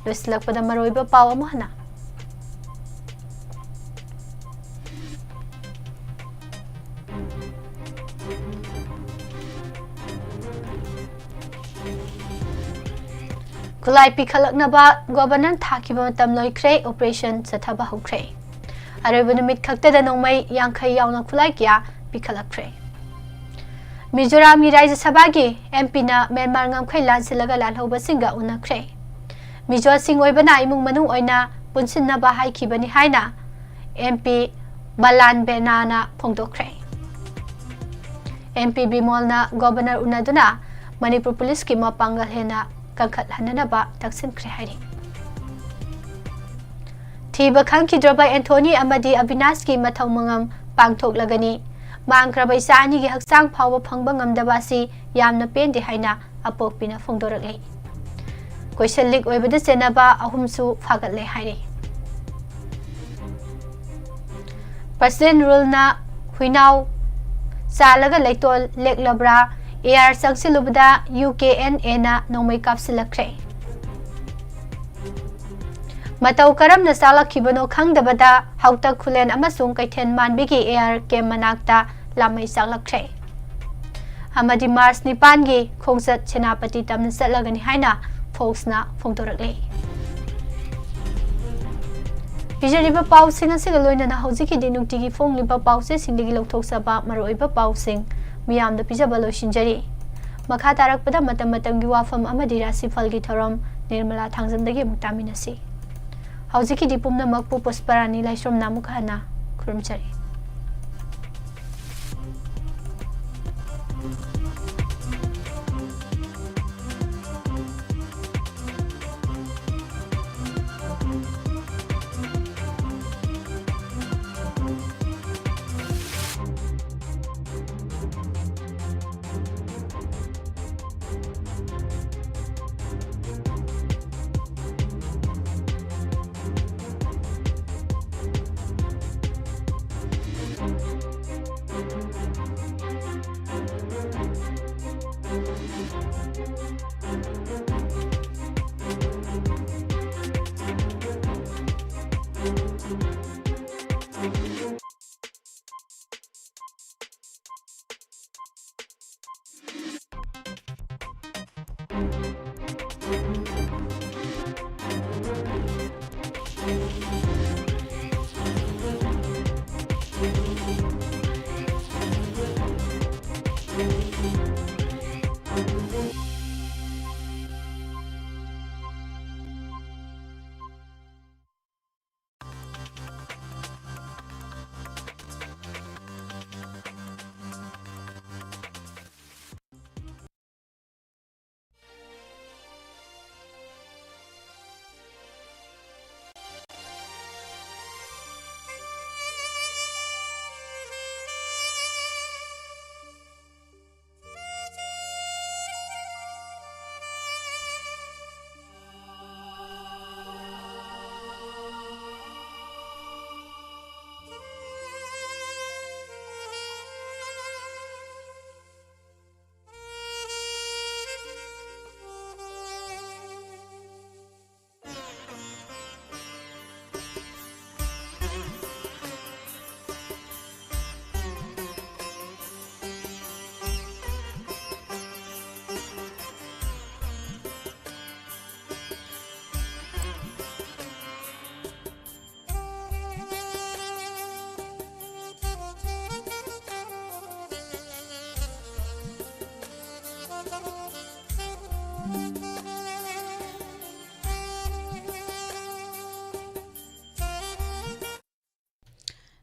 ꯂꯣꯏꯁꯤꯜꯂꯛꯄꯗ ꯃꯔꯨꯑꯣꯏꯕ ꯄꯥꯎ ꯑꯃꯨꯛ ꯍꯟꯅ꯫ ꯈꯨꯠꯂꯥꯏ ꯄꯤꯈꯠꯂꯛꯅꯕ ꯒꯣꯚꯔꯅꯔ ꯊꯥꯈꯤꯕ ꯃꯇꯝ ꯂꯣꯏꯈ꯭ꯔꯦ, ꯑꯣꯄꯔꯦꯁꯟ ꯆꯠꯊꯕ ꯍꯧꯈ꯭ꯔꯦ꯫ ꯑꯔꯣꯏꯕ ꯅꯨꯃꯤꯠ ꯈꯛꯇꯗ ꯅꯣꯡꯃꯩ ꯌꯥꯡꯈꯩ ꯌꯥꯎꯅ ꯈꯨꯠꯂꯥꯏ ꯀꯌꯥ ꯄꯤꯈꯠꯂꯛꯈ꯭ꯔꯦ꯫ ꯃꯤꯖꯣꯔꯥꯝꯒꯤ ꯔꯥꯖ꯭ꯌ ꯁꯚꯥꯒꯤ M P ꯅ ꯃ꯭ꯌꯥꯟꯃꯥꯔ ꯉꯝꯈꯩ ꯂꯥꯟꯁꯤꯜꯂꯒ ꯂꯥꯜꯍꯧꯕꯁꯤꯡꯒ ꯎꯅꯈ꯭ꯔꯦ꯫ ꯃꯤꯖꯣꯁꯤꯡ ꯑꯣꯏꯕꯅ ꯏꯃꯨꯡ ꯃꯅꯨꯡ ꯑꯣꯏꯅ ꯄꯨꯟꯁꯤꯟꯅꯕ ꯍꯥꯏꯈꯤꯕꯅꯤ ꯍꯥꯏꯅ M P ꯕꯂꯥꯟ ꯕꯦꯅꯥꯅ ꯐꯣꯡꯗꯣꯛꯈ꯭ꯔꯦ꯫ M P ꯕꯤꯃꯣꯜꯅ Governor ꯎꯅꯗꯨꯅ ꯃꯅꯤꯄꯨꯔ ꯄꯨꯂꯤꯁꯀꯤ ꯃꯄꯥꯡꯒꯜ ꯍꯦꯟꯅ ꯀꯟꯈꯠꯍꯟꯅꯅꯕ ꯇꯛꯁꯤꯟꯈ꯭ꯔꯦ ꯍꯥꯏꯔꯤ꯫ ꯊꯤꯕ ꯈꯪꯈꯤꯗ꯭ꯔꯕ ꯑꯦꯟꯊꯣꯅꯤ ꯑꯃꯗꯤ ꯑꯕꯤꯅꯥꯁꯀꯤ ꯃꯊꯧ ꯃꯉꯝ ꯄꯥꯡꯊꯣꯛꯂꯒꯅꯤ꯫ ꯃꯥꯡꯈ꯭ꯔꯕ ꯏꯆꯥ ꯑꯅꯤꯒꯤ ꯍꯛꯆꯥꯡ ꯐꯥꯎꯕ ꯐꯪꯕ ꯉꯝꯗꯕ ꯑꯁꯤ ꯌꯥꯝꯅ ꯄꯦꯟꯗꯦ ꯍꯥꯏꯅ ꯑꯄꯣꯛꯄꯤꯅ ꯐꯣꯡꯗꯣꯔꯛꯂꯤ꯫ Question leak ꯑꯣꯏꯕꯗ ꯆꯦꯟꯅꯕ ꯑꯍꯨꯝꯁꯨ ꯐꯥꯒꯠꯂꯦ ꯍꯥꯏꯔꯤ꯫ President ruleꯅ ꯍꯨꯏꯅꯥꯎ ꯆꯥꯜꯂꯒ ꯂꯩꯇꯣꯜ ꯂꯦꯛꯂꯕ꯭ꯔꯥ? A R ꯆꯪꯁꯤꯜꯂꯨꯕꯗ U K N Aꯅ ꯅꯣꯡꯃꯩ ꯀꯥꯞꯁꯤꯜꯂꯛꯈ꯭ꯔꯦ꯫ ꯃꯇꯧ ꯀꯔꯝꯅ ꯆꯥꯛꯂꯛꯈꯤꯕꯅꯣ ꯈꯪꯗꯕꯗ ꯍꯥꯎꯇꯛ ꯈꯨꯂꯦꯟ ꯑꯃꯁꯨꯡ ꯀꯩꯊꯦꯜ ꯃꯥꯟꯕꯤꯒꯤ A R camp ꯃꯅꯥꯛꯇ ꯂꯥꯃꯩ ꯆꯥꯛꯂꯛꯈ꯭ꯔꯦ꯫ ꯑꯃꯗꯤ March ꯅꯤꯄꯥꯟꯒꯤ ꯈꯣꯡꯆꯠ ꯁꯦꯅꯥꯄꯇꯤ ꯇꯝꯅ ꯆꯠꯂꯒꯅꯤ ꯍꯥꯏꯅ Foxꯅ ꯐꯣꯡꯗꯣꯔꯛꯂꯤ꯫ ꯄꯤꯖꯔꯤꯕ ꯄꯥꯎꯁꯤꯡ ꯑꯁꯤꯒ ꯂꯣꯏꯅꯅ ꯍꯧꯖꯤꯛꯀꯤꯗꯤ ꯅꯨꯡꯇꯤꯒꯤ ꯐꯣꯡꯂꯤꯕ ꯄꯥꯎꯆꯦꯁꯤꯡꯗꯒꯤ ꯂꯧꯊꯣꯛꯆꯕ ꯃꯔꯨꯑꯣꯏꯕ ꯄꯥꯎꯁꯤꯡ ꯃꯤꯌꯥꯝꯗ ꯄꯤꯖꯕ ꯂꯣꯏꯁꯤꯟꯖꯔꯤ꯫ ꯃꯈꯥ ꯇꯥꯔꯛꯄꯗ ꯃꯇꯝ ꯃꯇꯝꯒꯤ ꯋꯥꯐꯝ ꯑꯃꯗꯤ ꯔꯥꯁꯤꯐꯜꯒꯤ ꯊꯧꯔꯝ ꯅꯤꯔꯃꯂꯥ ꯊꯥꯡꯖꯝꯗꯒꯤ ꯑꯃꯨꯛ ꯇꯥꯃꯤꯟꯅꯁꯤ꯫ ꯍꯧꯖꯤꯛꯀꯤꯗꯤ ꯄꯨꯝꯅꯃꯛꯄꯨ ꯄꯨꯁꯄꯔꯥꯅꯤ ꯂꯥꯏꯁ꯭ꯔꯝꯅ ꯑꯃꯨꯛ ꯍꯟꯅ ꯈꯨꯔꯨꯝꯖꯔꯤ꯫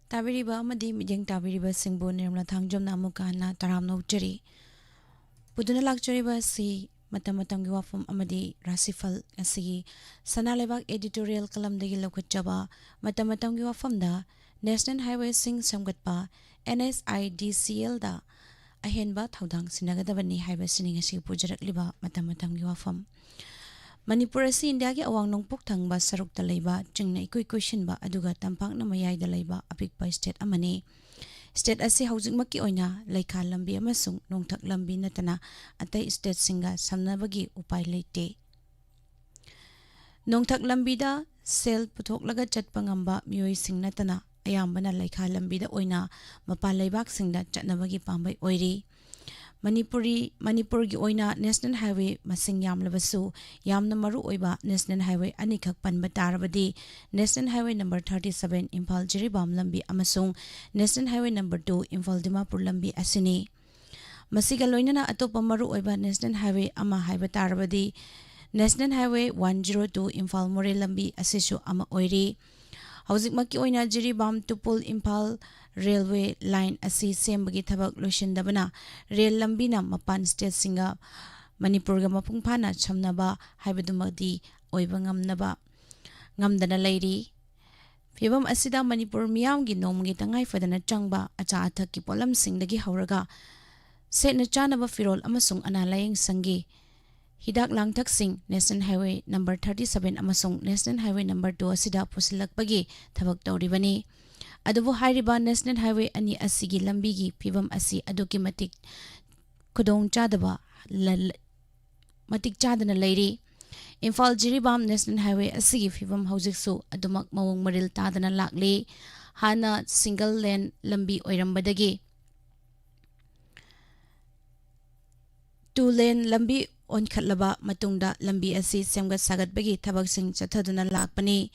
ꯇꯥꯕꯤꯔꯤꯕ ꯑꯃꯗꯤ ꯃꯤꯠꯌꯦꯡ ꯇꯥꯕꯤꯔꯤꯕꯁꯤꯡꯕꯨ ꯅꯤꯔꯃꯂꯥ ꯊꯥꯡꯖꯝꯅ ꯑꯃꯨꯛꯀ ꯍꯟꯅ ꯇꯔꯥꯝꯅ ꯑꯣꯛꯆꯔꯤ꯫ ꯄꯨꯗꯨꯅ ꯂꯥꯛꯆꯔꯤꯕ ꯑꯁꯤ ꯃꯇꯝ ꯃꯇꯝꯒꯤ ꯋꯥꯐꯝ ꯑꯃꯗꯤ ꯔꯥꯁꯤꯐꯜ꯫ ꯉꯁꯤꯒꯤ ꯁꯅꯥ ꯂꯩꯕꯥꯛ editorial columnꯗꯒꯤ ꯂꯧꯈꯠꯆꯕ ꯃꯇꯝ ꯃꯇꯝꯒꯤ ꯋꯥꯐꯝꯗ National Highwayꯁꯤꯡ ꯁꯦꯝꯒꯠꯄ, NHIDCLꯗ ꯑꯍꯦꯟꯕ ꯊꯧꯗꯥꯡ ꯁꯤꯟꯅꯒꯗꯕꯅꯤ ꯍꯥꯏꯕꯁꯤꯅꯤ ꯉꯁꯤ ꯄꯨꯖꯔꯛꯂꯤꯕ ꯃꯇꯝ ꯃꯇꯝꯒꯤ ꯋꯥꯐꯝ꯫ ꯃꯅꯤꯄꯨꯔ ꯑꯁꯤ ꯏꯟꯗꯤꯌꯥꯒꯤ ꯑꯋꯥꯡ ꯅꯣꯡꯄꯣꯛ ꯊꯪꯕ ꯁꯔꯨꯛꯇ ꯂꯩꯕ, ꯆꯤꯡꯅ ꯏꯀꯣꯏ ꯀꯣꯏꯁꯤꯟꯕ, ꯑꯗꯨꯒ ꯇꯝꯄꯥꯛꯅ ꯃꯌꯥꯏꯗ ꯂꯩꯕ ꯑꯄꯤꯛꯄ state ꯑꯃꯅꯤ꯫ State ꯑꯁꯤ ꯍꯧꯖꯤꯛꯃꯛꯀꯤ ꯑꯣꯏꯅ ꯂꯩꯈꯥ ꯂꯝꯕꯤ ꯑꯃꯁꯨꯡ ꯅꯣꯡꯊꯛ ꯂꯝꯕꯤ ꯅꯠꯇꯅ ꯑꯇꯩ stateꯁꯤꯡꯒ ꯁꯝꯅꯕꯒꯤ ꯎꯄꯥꯏ ꯂꯩꯇꯦ꯫ ꯅꯣꯡꯊꯛ ꯂꯝꯕꯤꯗ ꯁꯦꯜ ꯄꯨꯊꯣꯛꯂꯒ ꯆꯠꯄ ꯉꯝꯕ ꯃꯤꯑꯣꯏꯁꯤꯡ ꯅꯠꯇꯅ ꯑꯌꯥꯝꯕꯅ ꯂꯩꯈꯥ ꯂꯝꯕꯤꯗ ꯑꯣꯏꯅ ꯃꯄꯥꯟ ꯂꯩꯕꯥꯛꯁꯤꯡꯗ ꯆꯠꯅꯕꯒꯤ ꯄꯥꯝꯕꯩ ꯑꯣꯏꯔꯤ꯫ ꯃꯅꯤꯄꯨꯔꯤ, ꯃꯅꯤꯄꯨꯔꯒꯤ ꯑꯣꯏꯅ National Highway ꯃꯁꯤꯡ ꯌꯥꯝꯂꯕꯁꯨ, ꯌꯥꯝꯅ ꯃꯔꯨ ꯑꯣꯏꯕ National Highway ꯑꯅꯤꯈꯛ ꯄꯟꯕ ꯇꯥꯔꯕꯗꯤ, National Highway number thirty seven, Imphal Jiribam ꯂꯝꯕꯤ ꯑꯃꯁꯨꯡ National Highway number two, Imphal Dimapur ꯂꯝꯕꯤ ꯑꯁꯤꯅꯤ꯫ ꯃꯁꯤꯒ ꯂꯣꯏꯅꯅ ꯑꯇꯣꯞꯄ ꯃꯔꯨ ꯑꯣꯏꯕ National Highway ꯑꯃ ꯍꯥꯏꯕ ꯇꯥꯔꯕꯗꯤ, National Highway one zero two, Imphal ꯃꯣꯔꯦ ꯂꯝꯕꯤ ꯑꯁꯤꯁꯨ ꯑꯃ ꯑꯣꯏꯔꯤ꯫ ꯍꯧꯖꯤꯛꯃꯛꯀꯤ ꯑꯣꯏꯅ ꯖꯤꯔꯤꯕꯥꯝ ꯇꯨꯄꯨꯜ ꯏꯝꯐꯥꯜ railway line ꯑꯁꯤ ꯁꯦꯝꯕꯒꯤ ꯊꯕꯛ ꯂꯣꯏꯁꯤꯟꯗꯕꯅ, ꯔꯦꯜ ꯂꯝꯕꯤꯅ ꯃꯄꯥꯟ stateꯁꯤꯡꯒ ꯃꯅꯤꯄꯨꯔꯒ ꯃꯄꯨꯡ ꯐꯥꯅ ꯁꯝꯅꯕ ꯍꯥꯏꯕꯗꯨꯃꯗꯤ ꯑꯣꯏꯕ ꯉꯝꯅꯕ, ꯉꯝꯗꯅ ꯂꯩꯔꯤ꯫ ꯐꯤꯕꯝ ꯑꯁꯤꯗ ꯃꯅꯤꯄꯨꯔ ꯃꯤꯌꯥꯝꯒꯤ ꯅꯣꯡꯃꯒꯤ ꯇꯉꯥꯏ ꯐꯗꯅ ꯆꯪꯕ ꯑꯆꯥ ꯑꯊꯛꯀꯤ ꯄꯣꯠꯂꯝꯁꯤꯡꯗꯒꯤ ꯍꯧꯔꯒ ꯁꯦꯠꯅ ꯆꯥꯅꯕ ꯐꯤꯔꯣꯜ ꯑꯃꯁꯨꯡ ꯑꯅꯥ ꯂꯥꯌꯦꯡ ꯁꯪꯒꯤ ꯍꯤꯗꯥꯛ ꯂꯥꯡꯊꯛꯁꯤꯡ National Highway number thirty seven ꯑꯃꯁꯨꯡ National Highway number two ꯑꯁꯤꯗ ꯄꯨꯁꯤꯜꯂꯛꯄꯒꯤ ꯊꯕꯛ ꯇꯧꯔꯤꯕꯅꯤ꯫ ꯑꯗꯨꯕꯨ ꯍꯥꯏꯔꯤꯕ National Highway ꯑꯅꯤ ꯑꯁꯤꯒꯤ ꯂꯝꯕꯤꯒꯤ ꯐꯤꯕꯝ ꯑꯁꯤ ꯑꯗꯨꯛꯀꯤ ꯃꯇꯤꯛ ꯈꯨꯗꯣꯡ ꯆꯥꯗꯕ ꯂ-, ꯃꯇꯤꯛ ꯆꯥꯗꯅ ꯂꯩꯔꯤ꯫ ꯏꯝꯐꯥꯜ ꯖꯤꯔꯤꯕꯥꯝ National Highway ꯑꯁꯤꯒꯤ ꯐꯤꯕꯝ ꯍꯧꯖꯤꯛꯁꯨ ꯑꯗꯨꯃꯛ ꯃꯑꯣꯡ ꯃꯔꯤꯜ ꯇꯥꯗꯅ ꯂꯥꯛꯂꯤ꯫ ꯍꯥꯟꯅ single lane ꯂꯝꯕꯤ ꯑꯣꯏꯔꯝꯕꯗꯒꯤ two lane ꯂꯝꯕꯤ ꯑꯣꯟꯈꯠꯂꯕ ꯃꯇꯨꯡꯗ ꯂꯝꯕꯤ ꯑꯁꯤ ꯁꯦꯝꯒꯠ ꯁꯥꯒꯠꯄꯒꯤ ꯊꯕꯛꯁꯤꯡ ꯆꯠꯊꯗꯨꯅ ꯂꯥꯛꯄꯅꯤ꯫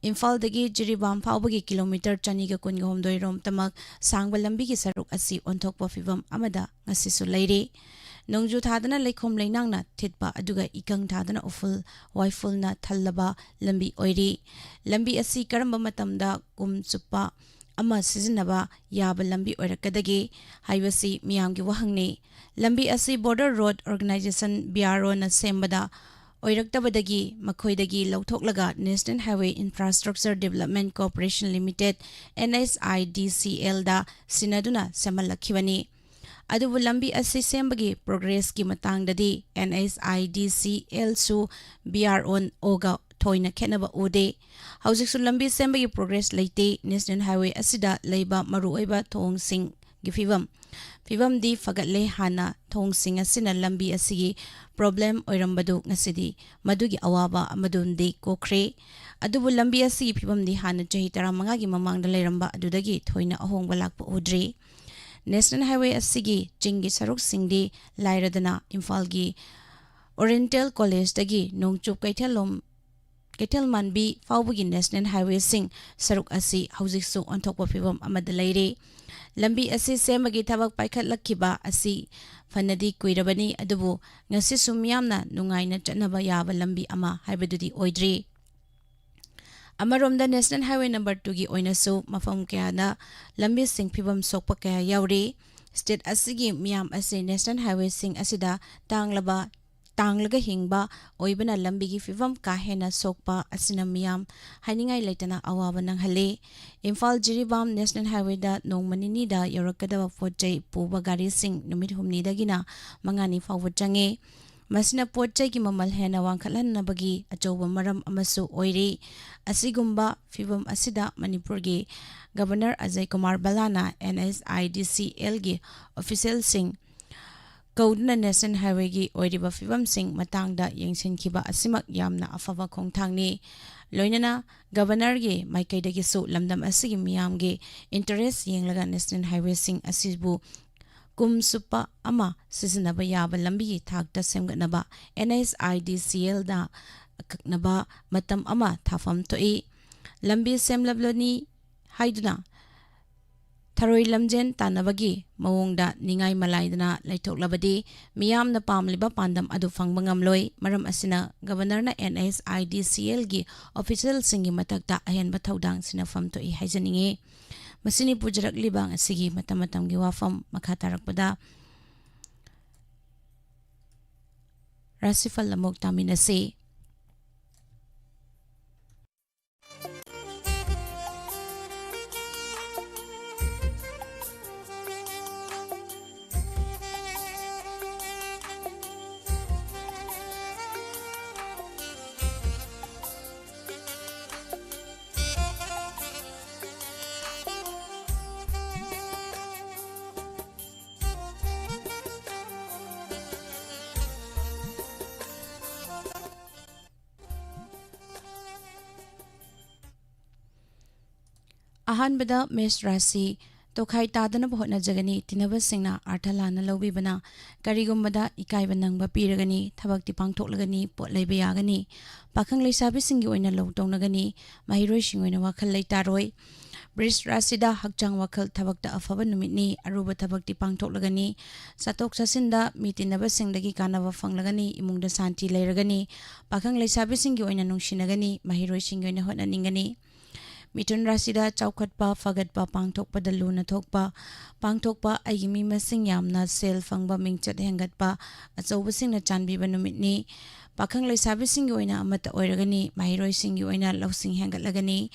ꯏꯝꯐꯥꯜꯗꯒꯤ ꯖꯤꯔꯤꯕꯥꯝ ꯐꯥꯎꯕꯒꯤ ꯀꯤꯂꯣꯃꯤꯇꯔ ꯆꯅꯤꯒ ꯀꯨꯟꯒ ꯍꯨꯝꯗꯣꯏ ꯔꯣꯝꯇꯃꯛ ꯁꯥꯡꯕ ꯂꯝꯕꯤꯒꯤ ꯁꯔꯨꯛ ꯑꯁꯤ ꯑꯣꯟꯊꯣꯛꯄ ꯐꯤꯕꯝ ꯑꯃꯗ ꯉꯁꯤꯁꯨ ꯂꯩꯔꯤ꯫ ꯅꯣꯡꯖꯨ ꯊꯥꯗꯅ ꯂꯩꯈꯣꯝ ꯂꯩꯅꯥꯡꯅ ꯊꯤꯠꯄ ꯑꯗꯨꯒ ꯏꯀꯪ ꯊꯥꯗꯅ ꯎꯐꯨꯜ ꯋꯥꯏꯐꯨꯜꯅ ꯊꯜꯂꯕ ꯂꯝꯕꯤ ꯑꯣꯏꯔꯤ꯫ ꯂꯝꯕꯤ ꯑꯁꯤ ꯀꯔꯝꯕ ꯃꯇꯝꯗ ꯀꯨꯝ ꯆꯨꯞꯄ ꯑꯃ ꯁꯤꯖꯤꯟꯅꯕ ꯌꯥꯕ ꯂꯝꯕꯤ ꯑꯣꯏꯔꯛꯀꯗꯒꯦ ꯍꯥꯏꯕꯁꯤ ꯃꯤꯌꯥꯝꯒꯤ ꯋꯥꯍꯪꯅꯤ꯫ ꯂꯝꯕꯤ ꯑꯁꯤ Border Road Organisation, B R O, ꯅ ꯁꯦꯝꯕꯗ ꯑꯣꯏꯔꯛꯇꯕꯗꯒꯤ ꯃꯈꯣꯏꯗꯒꯤ ꯂꯧꯊꯣꯛꯂꯒ National Highway Infrastructure Development Corporation Limited, N H I D C L, ꯗ ꯁꯤꯟꯅꯗꯨꯅ ꯁꯦꯝꯍꯜꯂꯛꯈꯤꯕꯅꯤ꯫ ꯑꯗꯨꯕꯨ ꯂꯝꯕꯤ ꯑꯁꯤ ꯁꯦꯝꯕꯒꯤ ꯄ꯭ꯔꯣꯒ꯭ꯔꯦꯁꯀꯤ ꯃꯇꯥꯡꯗꯗꯤ N H I D C L ꯁꯨ B R O ꯒ ꯊꯣꯏꯅ ꯈꯦꯠꯅꯕ ꯎꯗꯦ꯫ ꯍꯧꯖꯤꯛꯁꯨ ꯂꯝꯕꯤ ꯁꯦꯝꯕꯒꯤ ꯄ꯭ꯔꯣꯒ꯭ꯔꯦꯁ ꯂꯩꯇꯦ꯫ ꯅꯦꯁꯅꯦꯜ ꯍꯥꯏꯋꯦ ꯑꯁꯤꯗ ꯂꯩꯕ ꯃꯔꯨꯑꯣꯏꯕ ꯊꯣꯡꯁꯤꯡꯒꯤ ꯐꯤꯕꯝ, ꯐꯤꯕꯝꯗꯤ ꯐꯒꯠꯂꯦ꯫ ꯍꯥꯟꯅ ꯊꯣꯡꯁꯤꯡ ꯑꯁꯤꯅ ꯂꯝꯕꯤ ꯑꯁꯤꯒꯤ ꯄ꯭ꯔꯣꯕ꯭ꯂꯦꯝ ꯑꯣꯏꯔꯝꯕꯗꯨ ꯉꯁꯤꯗꯤ ꯃꯗꯨꯒꯤ ꯑꯋꯥꯕ ꯑꯃꯗꯨꯝꯗꯤ ꯀꯣꯛꯈ꯭ꯔꯦ꯫ ꯑꯗꯨꯕꯨ ꯂꯝꯕꯤ ꯑꯁꯤꯒꯤ ꯐꯤꯕꯝꯗꯤ ꯍꯥꯟꯅ ꯆꯍꯤ ꯇꯔꯥꯃꯉꯥꯒꯤ ꯃꯃꯥꯡꯗ ꯂꯩꯔꯝꯕ ꯑꯗꯨꯗꯒꯤ ꯊꯣꯏꯅ ꯑꯍꯣꯡꯕ ꯂꯥꯛꯄ ꯎꯗ꯭ꯔꯤ꯫ ꯅꯦꯁꯅꯦꯜ ꯍꯥꯏꯋꯦ ꯑꯁꯤꯒꯤ ꯆꯤꯡꯒꯤ ꯁꯔꯨꯛꯁꯤꯡꯗꯤ ꯂꯥꯏꯔꯗꯅ ꯏꯝꯐꯥꯜꯒꯤ ꯑꯣꯔꯤꯌꯦꯟꯇꯦꯜ ꯀꯣꯂꯦꯖꯇꯒꯤ ꯅꯣꯡꯆꯨꯞ ꯀꯩꯊꯦꯜꯂꯣꯝ, ꯀꯩꯊꯦꯜ ꯃꯥꯟꯕꯤ ꯐꯥꯎꯕꯒꯤ ꯅꯦꯁꯅꯦꯜ ꯍꯥꯏꯋꯦꯁꯤꯡ ꯁꯔꯨꯛ ꯑꯁꯤ ꯍꯧꯖꯤꯛꯁꯨ ꯑꯣꯟꯊꯣꯛꯄ ꯐꯤꯕꯝ ꯑꯃꯗ ꯂꯩꯔꯤ꯫ ꯂꯝꯕꯤ ꯑꯁꯤ ꯁꯦꯝꯕꯒꯤ ꯊꯕꯛ ꯄꯥꯏꯈꯠꯂꯛꯈꯤꯕ ꯑꯁꯤ ꯐꯅꯗꯤ ꯀꯨꯏꯔꯕꯅꯤ, ꯑꯗꯨꯕꯨ ꯉꯁꯤꯁꯨ ꯃꯤꯌꯥꯝꯅ ꯅꯨꯡꯉꯥꯏꯅ ꯆꯠꯅꯕ ꯌꯥꯕ ꯂꯝꯕꯤ ꯑꯃ ꯍꯥꯏꯕꯗꯨꯗꯤ ꯑꯣꯏꯗ꯭ꯔꯤ꯫ ꯑꯃꯔꯣꯝꯗ ꯅꯦꯁꯅꯦꯜ ꯍꯥꯏꯋꯦ ꯅꯝꯕꯔ ꯇꯨꯒꯤ ꯑꯣꯏꯅꯁꯨ ꯃꯐꯝ ꯀꯌꯥꯗ ꯂꯝꯕꯤꯁꯤꯡ ꯐꯤꯕꯝ ꯁꯣꯛꯄ ꯀꯌꯥ ꯌꯥꯎꯔꯤ꯫ ꯁ꯭ꯇꯦꯠ ꯑꯁꯤꯒꯤ ꯃꯤꯌꯥꯝ ꯑꯁꯤ ꯅꯦꯁꯅꯦꯜ ꯍꯥꯏꯋꯦꯁꯤꯡ ꯑꯁꯤꯗ ꯇꯥꯡꯂꯕ, ꯇꯥꯡꯂꯒ ꯍꯤꯡꯕ ꯑꯣꯏꯕꯅ ꯂꯝꯕꯤꯒꯤ ꯐꯤꯕꯝ ꯀꯥ ꯍꯦꯟꯅ ꯁꯣꯛꯄ ꯑꯁꯤꯅ ꯃꯤꯌꯥꯝ ꯍꯥꯏꯅꯤꯡꯉꯥꯏ ꯂꯩꯇꯅ ꯑꯋꯥꯕ ꯅꯪꯍꯜꯂꯤ꯫ ꯏꯝꯐꯥꯜ ꯖꯤꯔꯤꯕꯥꯝ ꯅꯦꯁꯅꯦꯜ ꯍꯥꯏꯋꯦꯗ ꯅꯣꯡꯃ ꯅꯤꯅꯤꯗ ꯌꯧꯔꯛꯀꯗꯕ ꯄꯣꯠ ꯆꯩ ꯄꯨꯕ ꯒꯥꯔꯤꯁꯤꯡ ꯅꯨꯃꯤꯠ ꯍꯨꯝꯅꯤꯗꯒꯤꯅ ꯃꯉꯥꯅꯤ ꯐꯥꯎꯕ ꯆꯪꯉꯤ꯫ ꯃꯁꯤꯅ ꯄꯣꯠ ꯆꯩꯒꯤ ꯃꯃꯜ ꯍꯦꯟꯅ ꯋꯥꯡꯈꯠꯍꯟꯅꯕꯒꯤ ꯑꯆꯧꯕ ꯃꯔꯝ ꯑꯃꯁꯨ ꯑꯣꯏꯔꯤ꯫ ꯑꯁꯤꯒꯨꯝꯕ ꯐꯤꯕꯝ ꯑꯁꯤꯗ ꯃꯅꯤꯄꯨꯔꯒꯤ ꯒꯕꯔꯅꯔ ꯑꯖꯌ ꯀꯨꯃꯥꯔ ꯚꯜꯂꯥꯅ N H I D C L ꯒꯤ ꯑꯣꯐꯤꯁꯤꯌꯦꯜꯁꯤꯡ ꯀꯧꯗꯨꯅ ꯅꯦꯁꯅꯦꯜ ꯍꯥꯏꯋꯦꯒꯤ ꯑꯣꯏꯔꯤꯕ ꯐꯤꯕꯝꯁꯤꯡ ꯃꯇꯥꯡꯗ ꯌꯦꯡꯁꯤꯟꯈꯤꯕ ꯑꯁꯤꯃꯛ ꯌꯥꯝꯅ ꯑꯐꯕ ꯈꯣꯡꯊꯥꯡꯅꯤ꯫ ꯂꯣꯏꯅꯅ ꯒꯕꯔꯅꯔꯒꯤ ꯃꯥꯏꯀꯩꯗꯒꯤꯁꯨ ꯂꯝꯗꯝ ꯑꯁꯤꯒꯤ ꯃꯤꯌꯥꯝꯒꯤ ꯏꯟꯇꯔꯦꯁ ꯌꯦꯡꯂꯒ ꯅꯦꯁꯅꯦꯜ ꯍꯥꯏꯋꯦꯁꯤꯡ ꯑꯁꯤꯕꯨ ꯀꯨꯝ ꯆꯨꯞꯄ ꯑꯃ ꯁꯤꯖꯤꯟꯅꯕ ꯌꯥꯕ ꯂꯝꯕꯤꯒꯤ ꯊꯥꯛꯇ ꯁꯦꯝꯒꯠꯅꯕ N H I D C L ꯗ ꯑꯀꯛꯅꯕ ꯃꯇꯝ ꯑꯃ ꯊꯥꯐꯝ ꯊꯣꯛꯏ꯫ ꯂꯝꯕꯤ ꯁꯦꯝꯂꯕꯅꯤ ꯍꯥꯏꯗꯨꯅ ꯊꯔꯣꯏ ꯂꯝꯖꯦꯟ ꯇꯥꯟꯅꯕꯒꯤ ꯃꯑꯣꯡꯗ ꯅꯤꯡꯉꯥꯏ ꯃꯂꯥꯏꯗꯅ ꯂꯩꯊꯣꯛꯂꯕꯗꯤ ꯃꯤꯌꯥꯝꯅ ꯄꯥꯝꯂꯤꯕ ꯄꯥꯟꯗꯝ ꯑꯗꯨ ꯐꯪꯕ ꯉꯝꯂꯣꯏ꯫ ꯃꯔꯝ ꯑꯁꯤꯅ ꯒꯕꯔꯅꯔꯅ N H I D C L ꯒꯤ ꯑꯣꯐꯤꯁꯤꯌꯦꯜꯁꯤꯡꯒꯤ ꯃꯊꯛꯇ ꯑꯍꯦꯟꯕ ꯊꯧꯗꯥꯡ ꯁꯤꯟꯅꯐꯝ ꯊꯣꯛꯏ ꯍꯥꯏꯖꯅꯤꯡꯏ꯫ ꯃꯁꯤꯅꯤ ꯄꯨꯖꯔꯛꯂꯤꯕ ꯉꯁꯤꯒꯤ ꯃꯇꯝ ꯃꯇꯝꯒꯤ ꯋꯥꯐꯝ꯫ ꯃꯈꯥ ꯇꯥꯔꯛꯄꯗ ꯔꯥꯁꯤꯐꯜ ꯑꯃꯨꯛ ꯇꯥꯃꯤꯟꯅꯁꯤ꯫ ꯑꯍꯥꯟꯕꯗ ꯃꯦꯁ ꯔꯥꯁꯤ꯫ ꯇꯣꯈꯥꯏ ꯇꯥꯗꯅꯕ ꯍꯣꯠꯅꯖꯒꯅꯤ꯫ ꯇꯤꯟꯅꯕꯁꯤꯡꯅ ꯑꯥꯔꯊ ꯂꯥꯟꯅ ꯂꯧꯕꯤꯕꯅ ꯀꯔꯤꯒꯨꯝꯕꯗ ꯏꯀꯥꯏꯕ ꯅꯪꯕ ꯄꯤꯔꯒꯅꯤ꯫ ꯊꯕꯛꯇꯤ ꯄꯥꯡꯊꯣꯛꯂꯒꯅꯤ, ꯄꯣꯠ ꯂꯩꯕ ꯌꯥꯒꯅꯤ꯫ ꯄꯥꯈꯪ ꯂꯩꯁꯥꯕꯤꯁꯤꯡꯒꯤ ꯑꯣꯏꯅ ꯂꯧ ꯇꯧꯅꯒꯅꯤ꯫ ꯃꯍꯩꯔꯣꯏꯁꯤꯡꯒꯤ ꯑꯣꯏꯅ ꯋꯥꯈꯜ ꯂꯩꯇꯥꯔꯣꯏ꯫ ꯕ꯭ꯔꯤꯖ ꯔꯥꯁꯤꯗ ꯍꯛꯆꯥꯡ ꯋꯥꯈꯜ ꯊꯕꯛꯇ ꯑꯐꯕ ꯅꯨꯃꯤꯠꯅꯤ꯫ ꯑꯔꯨꯕ ꯊꯕꯛꯇꯤ ꯄꯥꯡꯊꯣꯛꯂꯒꯅꯤ꯫ ꯆꯠꯊꯣꯛ ꯆꯠꯁꯤꯟꯗ ꯃꯤ ꯇꯤꯟꯅꯕꯁꯤꯡꯗꯒꯤ ꯀꯥꯟꯅꯕ ꯐꯪꯂꯒꯅꯤ꯫ ꯏꯃꯨꯡꯗ ꯁꯥꯟꯇꯤ ꯂꯩꯔꯒꯅꯤ꯫ ꯄꯥꯈꯪ ꯂꯩꯁꯥꯕꯤꯁꯤꯡꯒꯤ ꯑꯣꯏꯅ ꯅꯨꯡꯁꯤꯅꯒꯅꯤ꯫ ꯃꯍꯩꯔꯣꯏꯁꯤꯡꯒꯤ ꯑꯣꯏꯅ ꯍꯣꯠꯅꯅꯤꯡꯒꯅꯤ꯫ ꯃꯤꯊꯨꯟ ꯔꯥꯁꯤꯗ ꯆꯥꯎꯈꯠꯄ, ꯐꯒꯠꯄ, ꯄꯥꯡꯊꯣꯛꯄꯗ ꯂꯨꯅ ꯊꯣꯛꯄ, ꯄꯥꯡꯊꯣꯛꯄ, ꯑꯩꯒꯤ ꯃꯤ ꯃꯁꯤꯡ ꯌꯥꯝꯅ, ꯁꯦꯜ ꯐꯪꯕ, ꯃꯤꯡꯆꯠ ꯍꯦꯟꯒꯠꯄ, ꯑꯆꯧꯕꯁꯤꯡꯅ ꯆꯥꯟꯕꯤꯕ ꯅꯨꯃꯤꯠꯅꯤ꯫ ꯄꯥꯈꯪ ꯂꯩꯁꯥꯕꯤꯁꯤꯡꯒꯤ ꯑꯣꯏꯅ ꯑꯃꯠꯇ ꯑꯣꯏꯔꯒꯅꯤ꯫ ꯃꯍꯩꯔꯣꯏꯁꯤꯡꯒꯤ ꯑꯣꯏꯅ ꯂꯧꯁꯤꯡ ꯍꯦꯟꯒꯠꯂꯒꯅꯤ꯫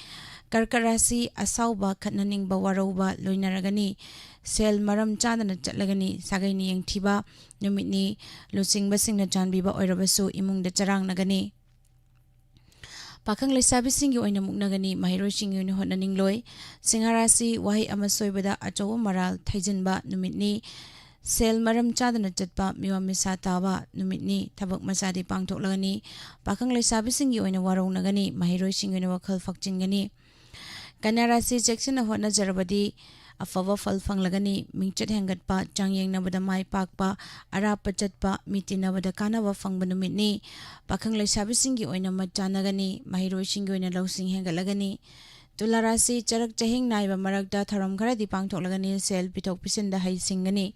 ꯀꯔꯀꯠ ꯔꯥꯁꯤ, ꯑꯁꯥꯎꯕ, ꯈꯠꯅꯅꯤꯡꯕ, ꯋꯥꯔꯧꯕ ꯂꯣꯏꯅꯔꯒꯅꯤ꯫ ꯁꯦꯜ ꯃꯔꯝ ꯆꯥꯗꯅ ꯆꯠꯂꯒꯅꯤ꯫ ꯁꯥꯒꯩꯅ ꯌꯦꯡꯊꯤꯕ ꯅꯨꯃꯤꯠꯅꯤ꯫ ꯂꯨꯆꯤꯡꯕꯁꯤꯡꯅ ꯆꯥꯟꯕꯤꯕ ꯑꯣꯏꯔꯕꯁꯨ ꯏꯃꯨꯡꯗ ꯆꯔꯥꯡꯅꯒꯅꯤ꯫ ꯄꯥꯈꯪ ꯂꯩꯁꯥꯕꯤꯁꯤꯡꯒꯤ ꯑꯣꯏꯅ ꯃꯨꯛꯅꯒꯅꯤ꯫ ꯃꯍꯩꯔꯣꯏꯁꯤꯡꯒꯤ ꯑꯣꯏꯅ ꯍꯣꯠꯅꯅꯤꯡꯂꯣꯏ꯫ ꯁꯤꯡꯍ ꯔꯥꯁꯤ, ꯋꯥꯍꯩ ꯑꯃ ꯁꯣꯏꯕꯗ ꯑꯆꯧꯕ ꯃꯔꯥꯜ ꯊꯩꯖꯤꯟꯕ ꯅꯨꯃꯤꯠꯅꯤ꯫ ꯁꯦꯜ ꯃꯔꯝ ꯆꯥꯗꯅ ꯆꯠꯄ, ꯃꯤꯋꯥ ꯃꯤꯁꯥ ꯇꯥꯕ ꯅꯨꯃꯤꯠꯅꯤ꯫ ꯊꯕꯛ ꯃꯆꯥꯗꯤ ꯄꯥꯡꯊꯣꯛꯂꯒꯅꯤ꯫ ꯄꯥꯈꯪ ꯂꯩꯁꯥꯕꯤꯁꯤꯡꯒꯤ ꯑꯣꯏꯅ ꯋꯥꯔꯧꯅꯒꯅꯤ꯫ ꯃꯍꯩꯔꯣꯏꯁꯤꯡꯒꯤ ꯑꯣꯏꯅ ꯋꯥꯈꯜ ꯐꯛꯆꯤꯟꯒꯅꯤ꯫ ꯀꯟꯌꯥ ꯔꯥꯁꯤ, ꯆꯦꯛꯁꯤꯟꯅ ꯍꯣꯠꯅꯖꯔꯕꯗꯤ ꯑꯐꯕ ꯐꯜ ꯐꯪꯂꯒꯅꯤ꯫ ꯃꯤꯡꯆꯠ ꯍꯦꯟꯒꯠꯄ, ꯆꯥꯡꯌꯦꯡꯅꯕꯗ ꯃꯥꯏ ꯄꯥꯛꯄ, ꯑꯔꯥꯞꯄ ꯆꯠꯄ, ꯃꯤ ꯇꯤꯟꯅꯕꯗ ꯀꯥꯟꯅꯕ ꯐꯪꯕ ꯅꯨꯃꯤꯠꯅꯤ꯫ ꯄꯥꯈꯪ ꯂꯩꯁꯥꯕꯤꯁꯤꯡꯒꯤ ꯑꯣꯏꯅ ꯃꯠ ꯆꯥꯟꯅꯒꯅꯤ꯫ ꯃꯍꯩꯔꯣꯏꯁꯤꯡꯒꯤ ꯑꯣꯏꯅ ꯂꯧꯁꯤꯡ ꯍꯦꯟꯒꯠꯂꯒꯅꯤ꯫ ꯇꯨꯂꯥ ꯔꯥꯁꯤ, ꯆꯔꯛ ꯆꯍꯤꯡ ꯅꯥꯏꯕ ꯃꯔꯛꯇ ꯊꯧꯔꯝ ꯈꯔꯗꯤ ꯄꯥꯡꯊꯣꯛꯂꯒꯅꯤ꯫ ꯁꯦꯜ ꯄꯤꯊꯣꯛ ꯄꯤꯁꯤꯟꯗ ꯍꯩꯁꯤꯡꯒꯅꯤ꯫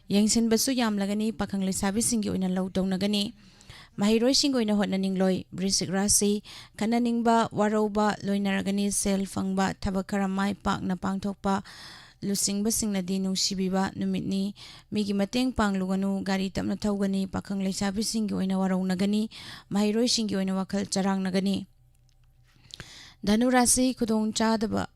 ꯌꯦꯡꯁꯤꯟꯕꯁꯨ ꯌꯥꯝꯂꯒꯅꯤ꯫ ꯄꯥꯈꯪ ꯂꯩꯁꯥꯕꯤꯁꯤꯡꯒꯤ ꯑꯣꯏꯅ ꯂꯧ ꯇꯧꯅꯒꯅꯤ꯫ ꯃꯍꯩꯔꯣꯏꯁꯤꯡꯒꯤ ꯑꯣꯏꯅ ꯍꯣꯠꯅꯅꯤꯡꯂꯣꯏ꯫ ꯕ꯭ꯔꯤꯁꯤꯛ ꯔꯥꯁꯤ: ꯈꯟꯅꯅꯤꯡꯕ, ꯋꯥꯔꯧꯕ ꯂꯣꯏꯅꯔꯒꯅꯤ꯫ ꯁꯦꯜ ꯐꯪꯕ, ꯊꯕꯛ ꯈꯔ ꯃꯥꯏ ꯄꯥꯛꯅ ꯄꯥꯡꯊꯣꯛꯄ꯫ ꯂꯨꯆꯤꯡꯕꯁꯤꯡꯅꯗꯤ ꯅꯨꯡꯁꯤꯕꯤꯕ ꯅꯨꯃꯤꯠꯅꯤ꯫ ꯃꯤꯒꯤ ꯃꯇꯦꯡ ꯄꯥꯡꯂꯨꯒꯅꯨ꯫ ꯒꯥꯔꯤ ꯇꯞꯅ ꯊꯧꯒꯅꯤ꯫ ꯄꯥꯈꯪ ꯂꯩꯁꯥꯕꯤꯁꯤꯡꯒꯤ ꯑꯣꯏꯅ ꯋꯥꯔꯧꯅꯒꯅꯤ꯫ ꯃꯍꯩꯔꯣꯏꯁꯤꯡꯒꯤ ꯑꯣꯏꯅ ꯋꯥꯈꯜ ꯆꯔꯥꯡꯅꯒꯅꯤ꯫ ꯙꯅꯨ ꯔꯥꯁꯤ: ꯈꯨꯗꯣꯡ ꯆꯥꯗꯕ,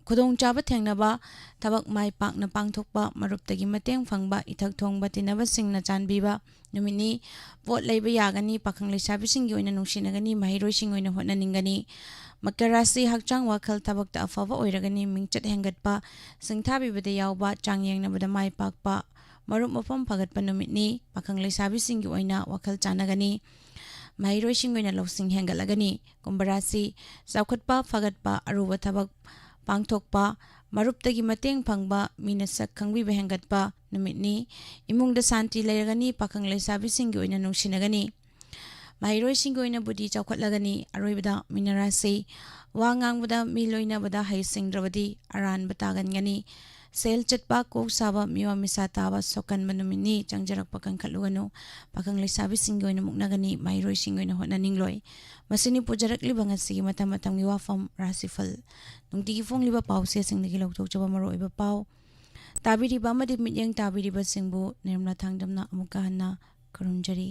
ꯈꯨꯗꯣꯡ ꯆꯥꯕ ꯊꯦꯡꯅꯕ, ꯊꯕꯛ ꯃꯥꯏ ꯄꯥꯛꯅ ꯄꯥꯡꯊꯣꯛꯄ, ꯃꯔꯨꯞꯇꯒꯤ ꯃꯇꯦꯡ ꯐꯪꯕ, ꯏꯊꯛ ꯊꯣꯡꯕ ꯇꯤꯟꯅꯕꯁꯤꯡꯅ ꯆꯥꯟꯕꯤꯕ ꯅꯨꯃꯤꯠꯅꯤ꯫ ꯄꯣꯠ ꯂꯩꯕ ꯌꯥꯒꯅꯤ꯫ ꯄꯥꯈꯪ ꯂꯩꯁꯥꯕꯤꯁꯤꯡꯒꯤ ꯑꯣꯏꯅ ꯅꯨꯡꯁꯤꯅꯒꯅꯤ꯫ ꯃꯍꯩꯔꯣꯏꯁꯤꯡꯒꯤ ꯑꯣꯏꯅ ꯍꯣꯠꯅꯅꯤꯡꯒꯅꯤ꯫ ꯃꯀꯔ ꯔꯥꯁꯤ: ꯍꯛꯆꯥꯡ ꯋꯥꯈꯜ ꯊꯕꯛꯇ ꯑꯐꯕ ꯑꯣꯏꯔꯒꯅꯤ꯫ ꯃꯤꯡꯆꯠ ꯍꯦꯟꯒꯠꯄ, ꯁꯤꯡꯊꯥꯕꯤꯕꯗ ꯌꯥꯎꯕ, ꯆꯥꯡ ꯌꯦꯡꯅꯕꯗ ꯃꯥꯏ ꯄꯥꯛꯄ, ꯃꯔꯨꯞ ꯃꯄꯨꯡ ꯐꯒꯠꯄ ꯅꯨꯃꯤꯠꯅꯤ꯫ ꯄꯥꯈꯪ ꯂꯩꯁꯥꯕꯤꯁꯤꯡꯒꯤ ꯑꯣꯏꯅ ꯋꯥꯈꯜ ꯆꯥꯟꯅꯒꯅꯤ꯫ ꯃꯍꯩꯔꯣꯏꯁꯤꯡꯒꯤ ꯑꯣꯏꯅ ꯂꯧꯁꯤꯡ ꯍꯦꯟꯒꯠꯂꯒꯅꯤ꯫ ꯀꯨꯝꯚ ꯔꯥꯁꯤ: ꯆꯥꯎꯈꯠꯄ, ꯐꯒꯠꯄ, ꯑꯔꯨꯕ ꯊꯕꯛ ꯄꯥꯡꯊꯣꯛꯄ, ꯃꯔꯨꯞꯇꯒꯤ ꯃꯇꯦꯡ ꯐꯪꯕ, ꯃꯤꯅ ꯁꯛ ꯈꯪꯕꯤꯕ ꯍꯦꯟꯒꯠꯄ ꯅꯨꯃꯤꯠꯅꯤ꯫ ꯏꯃꯨꯡꯗ ꯁꯥꯟꯇꯤ ꯂꯩꯔꯒꯅꯤ꯫ ꯄꯥꯈꯪ ꯂꯩꯁꯥꯕꯤꯁꯤꯡꯒꯤ ꯑꯣꯏꯅ ꯅꯨꯡꯁꯤꯅꯒꯅꯤ꯫ ꯃꯍꯩꯔꯣꯏꯁꯤꯡꯒꯤ ꯑꯣꯏꯅ ꯕꯨꯙꯤ ꯆꯥꯎꯈꯠꯂꯒꯅꯤ꯫ ꯑꯔꯣꯏꯕꯗ ꯃꯤꯅ ꯔꯥꯁꯤ: ꯋꯥ ꯉꯥꯡꯕꯗ, ꯃꯤ ꯂꯣꯏꯅꯕꯗ ꯍꯩꯁꯤꯡꯗ꯭ꯔꯕꯗꯤ ꯑꯔꯥꯟꯕ ꯇꯥꯒꯟꯒꯅꯤ꯫ ꯁꯦꯜ ꯆꯠꯄ, ꯀꯣꯛ ꯁꯥꯕ, ꯃꯤꯋꯥ ꯃꯤꯁꯥ ꯇꯥꯕ, ꯁꯣꯛꯀꯟꯕ ꯅꯨꯃꯤꯠꯅꯤ꯫ ꯆꯪꯖꯔꯛꯄ ꯀꯟꯈꯠꯂꯨꯒꯅꯨ꯫ ꯄꯥꯈꯪ ꯂꯩꯁꯥꯕꯤꯁꯤꯡꯒꯤ ꯑꯣꯏꯅ ꯃꯨꯛꯅꯒꯅꯤ꯫ ꯃꯍꯩꯔꯣꯏꯁꯤꯡꯒꯤ ꯑꯣꯏꯅ ꯍꯣꯠꯅꯅꯤꯡꯂꯣꯏ꯫ ꯃꯁꯤꯅꯤ ꯄꯨꯖꯔꯛꯂꯤꯕ ꯉꯁꯤꯒꯤ ꯃꯇꯝ ꯃꯇꯝꯒꯤ ꯋꯥꯐꯝ ꯔꯥꯁꯤꯐꯜ꯫ ꯅꯨꯡꯇꯤꯒꯤ ꯐꯣꯡꯂꯤꯕ ꯄꯥꯎꯆꯦꯁꯤꯡꯗꯒꯤ ꯂꯧꯊꯣꯛꯆꯕ ꯃꯔꯨꯑꯣꯏꯕ ꯄꯥꯎ꯫ ꯇꯥꯕꯤꯔꯤꯕ ꯑꯃꯗꯤ ꯃꯤꯠꯌꯦꯡ ꯇꯥꯕꯤꯔꯤꯕꯁꯤꯡꯕꯨ ꯅꯤꯔꯃꯂꯥ ꯊꯥꯡꯖꯝꯅ ꯑꯃꯨꯛꯀ ꯍꯟꯅ ꯈꯨꯔꯨꯝꯖꯔꯤ꯫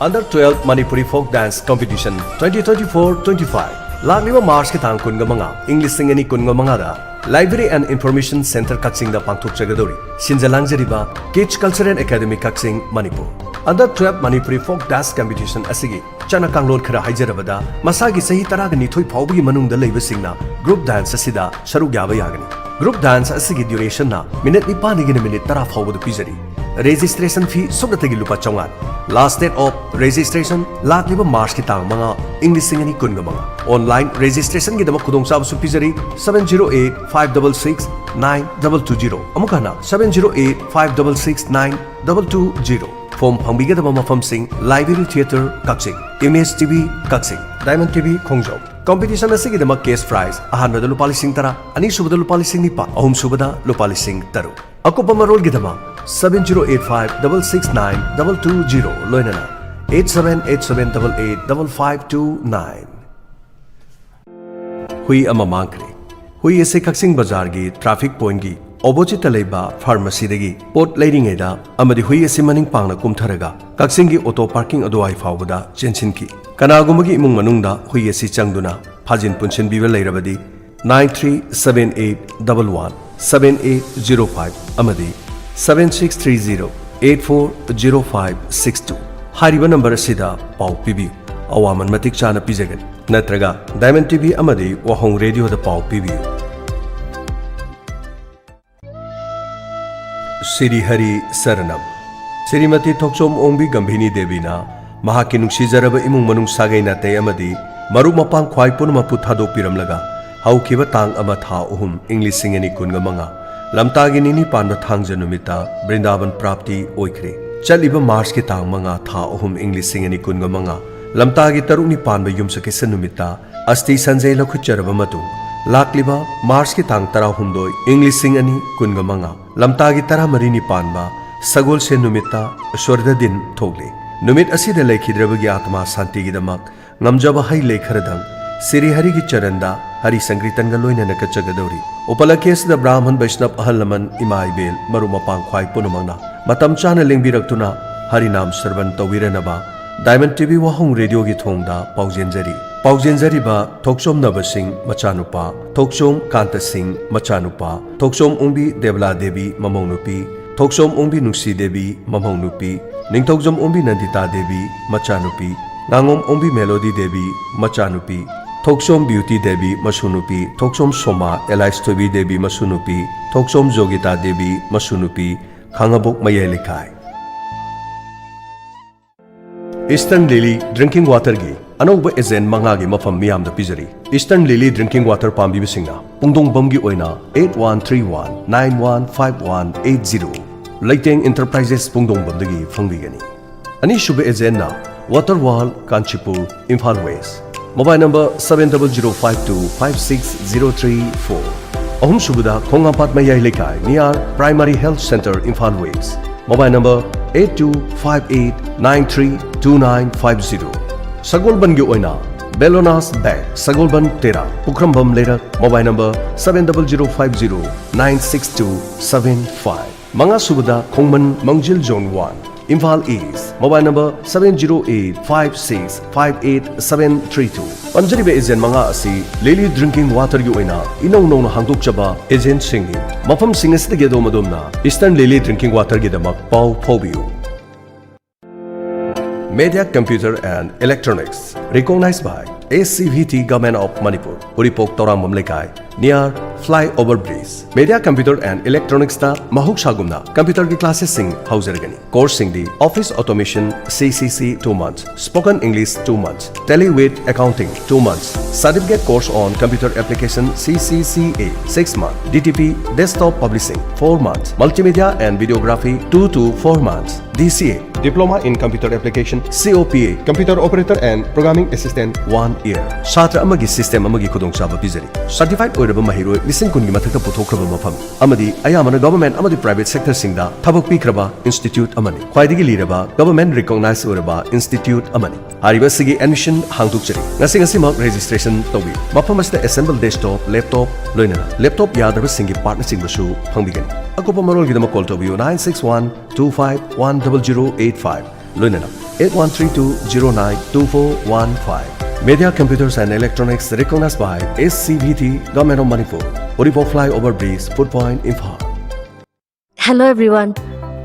Under twelve Manipuri Folk Dance Competition twenty twenty-four twenty-five, ꯂꯥꯛꯂꯤꯕ ꯃꯥꯔꯆꯀꯤ ꯇꯥꯡ ꯀꯨꯟꯒ ꯃꯉꯥ, ꯏꯪ ꯂꯤꯁꯤꯡ ꯑꯅꯤ ꯀꯨꯟꯒ ꯃꯉꯥꯗ Library and Information Centre ꯀꯛꯆꯤꯡꯗ ꯄꯥꯡꯊꯣꯛꯆꯒꯗꯧꯔꯤ꯫ ꯁꯤꯟꯖ ꯂꯥꯡꯖꯔꯤꯕ Kids Cultural Academy ꯀꯛꯆꯤꯡ, Manipur. Under twelve Manipuri Folk Dance Competition ꯑꯁꯤꯒꯤ ꯆꯠꯅ ꯀꯥꯡꯂꯣꯟ ꯈꯔ ꯍꯥꯏꯖꯔꯕꯗ, ꯃꯁꯥꯒꯤ ꯆꯍꯤ ꯇꯔꯥꯒ ꯅꯤꯊꯣꯏ ꯐꯥꯎꯕꯒꯤ ꯃꯅꯨꯡꯗ ꯂꯩꯕꯁꯤꯡꯅ group dance ꯑꯁꯤꯗ ꯁꯔꯨꯛ ꯌꯥꯕ ꯌꯥꯒꯅꯤ꯫ Group dance ꯑꯁꯤꯒꯤ durationꯅ ꯃꯤꯅꯤꯠ ꯅꯤꯄꯥꯟꯗꯒꯤꯅ ꯃꯤꯅꯤꯠ ꯇꯔꯥ ꯐꯥꯎꯕꯗ ꯄꯤꯖꯔꯤ꯫ Registration fee ꯁꯨꯞꯅꯇꯒꯤ ꯂꯨꯄꯥ ꯆꯥꯝꯃꯉꯥ꯫ Last date of registration ꯂꯥꯛꯂꯤꯕ ꯃꯥꯔꯆꯀꯤ ꯇꯥꯡ ꯃꯉꯥ, ꯏꯪ ꯂꯤꯁꯤꯡ ꯑꯅꯤ ꯀꯨꯟꯒ ꯃꯉꯥ꯫ Online registrationꯒꯤꯗꯃꯛ ꯈꯨꯗꯣꯡꯆꯥꯕꯁꯨ ꯄꯤꯖꯔꯤ, seven zero eight five double six nine double two zero꯫ ꯑꯃꯨꯛ ꯍꯟꯅ, seven zero eight five double six nine double two zero꯫ Form ꯐꯪꯕꯤꯒꯗꯕ ꯃꯐꯝꯁꯤꯡ: Library Theatre ꯀꯛꯆꯤꯡ, Image TV ꯀꯛꯆꯤꯡ, Diamond TV ꯈꯣꯡꯖꯣꯝ꯫ Competition ꯑꯁꯤꯒꯤꯗꯃꯛ cash prize ꯑꯍꯥꯟꯕꯗ ꯂꯨꯄꯥ ꯂꯤꯁꯤꯡ ꯇꯔꯥ, ꯑꯅꯤꯁꯨꯕꯗ ꯂꯨꯄꯥ ꯂꯤꯁꯤꯡ ꯅꯤꯄꯥꯟ, ꯑꯍꯨꯝꯁꯨꯕꯗ ꯂꯨꯄꯥ ꯂꯤꯁꯤꯡ ꯇꯔꯨꯛ꯫ ꯑꯀꯨꯞꯄ ꯃꯔꯣꯜꯒꯤꯗꯃꯛ seven zero eight five double six nine double two zero ꯂꯣꯏꯅꯅ eight seven eight seven double eight double five two nine꯫ ꯍꯨꯏ ꯑꯃ ꯃꯥꯡꯈ꯭ꯔꯦ꯫ ꯍꯨꯏ ꯑꯁꯤ ꯀꯛꯆꯤꯡ ꯕꯖꯥꯔꯒꯤ traffic pointꯀꯤ oppositeꯇ ꯂꯩꯕ pharmacyꯗꯒꯤ ꯄꯣꯠ ꯂꯩꯔꯤꯉꯩꯗ ꯑꯃꯗꯤ ꯍꯨꯏ ꯑꯁꯤ ꯃꯅꯤꯡ ꯄꯥꯡꯅ ꯀꯨꯝꯊꯔꯒ ꯀꯛꯆꯤꯡꯒꯤ auto parking ꯑꯗꯨꯋꯥꯏ ꯐꯥꯎꯕꯗ ꯆꯦꯟꯁꯤꯟꯈꯤ꯫ ꯀꯅꯥꯒꯨꯝꯕꯒꯤ ꯏꯃꯨꯡ ꯃꯅꯨꯡꯗ ꯍꯨꯏ ꯑꯁꯤ ꯆꯪꯗꯨꯅ ꯐꯥꯖꯤꯟ ꯄꯨꯟꯁꯤꯟꯕꯤꯕ ꯂꯩꯔꯕꯗꯤ, nine three seven eight double one seven eight zero five ꯑꯃꯗꯤ seven six three zero eight four zero five six two ꯍꯥꯏꯔꯤꯕ number ꯑꯁꯤꯗ ꯄꯥꯎ ꯄꯤꯕꯤꯌꯨ꯫ ꯑꯋꯥꯃꯟ ꯃꯇꯤꯛ ꯆꯥꯅ ꯄꯤꯖꯒꯅꯤ꯫ ꯅꯠꯇ꯭ꯔꯒ Diamond TV ꯑꯃꯗꯤ ꯋꯥꯍꯣꯡ ꯔꯦꯗꯤꯑꯣꯗ ꯄꯥꯎ ꯄꯤꯕꯤꯌꯨ꯫ ꯁ꯭ꯔꯤ ꯍꯔꯤ ꯁꯔꯅꯝ꯫ ꯁ꯭ꯔꯤꯃꯇꯤ ꯊꯣꯛꯆꯣꯝ ꯑꯣꯡꯕꯤ ꯒꯝꯚꯤꯅꯤ ꯗꯦꯕꯤꯅ ꯃꯍꯥꯛꯀꯤ ꯅꯨꯡꯁꯤꯖꯔꯕ ꯏꯃꯨꯡ ꯃꯅꯨꯡ, ꯁꯥꯒꯩ ꯅꯥꯇꯩ ꯑꯃꯗꯤ ꯃꯔꯨꯞ ꯃꯄꯥꯡ ꯈ꯭ꯋꯥꯏ ꯄꯨꯝꯅꯃꯛꯄꯨ ꯊꯥꯗꯣꯛꯄꯤꯔꯝꯂꯒ ꯍꯧꯈꯤꯕ ꯇꯥꯡ ꯑꯃ ꯊꯥ ꯑꯍꯨꯝ ꯏꯪ ꯂꯤꯁꯤꯡ ꯑꯅꯤ ꯀꯨꯟꯒ ꯃꯉꯥ, ꯂꯝꯇꯥꯒꯤ ꯅꯤꯅꯤ ꯄꯥꯟꯕ ꯊꯥꯡꯖ ꯅꯨꯃꯤꯠꯇ ꯕ꯭ꯔꯤꯟꯗꯥꯕꯟ ꯄ꯭ꯔꯥꯞꯇꯤ ꯑꯣꯏꯈ꯭ꯔꯦ꯫ ꯆꯠꯂꯤꯕ ꯃꯥꯔꯆꯀꯤ ꯇꯥꯡ ꯃꯉꯥ ꯊꯥ ꯑꯍꯨꯝ ꯏꯪ ꯂꯤꯁꯤꯡ ꯑꯅꯤ ꯀꯨꯟꯒ ꯃꯉꯥ, ꯂꯝꯇꯥꯒꯤ ꯇꯔꯨꯛꯅꯤ ꯄꯥꯟꯕ ꯌꯨꯝꯁꯀꯩꯁ ꯅꯨꯃꯤꯠꯇ ꯑꯁꯇꯤ ꯁꯟꯖꯩ ꯂꯧꯈꯠꯆꯔꯕ ꯃꯇꯨꯡ, ꯂꯥꯛꯂꯤꯕ ꯃꯥꯔꯆꯀꯤ ꯇꯥꯡ ꯇꯔꯥꯍꯨꯝꯗꯣꯏ ꯏꯪ ꯂꯤꯁꯤꯡ ꯑꯅꯤ ꯀꯨꯟꯒ ꯃꯉꯥ, ꯂꯝꯇꯥꯒꯤ ꯇꯔꯥꯃꯔꯤꯅꯤ ꯄꯥꯟꯕ ꯁꯒꯣꯜꯁꯦꯟ ꯅꯨꯃꯤꯠꯇ ꯁ꯭ꯋꯔꯒꯗꯤꯟ ꯊꯣꯛꯂꯦ꯫ ꯅꯨꯃꯤꯠ ꯑꯁꯤꯗ ꯂꯩꯈꯤꯗ꯭ꯔꯕꯒꯤ ꯑꯥꯇꯃꯥ ꯁꯥꯟꯇꯤꯒꯤꯗꯃꯛ ꯉꯝꯖꯕ ꯍꯩ ꯂꯩ ꯈꯔꯗꯪ ꯁ꯭ꯔꯤ ꯍꯔꯤꯒꯤ ꯆꯔꯟꯗ ꯍꯔꯤ ꯁꯪꯀ꯭ꯔꯤꯇꯟꯒ ꯂꯣꯏꯅꯅ ꯀꯠꯆꯒꯗꯧꯔꯤ꯫ ꯎꯄꯂꯛꯈꯤ ꯑꯁꯤꯗ ꯕ꯭ꯔꯥꯍꯃꯟ, ꯕꯩꯁꯅꯕ, ꯑꯍꯜ ꯂꯃꯟ, ꯏꯃꯥ ꯏꯕꯦꯜ, ꯃꯔꯨꯞ ꯃꯄꯥꯡ ꯈ꯭ꯋꯥꯏ ꯄꯨꯝꯅꯃꯛꯅ ꯃꯇꯝ ꯆꯥꯅ ꯂꯦꯡꯕꯤꯔꯛꯇꯨꯅ ꯍꯔꯤꯅꯥꯝ ꯁ꯭ꯔꯕꯟ ꯇꯧꯕꯤꯔꯅꯕ Diamond T V ꯋꯥꯍꯣꯡ ꯔꯦꯗꯤꯑꯣꯒꯤ ꯊꯣꯡꯗ ꯄꯥꯎꯖꯦꯟꯖꯔꯤ꯫ ꯄꯥꯎꯖꯦꯟꯖꯔꯤꯕ ꯊꯣꯛꯆꯣꯝ ꯅꯕ ꯁꯤꯡ ꯃꯆꯥꯅꯨꯄꯥ, ꯊꯣꯛꯆꯣꯝ ꯀꯥꯟꯇ ꯁꯤꯡ ꯃꯆꯥꯅꯨꯄꯥ, ꯊꯣꯛꯆꯣꯝ ꯑꯣꯡꯕꯤ ꯗꯦꯕꯂꯥ ꯗꯦꯕꯤ ꯃꯃꯧ ꯅꯨꯄꯤ, ꯊꯣꯛꯆꯣꯝ ꯑꯣꯡꯕꯤ ꯅꯨꯡꯁꯤ ꯗꯦꯕꯤ ꯃꯃꯧ ꯅꯨꯄꯤ, ꯅꯤꯡꯊꯧꯖꯝ ꯑꯣꯡꯕꯤ ꯅꯟꯗꯤꯇꯥ ꯗꯦꯕꯤ ꯃꯆꯥꯅꯨꯄꯤ, ꯉꯥꯉꯣꯝ ꯑꯣꯡꯕꯤ ꯃꯦꯂꯣꯗꯤ ꯗꯦꯕꯤ ꯃꯆꯥꯅꯨꯄꯤ, ꯊꯣꯛꯆꯣꯝ ꯕ꯭ꯌꯨꯇꯤ ꯗꯦꯕꯤ ꯃꯁꯨ ꯅꯨꯄꯤ, ꯊꯣꯛꯆꯣꯝ ꯁꯣꯃꯥ ꯑꯦꯂꯥꯏꯁ ꯊꯣꯏꯕꯤ ꯗꯦꯕꯤ ꯃꯁꯨ ꯅꯨꯄꯤ, ꯊꯣꯛꯆꯣꯝ ꯖꯣꯒꯤꯇꯥ ꯗꯦꯕꯤ ꯃꯁꯨ ꯅꯨꯄꯤ, ꯈꯥꯉꯕꯣꯛ ꯃꯌꯥꯏ ꯂꯩꯀꯥꯏ꯫ Eastern Lily Drinking Waterꯒꯤ ꯑꯅꯧꯕ agent ꯃꯉꯥꯒꯤ ꯃꯐꯝ ꯃꯤꯌꯥꯝꯗ ꯄꯤꯖꯔꯤ꯫ Eastern Lily Drinking Water ꯄꯥꯝꯕꯤꯕꯁꯤꯡꯅ ꯄꯨꯡꯗꯣꯡꯕꯝꯒꯤ ꯑꯣꯏꯅ eight one three one nine one five one eight zero, ꯂꯩꯇꯦꯡ Enterprises ꯄꯨꯡꯗꯣꯡꯕꯝꯗꯒꯤ ꯐꯪꯕꯤꯒꯅꯤ꯫ ꯑꯅꯤꯁꯨꯕ agentꯅ Water World Kanchipur, Imphal West, mobile number seven double zero five two five six zero three four꯫ ꯑꯍꯨꯝꯁꯨꯕꯗ ꯈꯣꯡꯉꯥꯝꯄꯥꯠ ꯃꯌꯥꯏ ꯂꯩꯀꯥꯏ, near Primary Health Centre, Imphal West, mobile number eight two five eight nine three two nine five zero꯫ ꯁꯒꯣꯜꯕꯟꯒꯤ ꯑꯣꯏꯅ Bellona's Bag, ꯁꯒꯣꯜꯕꯟ ꯇꯦꯔꯥ, ꯄꯨꯈ꯭ꯔꯝꯕꯝ ꯂꯩꯔꯛ, mobile number seven double zero five zero nine six two seven five꯫ ꯃꯉꯥꯁꯨꯕꯗ ꯈꯣꯡꯃꯟ ꯃꯥꯡꯖꯤꯜ Zone one, Imphal East, mobile number seven zero eight five six five eight seven three two꯫ ꯄꯟꯖꯔꯤꯕ agent ꯃꯉꯥ ꯑꯁꯤ Lily Drinking Waterꯒꯤ ꯑꯣꯏꯅ ꯏꯅꯧ ꯅꯧꯅ ꯍꯥꯡꯗꯣꯛꯆꯕ agentꯁꯤꯡꯅꯤ꯫ ꯃꯐꯝꯁꯤꯡ ꯑꯁꯤꯗꯒꯤ ꯑꯗꯣꯝ ꯑꯗꯣꯝꯅ Eastern Lily Drinking Waterꯒꯤꯗꯃꯛ ꯄꯥꯎ ꯐꯥꯎꯕꯤꯌꯨ꯫ Media Computer and Electronics, recognized by A C V T Government of Manipur, ꯎꯔꯤꯄꯣꯛ ꯇꯧꯔꯥꯡꯕꯝ ꯂꯩꯀꯥꯏ, near Flyover Bridge꯫ Media Computer and Electronicsꯇ ꯃꯍꯧꯁꯥꯒꯨꯝꯅ computerꯒꯤ classesꯁꯤꯡ ꯍꯧꯖꯔꯒꯅꯤ꯫ Courseꯁꯤꯡꯗꯤ Office Automation, C C C, two months, Spoken English, two months, Tally with Accounting, two months, Certificate Course on Computer Application, C C C A, six months, D T P, Desktop Publishing, four months, Multimedia and Videography, two to four months, D C A, Diploma in Computer Application, C O P A, Computer Operator and Programming Assistant, one year꯫ ꯁꯥꯇ꯭ꯔ ꯑꯃꯒꯤ system ꯑꯃꯒꯤ ꯈꯨꯗꯣꯡꯆꯥꯕ ꯄꯤꯖꯔꯤ꯫ Certified ꯑꯣꯏꯔꯕ ꯃꯍꯩꯔꯣꯏ ꯂꯤꯁꯤꯡ ꯀꯨꯟꯒꯤ ꯃꯊꯛꯇ ꯄꯨꯊꯣꯛꯈ꯭ꯔꯕ ꯃꯐꯝ ꯑꯃꯗꯤ ꯑꯌꯥꯝꯕꯅ government ꯑꯃꯗꯤ private sectorꯁꯤꯡꯗ ꯊꯕꯛ ꯄꯤꯈ꯭ꯔꯕ institute ꯑꯃꯅꯤ꯫ ꯈ꯭ꯋꯥꯏꯗꯒꯤ ꯂꯤꯔꯕ government recognized ꯑꯣꯏꯔꯕ institute ꯑꯃꯅꯤ꯫ ꯍꯥꯏꯔꯤꯕ ꯑꯁꯤꯒꯤ admission ꯍꯥꯡꯗꯣꯛꯆꯔꯤ꯫ ꯉꯁꯤ ꯉꯁꯤꯃꯛ registration ꯇꯧꯕꯤꯌꯨ꯫ ꯃꯐꯝ ꯑꯁꯤꯗ assemble desktop, laptop, ꯂꯣꯏꯅꯅ laptop ꯌꯥꯗ꯭ꯔꯕꯁꯤꯡꯒꯤ partꯅꯆꯤꯡꯕꯁꯨ ꯐꯪꯕꯤꯒꯅꯤ꯫ ꯑꯀꯨꯞꯄ ꯃꯔꯣꯜꯒꯤꯗꯃꯛ call ꯇꯧꯕꯤꯌꯨ nine six one two five one double zero eight five, ꯂꯣꯏꯅꯅ eight one three two zero nine two four one five꯫ Media Computers and Electronics, recognized by S C V T, Government of Manipur, Uripok Flyover Bridge, Food Point, Imphal꯫ Hello everyone,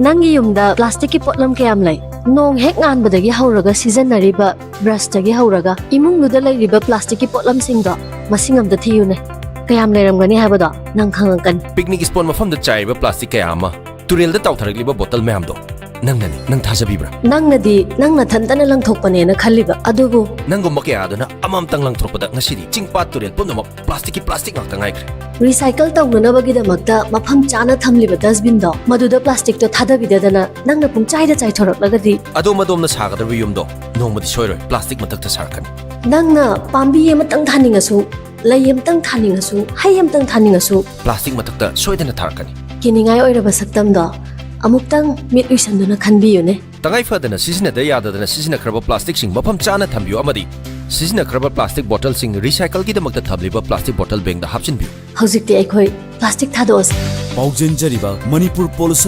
ꯅꯪꯒꯤ ꯌꯨꯝꯗ ꯄ꯭ꯂꯥꯁꯇꯤꯛꯀꯤ ꯄꯣꯠꯂꯝ ꯀꯌꯥꯝ ꯂꯩ? ꯅꯣꯡ ꯍꯦꯛ ꯉꯥꯟꯕꯗꯒꯤ ꯍꯧꯔꯒ ꯁꯤꯖꯤꯟꯅꯔꯤꯕ ꯕ꯭ꯔꯁꯇꯒꯤ ꯍꯧꯔꯒ ꯏꯃꯨꯡꯗꯨꯗ ꯂꯩꯔꯤꯕ ꯄ꯭ꯂꯥꯁꯇꯤꯛꯀꯤ ꯄꯣꯠꯂꯝꯁꯤꯡꯗꯣ ꯃꯁꯤꯡ ꯑꯝꯇ ꯊꯤꯌꯨꯅꯦ꯫ ꯀꯌꯥꯝ ꯂꯩꯔꯝꯒꯅꯤ ꯍꯥꯏꯕꯗꯣ ꯅꯪ ꯈꯪꯉꯛꯀꯅꯤ꯫ ꯄꯤꯛꯅꯤꯛ ꯁ꯭ꯄꯣꯠ ꯃꯐꯝꯗ ꯆꯥꯏꯔꯤꯕ ꯄ꯭ꯂꯥꯁꯇꯤꯛ ꯀꯌꯥ ꯑꯃ, ꯇꯨꯔꯦꯜꯗ ꯇꯥꯎꯊꯔꯛꯂꯤꯕ ꯕꯣꯇꯜ ꯃꯌꯥꯝꯗꯣ ꯅꯪꯅꯅꯤ, ꯅꯪ ꯊꯥꯖꯕꯤꯕ꯭ꯔꯥ? ꯅꯪꯅꯗꯤ ꯅꯪ ꯅꯊꯟꯇꯅ ꯂꯪꯊꯣꯛꯄꯅꯦꯅ ꯈꯜꯂꯤꯕ, ꯑꯗꯨꯕꯨ ꯅꯪꯒꯨꯝꯕ ꯀꯌꯥ ꯑꯗꯨꯅ ꯑꯃꯃꯝꯇꯪ ꯂꯪꯊꯣꯔꯛꯄꯗ ꯉꯁꯤꯗꯤ ꯆꯤꯡ ꯄꯥꯠ ꯇꯨꯔꯦꯜ ꯄꯨꯝꯅꯃꯛ ꯄ꯭ꯂꯥꯁꯇꯤꯛꯀꯤ ꯄ꯭ꯂꯥꯁꯇꯤꯛ ꯉꯥꯛꯇ ꯉꯥꯏꯈ꯭ꯔꯦ꯫ ꯔꯤꯁꯥꯏꯀꯜ ꯇꯧꯅꯅꯕꯒꯤꯗꯃꯛꯇ ꯃꯐꯝ ꯆꯥꯅ ꯊꯝꯂꯤꯕ ꯗꯁꯕꯤꯟꯗꯣ, ꯃꯗꯨꯗ ꯄ꯭ꯂꯥꯁꯇꯤꯛꯇꯣ ꯊꯥꯗꯕꯤꯗꯗꯅ ꯅꯪꯅ ꯄꯨꯡꯆꯥꯏꯗ ꯆꯥꯏꯊꯣꯔꯛꯂꯒꯗꯤ ꯑꯗꯣꯝ ꯑꯗꯣꯝꯅ ꯁꯥꯒꯗꯧꯔꯤꯕ ꯌꯨꯝꯗꯣ ꯅꯣꯡꯃꯗꯤ ꯁꯣꯏꯔꯣꯏ ꯄ꯭ꯂꯥꯁꯇꯤꯛ ꯃꯊꯛꯇ ꯁꯥꯔꯛꯀꯅꯤ꯫ ꯅꯪꯅ ꯄꯥꯝꯕꯤ ꯑꯃꯇꯪ ꯊꯥꯅꯤꯡꯉꯁꯨ, ꯂꯩ ꯑꯃꯇꯪ ꯊꯥꯅꯤꯡꯉꯁꯨ, ꯍꯩ ꯑꯃꯇꯪ ꯊꯥꯅꯤꯡꯉꯁꯨ, ꯄ꯭ꯂꯥꯁꯇꯤꯛ ꯃꯊꯛꯇ ꯁꯣꯏꯗꯅ ꯊꯥꯔꯛꯀꯅꯤ꯫ ꯀꯤꯅꯤꯡꯉꯥꯏ ꯑꯣꯏꯔꯕ ꯁꯛꯇꯝꯗꯣ ꯑꯃꯨꯛꯇꯪ ꯃꯤꯠ ꯎꯏꯁꯟꯗꯨꯅ ꯈꯟꯕꯤꯌꯨꯅꯦ꯫ ꯇꯉꯥꯏ ꯐꯗꯅ ꯁꯤꯖꯤꯟꯅꯗ ꯌꯥꯗꯗꯅ ꯁꯤꯖꯤꯟꯅꯈ꯭ꯔꯕ ꯄ꯭ꯂꯥꯁꯇꯤꯛꯁꯤꯡ ꯃꯐꯝ ꯆꯥꯅ ꯊꯝꯕꯤꯌꯨ ꯑꯃꯗꯤ ꯁꯤꯖꯤꯟꯅꯈ꯭ꯔꯕ ꯄ꯭ꯂꯥꯁꯇꯤꯛ ꯕꯣꯇꯜꯁꯤꯡ ꯔꯤꯁꯥꯏꯀꯜꯒꯤꯗꯃꯛꯇ ꯊꯝꯂꯤꯕ ꯄ꯭ꯂꯥꯁꯇꯤꯛ ꯕꯣꯇꯜ ꯕꯦꯡꯗ ꯍꯥꯞꯆꯤꯟꯕꯤꯌꯨ꯫ ꯍꯧꯖꯤꯛꯇꯤ ꯑꯩꯈꯣꯏ ꯄ꯭ꯂꯥꯁꯇꯤꯛ ꯊꯥꯗꯣꯛꯑꯁꯤ꯫ ꯄꯥꯎꯖꯦꯟꯖꯔꯤꯕ ꯃꯅꯤꯄꯨꯔ ꯄꯣꯂꯨꯁꯟ